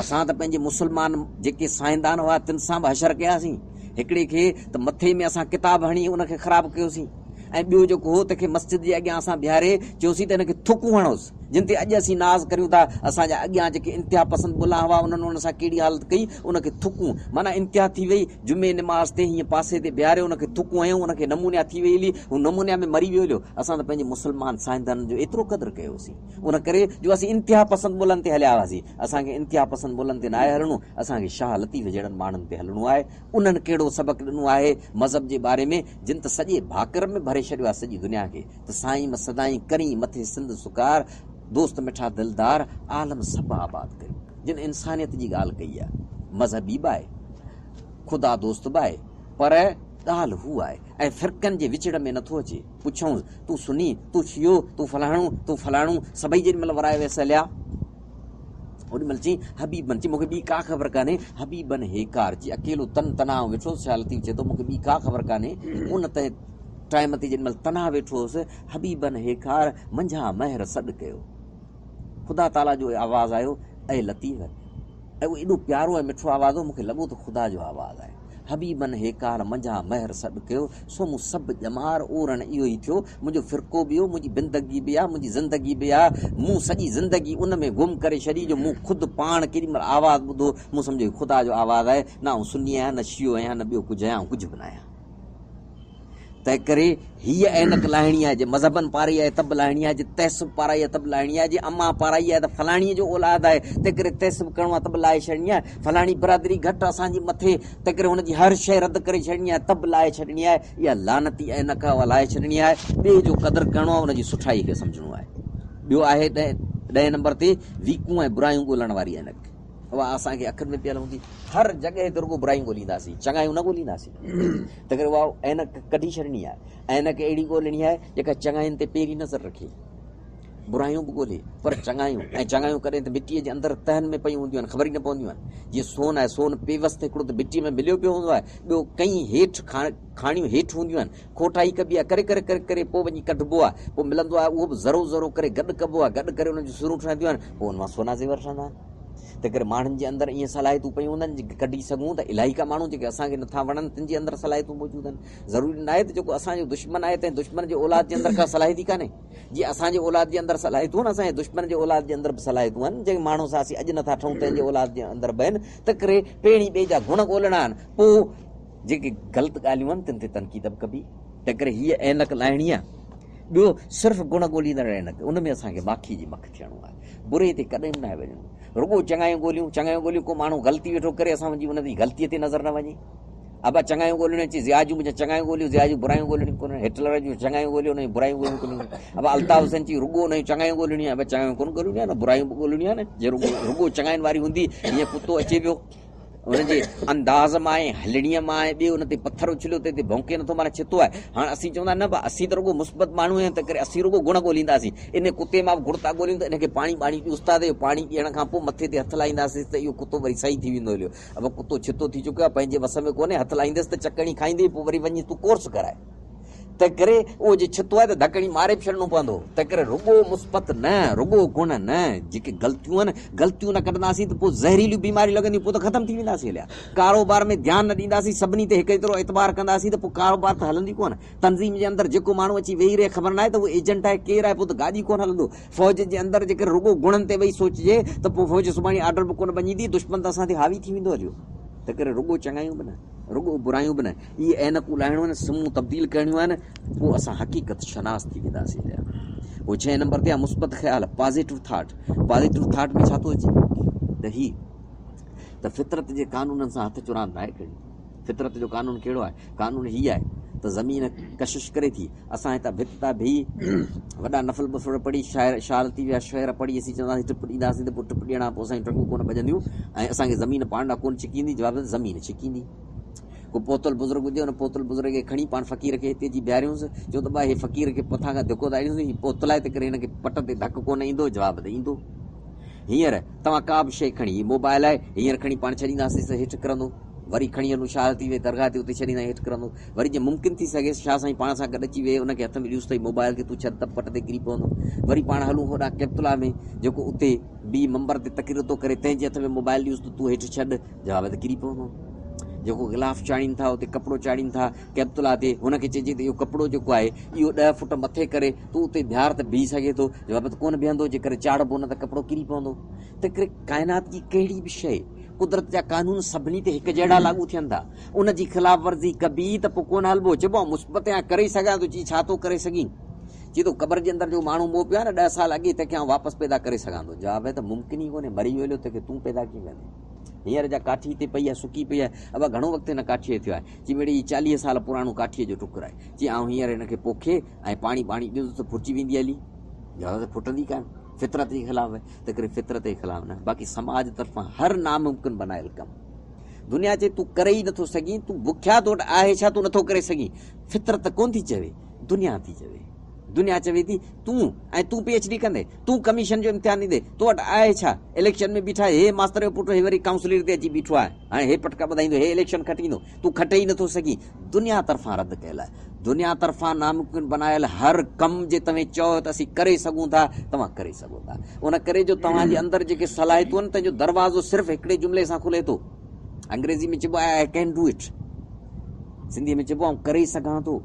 اسان ته پنهنجي مسلمان جيڪي سائندان هئا تن سان به حشر ڪياسين. هڪڙي کي ته مٿي ۾ اسان ڪتاب هڻي ان کي خراب ڪيوسين ۽ ٻيو جيڪو هو تنهن کي مسجد جي اڳيان اسان بيهاري چيوسين ته هن کي ٿڪون هڻوس. جن تي اڄ اسين ناز ڪريون ٿا، اسان جا اڳيان جيڪي انتها پسند ملا هئا، انهن ان سان ڪهڙي حالت ڪئي، ان کي ٿڪون، معنيٰ انتها ٿي وئي، جمعي نماز تي هيئن پاسي تي بيهاري ان کي ٿڪون هنيون، ان کي نمونيا ٿي وئي هلي، هو نمونيا ۾ مري ويو هليو، اسان ته پنهنجي مسلمان سائندانن جو ايترو قدر ڪيوسين، ان ڪري جو اسين انتها پسند ملن تي هليا هئاسين، اسان کي انتها پسند ملن تي ناهي هلڻو، اسان کي شاهه لطيف جهڙن ماڻهن تي هلڻو آهي، انهن ڪهڙو سبق ڏنو آهي مذهب جي باري ۾، جن ته سڄي ڀاڪر ۾ ڀري ڇڏيو آهي سڄي دنيا کي. ته سائين م سدائين ڪرين مٿي سنڌ سڪار، دوست مٺا دلدار، عالم سڀ آباد ڪرين. جن انسانيت جي ڳالهه ڪئي آهي، مذهبي به آهي، خدا دوست به آهي، پر ڳالهه هو آهي ۽ فرقن جي وچڙ ۾ نٿو اچي. پڇيائونس، تون سني، تون شيعو، تون فلاڻو، تون فلاڻو، سڀئي جيڏي مهل ورائي ويس هليا. اوڏي مهل چيائين، حبيبن، چي مون کي ٻي ڪا خبر ڪانهي، حبيبن هيڪار، چي اڪيلو تن تنها آئون ويٺو هوس، شاهه لطيف چئي ٿو، مون کي ٻي ڪا خبر ڪانهي، ان تنهن ٽائيم تي جيڏي مهل تنها ويٺو هوس، حبيبن هيڪار، منجهان مهر سڏ ڪيو. خدا تعاليٰ جو آواز آيو، اي لطيف! ۽ اهو ايڏو پيارو ۽ مٺو آواز هو، مون کي لڳو ته خدا جو آواز آهي. حبيبن هيڪار منجهان مهر سڏ ڪيو، سو مون سڀ ڄمار اورڻ اهو ئي ٿيو، منهنجو فرقو به اهو، منهنجي بندگي به اها، منهنجي زندگي به اها، مون سڄي زندگي ان ۾ گم ڪري ڇڏي جو مون خود پاڻ ڪيڏي مهل آواز ٻڌو، مون سمجهيو هي خدا جو آواز آهي، نه آئون سني آهيان، نه شيعو آهيان، نه ٻيو ڪجهه آهيان، آئون ڪجهه به نه آهيان. تنهنڪري هيء عينڪ لاهڻي آهي، جي مذهبن پاري آهي ته به لاهڻي آهي، جي تعصب پارائي آهي ته به لاهڻي آهي، جي امان پارائي آهي ته فلاڻي جو اولاد آهي، تنهنڪري تعصب ڪرڻو آهي ته به لاهي ڇڏڻي آهي، فلاڻي برادري گهٽ اسان جي مٿي، تنهنڪري هن جي هر شيء رد ڪري ڇڏڻي آهي ته به لاهي ڇڏڻي آهي، اها لعنتي عينڪ آهي اها لاهي ڇڏڻي آهي، ٻئي جو قدر ڪرڻو آهي، ان جي سٺائي کي سمجهڻو آهي. ٻيو آهي ڏهين نمبر تي ويڪون ۽ برايون ڳولڻ واري عينڪ. اها اسان کي اکين ۾ پيل هوندي، هر جڳهه تي رڳو برايون ڳولينداسين، چڱايون نه ڳولينداسين. تنهنڪري اها عينڪ ڪڍي ڇڏڻي آهي. عينڪ اهڙي ڳولڻي آهي جيڪا چڱاين تي پهرين نظر رکي. برايون به ڳولي پر چڱايون ۽ چڱايون ڪڏهن ته مٽيء جي اندر تهن ۾ پيون هونديون آهن، خبر ئي نه پونديون آهن. جيئن سون آهي، سون پيوست هڪڙو ته مٽيء ۾ مليو پيو هوندو آهي، ٻيو ڪئين هيٺ کاڻيون هيٺ هونديون آهن، کوٽائي ڪبي آهي، ڪري ڪري ڪري ڪري پوء وڃي ڪڍبو آهي، پوء ملندو آهي، اهو به ذرو ذرو ڪري گڏ ڪبو آهي، گڏ ڪري ان جون سرون ٺهنديون آهن، پوء ان مان سونا زيور ٺهندا آهن. تنهنڪري ماڻهن جي اندر ائين صلاحيتون پيون هونديون آهن، جيڪي ڪڍي سگهون ته الائي ڪا ماڻهو جيڪي اسان کي نٿا وڻن تن جي اندر صلاحيتون موجود آهن. ضروري ناهي ته جيڪو اسان جو دشمن آهي تنهن دشمن جي اولاد جي اندر ڪا صلاحيت ئي ڪانهي. جيئن اسان جي اولاد جي اندر صلاحيتون آهن، اسان جي دشمن جي اولاد جي اندر به صلاحيتون آهن، جنهن ماڻهو سان اسين اڄ نٿا ٺهون تنهن جي اولاد جي اندر به آهن. تنهنڪري پهرين ٻئي جا گڻ ڳولڻا آهن، پوء جيڪي غلط ڳالهيون آهن تن تي تنقيد به ڪبي. تنهنڪري هيء عينڪ لاهڻي آهي. ٻيو صرف گڻ ڳوليندڙ عينڪ، ان ۾ اسان کي ماکيء جي مک ٿيڻو آهي. بري تي ڪڏهن به ناهي وڃڻو. رڳو چڱايون ڳوليون، چڱايون ڳوليون، ڪو ماڻهو غلطي ويٺو ڪري اسان جي ان جي غلطيء تي نظر نه وڃي. ابا چڱايون ڳولڻيون اچي ضياء جون منهنجا چڱايون ڳوليون، ضياء جون برايون ڳولڻيون ڪونهن، هٽلر جون چڱايون ڳوليون، ان جون برايون ڳولڻيون ڪونهن. ابا الطاف حسين چي رڳو ان جون چڱايون ڳولڻيون آهن، ابا چڱايون ڪونه ڳولڻيون آهن، برايون به ڳولڻيون آهن. جي رڳو چڱاين واري هوندي، هيئن ڪتو اچي ويو. ان جي انداز مان ۽ هلڻيء مان ۽ ٻئي ان تي پٿر اڇليو ته هتي ڀونڪي نٿو معنيٰ ڇتو آهي. هاڻ اسين چوندا نه ڀا اسين ته رڳو مثبت ماڻهو آهيون تنهنڪري اسين رڳو گڻ ڳولينداسين. ان ڪتي مان به گڻ ٿا ڳوليون ته ان کي پاڻي ٻاڻي ڏيوس ٿا ته اهو پاڻي ڏيڻ کان پوء مٿي تي هٿ لائينداسين ته اهو ڪتو وري صحيح ٿي ويندو هليو. ابا ڪتو ڇتو ٿي چڪيو آهي پنهنجي وس ۾ ڪونهي هٿ لائيندس ته چڪڻي کائيندي پوء وري وڃي تون ڪورس ڪرائي. تنهنڪري اهو جي ڇتو آهي ته ڌڪڻي ماري به ڇڏڻو پوندو. تنهنڪري رڳو مثبت نه، رڳو گڻ نه، جيڪي غلطيون آهن، غلطيون نه ڪڍنداسين ته پوء زهريليون بيماريون لڳنديون، پوء ته ختم ٿي وينداسين هليا. ڪاروبار ۾ ڌيان نه ڏينداسين، سڀني تي هڪ جيترو اعتبار ڪنداسين ته پوء ڪاروبار ته هلندو ئي ڪونه. تنظيم جي اندر جيڪو ماڻهو اچي ويهي رهي خبر ناهي ته اهو ايجنٽ آهي ڪير آهي، پوء ته گاڏي ڪونه هلندو. فوج جي اندر جيڪڏهن رڳو گڻن تي ويهي سوچجي ته پوء فوج سڀاڻي آرڊر به ڪونه مڃيندي، دشمن ته اسان تي حاوي ٿي ويندو هليو. تنهنڪري رڳو چڱايون به نه. رڳو برايون به نه، اهي عينڪون لاهڻيون آهن، سمون تبديل ڪرڻيون آهن، پوء اسان حقيقت شناس ٿي وينداسين. پوء ڇهين نمبر تي آهي مثبت خيال، پازيٽو ٿاٽ. پازيٽو ٿاٽ ۾ ڇا ٿو اچي ته هي ته فطرت جي قانونن سان هٿ چراند ناهي ڪرڻي. فطرت جو قانون ڪهڙو آهي؟ قانون هي آهي ته زمين ڪشش ڪري ٿي، اسان هتان ڀت تان بيهي وڏا نفل ٻسوڙ پڙهي شاعر شاهه لطيف جا شعر پڙهي اسين چونداسين ٽپ ڏينداسين ته پوء ٽپ ڏيڻ کان پوء اسان جون ٽنگون ڪونه ڀڄنديون ۽ اسان کي زمين پاڻ ڏانهن ڪونه ڇڪيندي جواب ته زمين ڇڪيندي ڪو پهتل بزرگ هجي ان پهتل بزرگ کي کڻي پاڻ فقير کي هتي اچي بيهاريونس چئون ته ڀاء هي فقير کي پٿان کان ڌڪو ٿا ڏيونس هي پهتل آهي تنهن ڪري هن کي پٽ تي ڌڪ ڪونه ايندو جواب ته ايندو هينئر توهان ڪا به شيء کڻي هي موبائل آهي هينئر کڻي پاڻ ڇڏينداسين ته هيٺ ڪرندو وري کڻي هلون شاهه لطيف جي درگاهه تي اتي ڇڏيندا هيٺ ڪرندو وري جي ممڪن ٿي سگهيس شاهه سائين پاڻ سان گڏ اچي ويهي ان کي هٿ ۾ ڏيوس ته هي موبائل کي تون ڇڏ ته پٽ تي ڪري پوندو. وري پاڻ هلون هوڏانهن ڪيپتلا ۾ جيڪو اتي بيهي منبر تي تقرير ٿو ڪري تنهن جي هٿ ۾ موبائل ڏيوس ته تون هيٺ ڇڏ جواب ته ڪري پوندو. جيڪو غلاف چاڙهين ٿا اتي ڪپڙو چاڙهين ٿا ڪيپتلا تي هن کي چئجي ته اهو ڪپڙو جيڪو آهي اهو ڏهه فوٽ مٿي ڪري تون اتي بيهار ته بيهي سگهي ٿو جواب ته ڪونه بيهندو جيڪڏهن چاڙهبو نه ته ڪپڙو ڪري پوندو. تنهنڪري ڪائنات جي ڪهڙي به شيء قدرت جا قانون سڀني تي هڪ جهڙا لاڳو ٿين ٿا. ان جي خلاف ورزي ڪبي ته پوء ڪونه هلبو. چئبو آئون مثبت آهيان، ڪري سگهان ٿو. چي ڇا ٿو ڪري سگهين؟ چي ٿو قبر جي اندر جو ماڻهو مئو پيو آهي نه ڏهه سال اڳي تنهن کي آئون واپس پيدا ڪري سگهان ٿو. جواب آهي ته ممڪن ئي ڪونهي. مري ويو هليو تنهن کي تون پيدا ڪيئن ڪندين؟ هينئر جا ڪاٺي هتي پئي آهي سڪي پئي آهي. ابا گهڻو وقت هن ڪاٺيء کي ٿيو آهي. چي مڙئي هي 40 سال پراڻو ڪاٺيء جو ٽڪر آهي. چي آئون هينئر هن کي پوکي ۽ پاڻي ٻاڻي ڏيندس ته ڦٽجي ويندي هلي. جواب آهي ته ڦٽندي ڪانه. فطرت جي خلاف آهي. تنهنڪري فطرت جي خلاف نه باقي سماج طرفان هر ناممڪن بنايل ڪم. دنيا چئي تون ڪري ئي نٿو سگهين، تون بکيا تو وٽ آهي ڇا تون نٿو ڪري سگهين. فطرت ڪونه ٿي چوي، دنيا ٿي چوي. دنيا چوي ٿي تون ۽ تون پي ايڇ ڊي ڪندين، تون ڪميشن جو امتحان ڏيندين، تو وٽ آهي ڇا؟ اليڪشن ۾ بيٺا هي ماستر جو پٽ هي وري ڪائونسلر تي اچي بيٺو آهي، هاڻي هي پٽڪا ٻڌائيندو، هي اليڪشن کٽيندو، تون کٽي ئي نٿو سگهين. دنيا طرفان رد ڪيل آهي. دنيا طرفان ناممڪن بنايل هر ڪم جي توهين چئو ته اسين ڪري سگهون ٿا، توهان ڪري سگهو ٿا. ان ڪري جو توهان جي اندر جيڪي صلاحيتون آهن تنهن جو دروازو صرف هڪڙي جملي سان کلي ٿو. انگريزي ۾ چئبو آهي I can do it. سنڌيء ۾ چئبو آئون ڪري سگهان ٿو.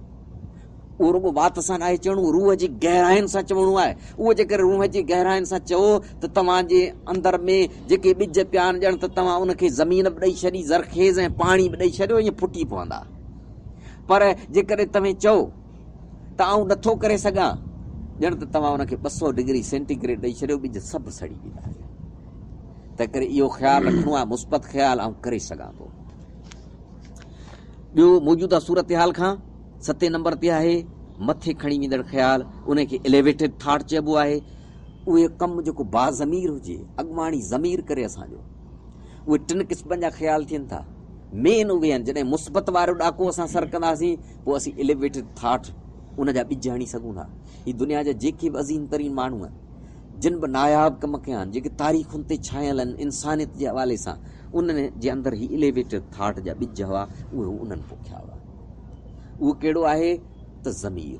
اهو رڳو وات سان ناهي چوڻو، روح جي گهراين سان چوڻو آهي. اهو جيڪڏهن روح جي گهراين سان چئو ته توهان جي اندر ۾ جيڪي ٻج پيا آهن ڄڻ ته توهان ان کي زمين به ڏئي ڇڏي، زرخيز ۽ پاڻي به ڏئي ڇڏيو، ائين ڦٽي پوندا. پر جيڪڏهن توهين چئو ته آئون نٿو ڪري سگهان، ڄڻ ته توهان ان کي 200 ڊگري سينٽي گريڊ ڏئي ڇڏيو، ٻج سڀ سڙي ويندا. تنهنڪري اهو خيال رکڻو آهي، مثبت خيال، آئون ڪري سگهان ٿو. ٻيو موجوده صورتحال کان ستين نمبر تي آهي مٿي کڻي ويندڙ خيال، ان کي Elevated Thought چئبو آهي. اهي ڪم جيڪو باضمير هجي، اڳواڻي ضمير ڪري اسان جو. اهي ٽن قسمن جا خيال ٿين ٿا. مين اهي آهن، جڏهن مثبت وارو ڏاڪو اسان سر ڪنداسين، پوء اسين Elevated Thought ان جا ٻج هڻي سگهون ٿا. هي دنيا جا جيڪي به عظيم ترين ماڻهو آهن، جن به ناياب ڪم ڪيا آهن، جيڪي تاريخن تي ڇانيل آهن انسانيت جي حوالي سان، انهن جي اندر هي Elevated Thought جا ٻج هئا، اهي هو انهن پوکيا هئا. اهو ڪهڙو آهي ته ضمير.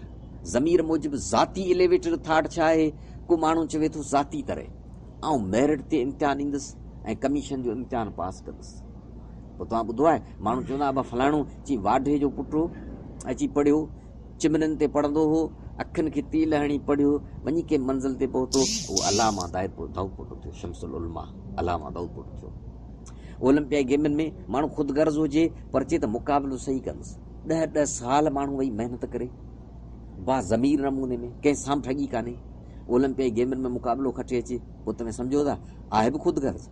ضمير موجب ذاتي Elevated Thought ڇا آهي؟ ڪو ماڻهو چوي ٿو ذاتي طرح آئون ميرٽ تي امتحان ڏيندس ۽ ڪميشن جو امتحان پاس ڪندس. پوء توهان ٻڌو آهي ماڻهو چوندا ابا فلاڻو چي واڍي جو پٽ هو اچي پڙهيو، چمنين تي پڙهندو هو، اکين کي تيل هڻي پڙهيو، وڃي ڪنهن منزل تي پهتو، اهو علامه دائود پوٽو ٿيو، شمس العلماء علامه دائود پوٽو ٿيو. اولمپيائي گيمن ۾ ماڻهو خود غرض هجي پر چئي ته مقابلو صحيح ڪندس. ڏهه ڏهه سال ماڻهو ويهي محنت ڪري باضمير نموني ۾ ڪنهن سان به ٺڳي ڪانهي اولمپيائي گيمن ۾ مقابلو کٽي اچي پوء توهين سمجهو ٿا آهي به خود غرض.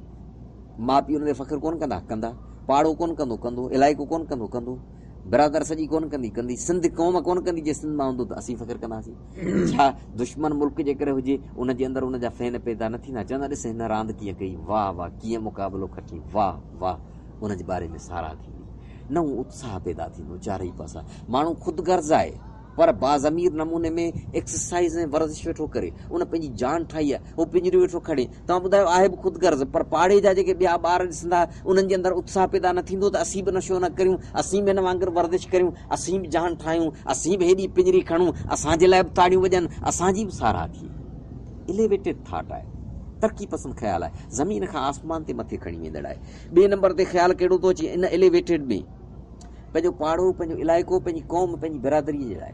ماء پيء ان تي فخر ڪونه ڪندا؟ ڪندا. پاڙو ڪونه ڪندو؟ ڪندو. علائقو ڪونه ڪندو؟ ڪندو. برادر سڄي ڪونه ڪندي؟ ڪندي. سنڌ قوم ڪونه ڪندي؟ جي سنڌ مان هوندو ته اسين فخر ڪنداسين. ڇا دشمن ملڪ جي ڪري هجي ان جي اندر ان جا فين پيدا نه ٿيندا؟ چوندا ڏس هن راند ڪيئن ڪئي، واهه واهه ڪيئن مقابلو کٽي، واهه واهه ان جي باري ۾ ساراهه ٿيندي. نئون اتساهه پيدا ٿيندو. چارئي پاسا ماڻهو خود غرض آهي پر باضمير نموني ۾ ايڪسرسائيز ۽ ورزش ويٺو ڪري. ان پنهنجي جان ٺاهي آهي. هو پڃريون ويٺو کڻي. توهان ٻڌايو آهي به خود غرض پر پاڙي جا جيڪي ٻيا ٻار ڏسندا انهن جي اندر اتساهه پيدا نه ٿيندو ته اسين به نشو نه ڪريون، اسين به هن وانگر ورزش ڪريون، اسين به جان ٺاهيون، اسين به هيڏي پڃري کڻون، اسان جي لاء به تاڙيون وڄن، اسان جي به ساراهه ٿئي. Elevated Thought آهي. ترقي پسند خيال آهي. زمين کان آسمان تي مٿي کڻي ويندڙ آهي. ٻئي نمبر تي خيال ڪهڙو ٿو اچي ان Elevated ۾؟ پنهنجو پاڙو، پنهنجو علائقو، پنهنجي قوم، پنهنجي برادريء جي لاء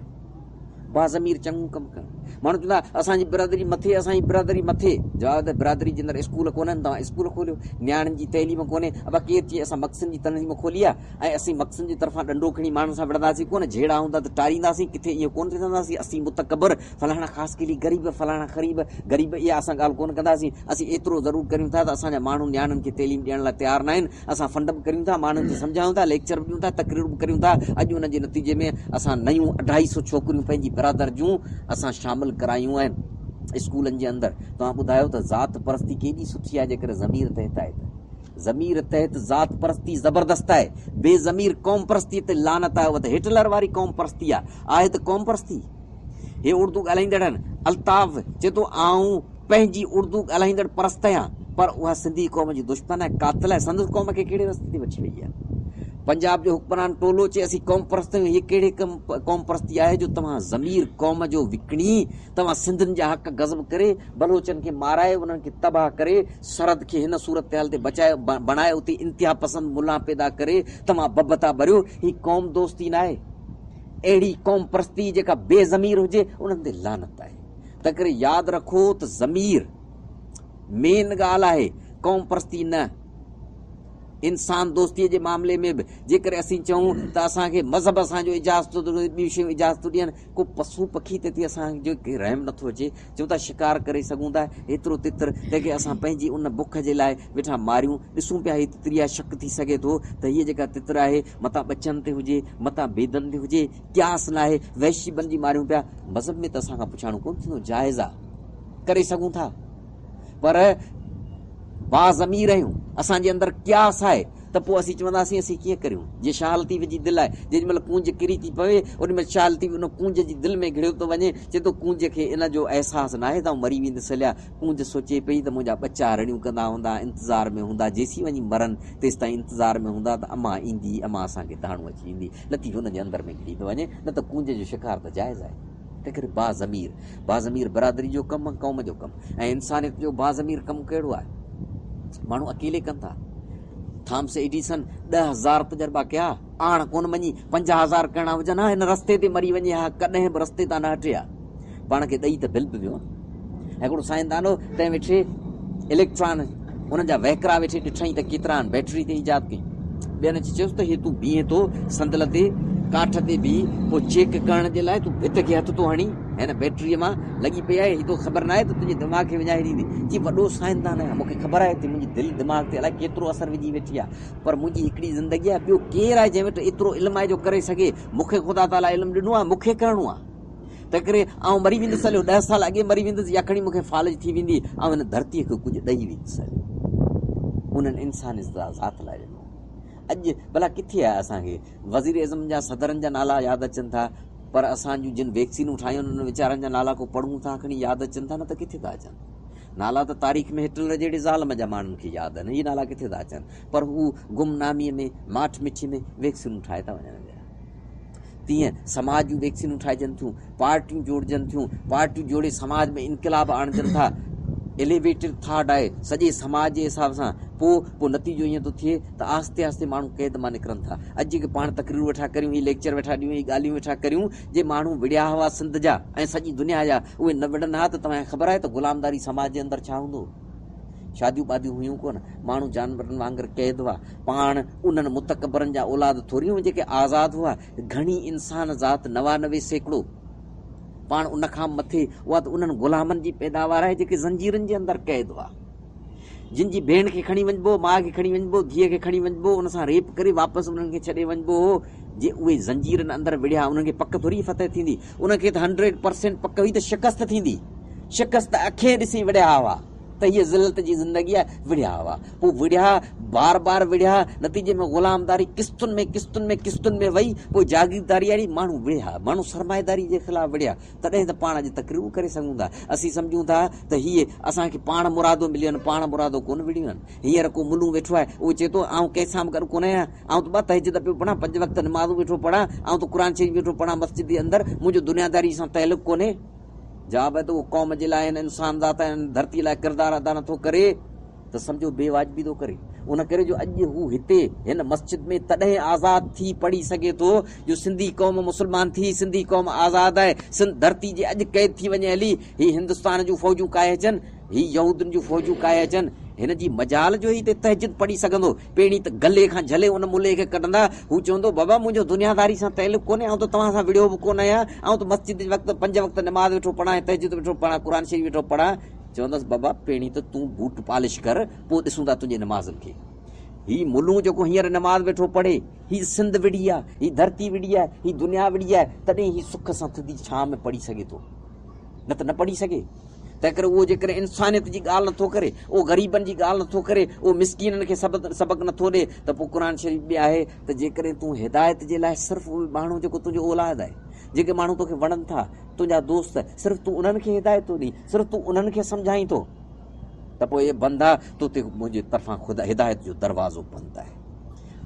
باضمير چڱو ڪم ڪرڻ. ماڻهو چوندا اسان جي برادري مٿي، اسان جي برادري مٿي. جواب ته برادري جي اندر اسڪول ڪونهن، توهان اسڪول کوليو. نياڻين جي تعليم ڪونهي. ابا ڪير چئي اسان مقصن جي تنظيم کولي آهي ۽ اسين مقصن جي طرفان ڏنڊو کڻي ماڻهن سان وڙهنداسين ڪونه، جهيڙا هوندا ته ٽارينداسين، ڪٿي ائين ڪونه ڏسنداسين، اسين متڪبر، فلاڻا خاصخيلي، غريب، فلاڻا خريب، غريب اها اسان ڳالهه ڪونه ڪنداسين. اسين ايترو ضرور ڪريون ٿا ته اسان جا ماڻهو نياڻين کي تعليم ڏيڻ لاء تيار ناهن، اسان فنڊ به ڪريون ٿا، ماڻهن کي سمجهايون ٿا، ليڪچر به ڏيون ٿا، تقريرون به ڪريون ٿا، اڄ ان جي نتيجي ۾ اسان نيون اڍائي سو ڇوڪريون پنهنجي برادر جون اسان شامل ڪرايون آهن اسڪولن جي اندر. توهان ٻڌايو ته ذات پرستي ڪيڏي سٺي آهي جيڪڏهن ضمير تحت آهي ته. ضمير تحت ذات پرستي زبردست آهي. بي ضمير قوم پرستي تي لعنت آهي اها ته هٽلر واري قوم پرستي آهي. آهي ته قوم پرستي. هي اردو ڳالهائيندڙ آهن. الطاف چئي ٿو آئون پنهنجي اردو ڳالهائيندڙ پرست آهيان پر اها سنڌي قوم جي دشمن ۽ قاتل آهي سندس قوم کي ڪهڙي رستي تي وٺي وئي آهي. پنجاب جو حڪمران ٽولو چئي اسين قوم پرست آهيون هيء ڪهڙي قوم پرستي آهي جو توهان ضمير قوم جو وڪڻي توهان سنڌين جا حق غضب ڪري بلوچن کي مارائي انهن کي تباهه ڪري سرحد کي هن صورتحال تي بچائي بڻائي اتي انتها پسند ملان پيدا ڪري توهان بب ٿا ڀريو هي قوم دوستي ناهي اهڙي قوم پرستي جيڪا بي ضمير هجي انهن تي لعنت آهي. تنهنڪري ياد رکو ته ضمير مين ڳالهه آهي، قوم پرستي نه. انسان دوستيء جي معاملي ۾ به جيڪڏهن اسين چئون ته اسان کي مذهب اسان جو اجازت ٿو ڏئي، ٻيون شيون اجازت ٿيون ڏين، ڪو پسو پکي تي ٿي اسان جو ڪي رحم نٿو اچي، چئون ٿا شڪار ڪري سگهون ٿا ايترو تتر، تنهن کي اسان پنهنجي ان بک جي لاء ويٺا ماريون، ڏسون پيا هي تتري آهي، شڪ ٿي سگهي ٿو ته هيء جيڪا تتر آهي متان ٻچن تي هجي، متان بيدن تي هجي، قياس ناهي، وحشي بنجي ماريون پيا، مذهب ۾ ته اسان کان پڇاڻو ڪونه ٿيندو، جائز آ، ڪري سگهون ٿا، پر باضمير آهيون، اسان جي اندر قياس آهي، ته پوء اسين چونداسين اسين ڪيئن ڪريون؟ جيئن شاهه لطيف جي دل آهي، جيڏي مهل ڪونج ڪري ٿي پوي، اوڏي مهل شاهه لطيف ان ڪونج جي دل ۾ گهڙيو ٿو وڃي، چئي ٿو ڪونج کي ان جو احساس ناهي ته آئون مري ويندس هليا. ڪونج سوچي پئي ته منهنجا ٻچا رڙيون ڪندا هوندا، انتظار ۾ هوندا، جيسين وڃي مرن، تيستائين انتظار ۾ هوندا ته امان ايندي، امان اسان کي داڻو اچي ڏيندي. لطيف ان جي اندر ۾ گهڙي ٿو وڃي، نه ته ڪونج جو شڪار ته جائز آهي. تنهنڪري باضمير، باضمير برادري جو ڪم ۽ قوم جو ڪم ۽ انسانيت جو باضمير ڪم ڪهڙو آهي؟ ماڻهو اڪيلي ڪن ٿا. ٿامس ايڊيسن 10,000 تجربا ڪيا، آڻ ڪونه مڃي، 50,000 ڪرڻا هجن ها، هن رستي تي مري وڃي ها، ڪڏهن به رستي تان نه هٽي ها. پاڻ کي ڏئي ته بل به ويو. هڪڙو سائنسدان هو، تنهن ويٺي اليڪٽران انهن جا وهڪرا ويٺي ڏٺائين ته ڪيترا آهن، بيٽري تي ايجاد ڪئي. ٻين اچي چيس ته هي تون بيهين ٿو صندل تي، ڪاٺ تي بيهه، پوء چيڪ ڪرڻ جي لاء تون ڀت کي هٿ ٿو هڻين، هن بيٽريء مان لڳي پئي آهي، هي توکي خبر ناهي ته تنهنجي دماغ کي وڃائي ڏيندي. چي وڏو سائنسدان آهيان، مون کي خبر آهي ته منهنجي دل دماغ تي الائي ڪيترو اثر وجهي ويٺي آهي، پر منهنجي هڪڙي زندگي آهي، ٻيو ڪير آهي جنهن وٽ ايترو علم آهي جو ڪري سگهي، مون کي خدا تعاليٰ علم ڏنو آهي، مون کي ڪرڻو آهي. تنهنڪري آئون مري ويندس هليو، 10 سال اڳي مري ويندس يا کڻي مون کي فالج ٿي ويندي، آئون هن ڌرتيء کي ڪجهه ڏئي ويندس هليو. انهن انساني ذات لاء ڏنو. اڄ ڀلا ڪٿي آهي اسان کي وزيراعظم جا صدرن جا نالا ياد اچن ٿا پر اسان جون جن ويڪسينون ٺاهيون آهن انهن ويچارن جا نالا ڪو پڙهون ٿا کڻي ياد اچن ٿا نه ته ڪٿي ٿا اچن. نالا ته تاريخ ۾ هٽلر جهڙي ظالم جا ماڻهن کي ياد آهن، اهي نالا ڪٿي ٿا اچن پر هو گمناميء ۾ ماٺ مٺيء ۾ ويڪسينون ٺاهي ٿا وڃن پيا. تيئن سماج جون ويڪسينون ٺاهجن ٿيون، پارٽيون جوڙجن ٿيون، پارٽيون جوڙي سماج ۾ انقلاب آڻجن ٿا، Elevated thought آهي سڄي سماج جي حساب سان، پوء پوء نتيجو ائين ٿو ٿئي ته آهستي آهستي ماڻهو قيد مان نڪرن ٿا. اڄ جيڪي پاڻ تقريرون ويٺا ڪريون، هي ليڪچر ويٺا ڏيون، هي ڳالهيون ويٺا ڪريون، جي ماڻهو وڙهيا هئا سنڌ جا ۽ سڄي دنيا جا، اهي نه وڙهن ها ته توهان کي خبر آهي ته غلامداري سماج جي اندر ڇا هوندو هو؟ شاديون ٻاديون هيون ڪونه، ماڻهو جانورن وانگر قيد هئا. پاڻ انهن متڪبرن جا اولاد ٿوري هيون جيڪي آزاد هئا. گهڻي انسان ذات 99% پاڻ ان کان مٿي اها ته انهن غلامن جي پيداوار آهي جيڪي زنجيرن جي اندر قيد هئا. جن جي ڀيڻ کي کڻي وڃبو هو، ماء کي کڻي وڃبو هو، ڌيء کي کڻي وڃبو هو، ان سان ريپ ڪري واپس انهن کي ڇڏي وڃبو هو. جي اهي زنجيرن اندر وڙهيا انهن کي پڪ ٿوري فتح ٿيندي. انهن کي ته هنڊريڊ پرسينٽ پڪ هئي ته شڪست ٿيندي. شڪست اکين ڏسي وڙهيا هئا ته هيء ذلت جي زندگي آهي، وڙهيا هئا. پوء وڙهيا، بار بار وڙهيا، نتيجي ۾ غلامداري قسطن ۾ قسطن ۾ قسطن ۾ وئي، پوء جاگيرداري آئي، ماڻهو وڙهيا، ماڻهو سرمائيداري جي خلاف وڙهيا، تڏهن ته پاڻ اڄ تقريرون ڪري سگهون ٿا. اسين سمجهون ٿا ته هيء اسان کي پاڻ مرادو مليون آهن، پاڻ مرادو ڪونه وڙهيون آهن. هينئر ڪو ملون ويٺو آهي، اهو چئي ٿو، آئون ڪنهن سان به گڏ ڪونه آهيان، آئون ته ٻه تهجد پيو پڙهان، پنج وقت نمازون ويٺو پڙهان، آئون ته قرآن شريف ويٺو پڙهان مسجد جي اندر، منهنجو دنياداري سان تعلق ڪونهي. جواب آهي ته اهو قوم جي لاء هن انسان ذات ۽ هن ڌرتيء لاء ڪردار ادا نٿو ڪري ته سمجهو بي واجبي ٿو ڪري. ان ڪري جو اڄ هو هتي هن مسجد ۾ تڏهن آزاد ٿي پڙهي سگهي ٿو جو سنڌي قوم مسلمان ٿي، سنڌي قوم آزاد آهي، سنڌ ڌرتي جي اڄ قيد ٿي وڃي هلي، هي هندستان جون فوجون ڪاهي اچن، هي يهودين جون فوجون ڪاهي اچن، هن جي مجال جو هي هتي تهجد پڙهي سگهندو؟ پهرين ته گلي کان جهلي ان ملي کي ڪڍندا. هو چوندو، بابا منهنجو دنياداري سان تعلق ڪونهي، آئون ته توهان سان وڙهيو به ڪونه آهيان، آئون ته مسجد جي وقت پنج وقت نماز ويٺو پڙهان ۽ تهجد ويٺو پڙهان، قرآن شريف ويٺو پڙهان. چوندس، بابا پهرين ته تون بوٽ پالش ڪر، پوء ڏسون ٿا تنهنجي نمازن کي. هي ملون جيڪو هينئر نماز ويٺو پڙهي، هي سنڌ وڙهي آهي، هي ڌرتي وڙهي آهي، هي دنيا وڙهي آهي، تڏهن هي سک سان ٿڌي ڇانء ۾ پڙهي سگهي ٿو، نه ته نه پڙهي سگهي. تنهنڪري اهو جيڪڏهن انسانيت جي ڳالهه نٿو ڪري، اهو غريبن جي ڳالهه نٿو ڪري، اهو مسڪينن کي سبق نٿو ڏئي ته پوء قرآن شريف ۾ آهي ته جيڪڏهن تون هدايت جي لاء صرف اهي ماڻهو جيڪو تنهنجو اولاد آهي، جيڪي ماڻهو توکي وڻن ٿا، تنهنجا دوست، صرف تون انهن کي هدايت ٿو ڏين، صرف تون انهن کي سمجهائين ٿو ته پوء اي بندا تو تي منهنجي طرفان خدا هدايت جو دروازو بند آهي.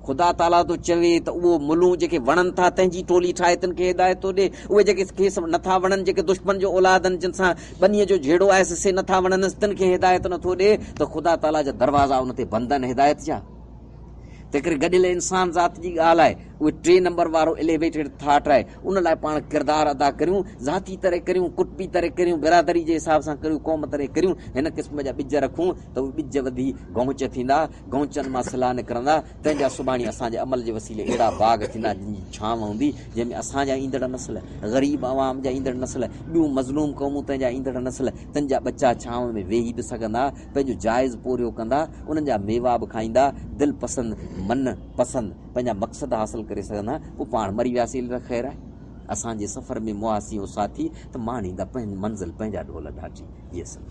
خدا تعاليٰ ٿو چوي ته اهو ملون جيڪي وڻن ٿا تنهن جي ٽولي ٺاهي تن کي هدايت ٿو ڏي، اهي جيڪي کيس نٿا وڻن، جيڪي دشمن جو اولاد آهن، جن سان ٻنيء جو جهيڙو آهيس، سي نٿا وڻنس، تن کي هدايت نٿو ڏي ته خدا تعاليٰ جا دروازا ان تي بند آهن هدايت جا. تنهنڪري گڏيل انسان ذات جي ڳالهه آهي، اهي ٽي نمبر وارو Elevated Thought آهي، ان لاء پاڻ ڪردار ادا ڪريون، ذاتي طرح ڪريون، ڪٽنبي طرح ڪريون، برادري جي حساب سان ڪريون، قوم طرح ڪريون، هن قسم جا ٻج رکون ته اهي ٻج وڌي گونچ ٿيندا، گونچن مان سلا نڪرندا، تنهن جا سڀاڻي اسان جي عمل جي وسيلي اهڙا باغ ٿيندا جن جي ڇانو هوندي، جنهن ۾ اسان جا ايندڙ نسل، غريب عوام جا ايندڙ نسل، ٻيون مظلوم قومون تنهن جا ايندڙ نسل، تن جا ٻچا ڇانو ۾ ويهي به سگهندا، پنهنجو جائز پورهيو ڪندا، انهن جا ميوا به کائيندا، دل پسند، من پسند پنهنجا مقصد حاصل ڪري سگهندا، پوء پاڻ مري وياسين ته خير آهي. اسان جي سفر ۾ مئاسين او ساٿي ته ماڻيندا منزل پنهنجا ڍول ڍاٽي. جي سر.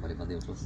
ڀلي پنڌ اچوس.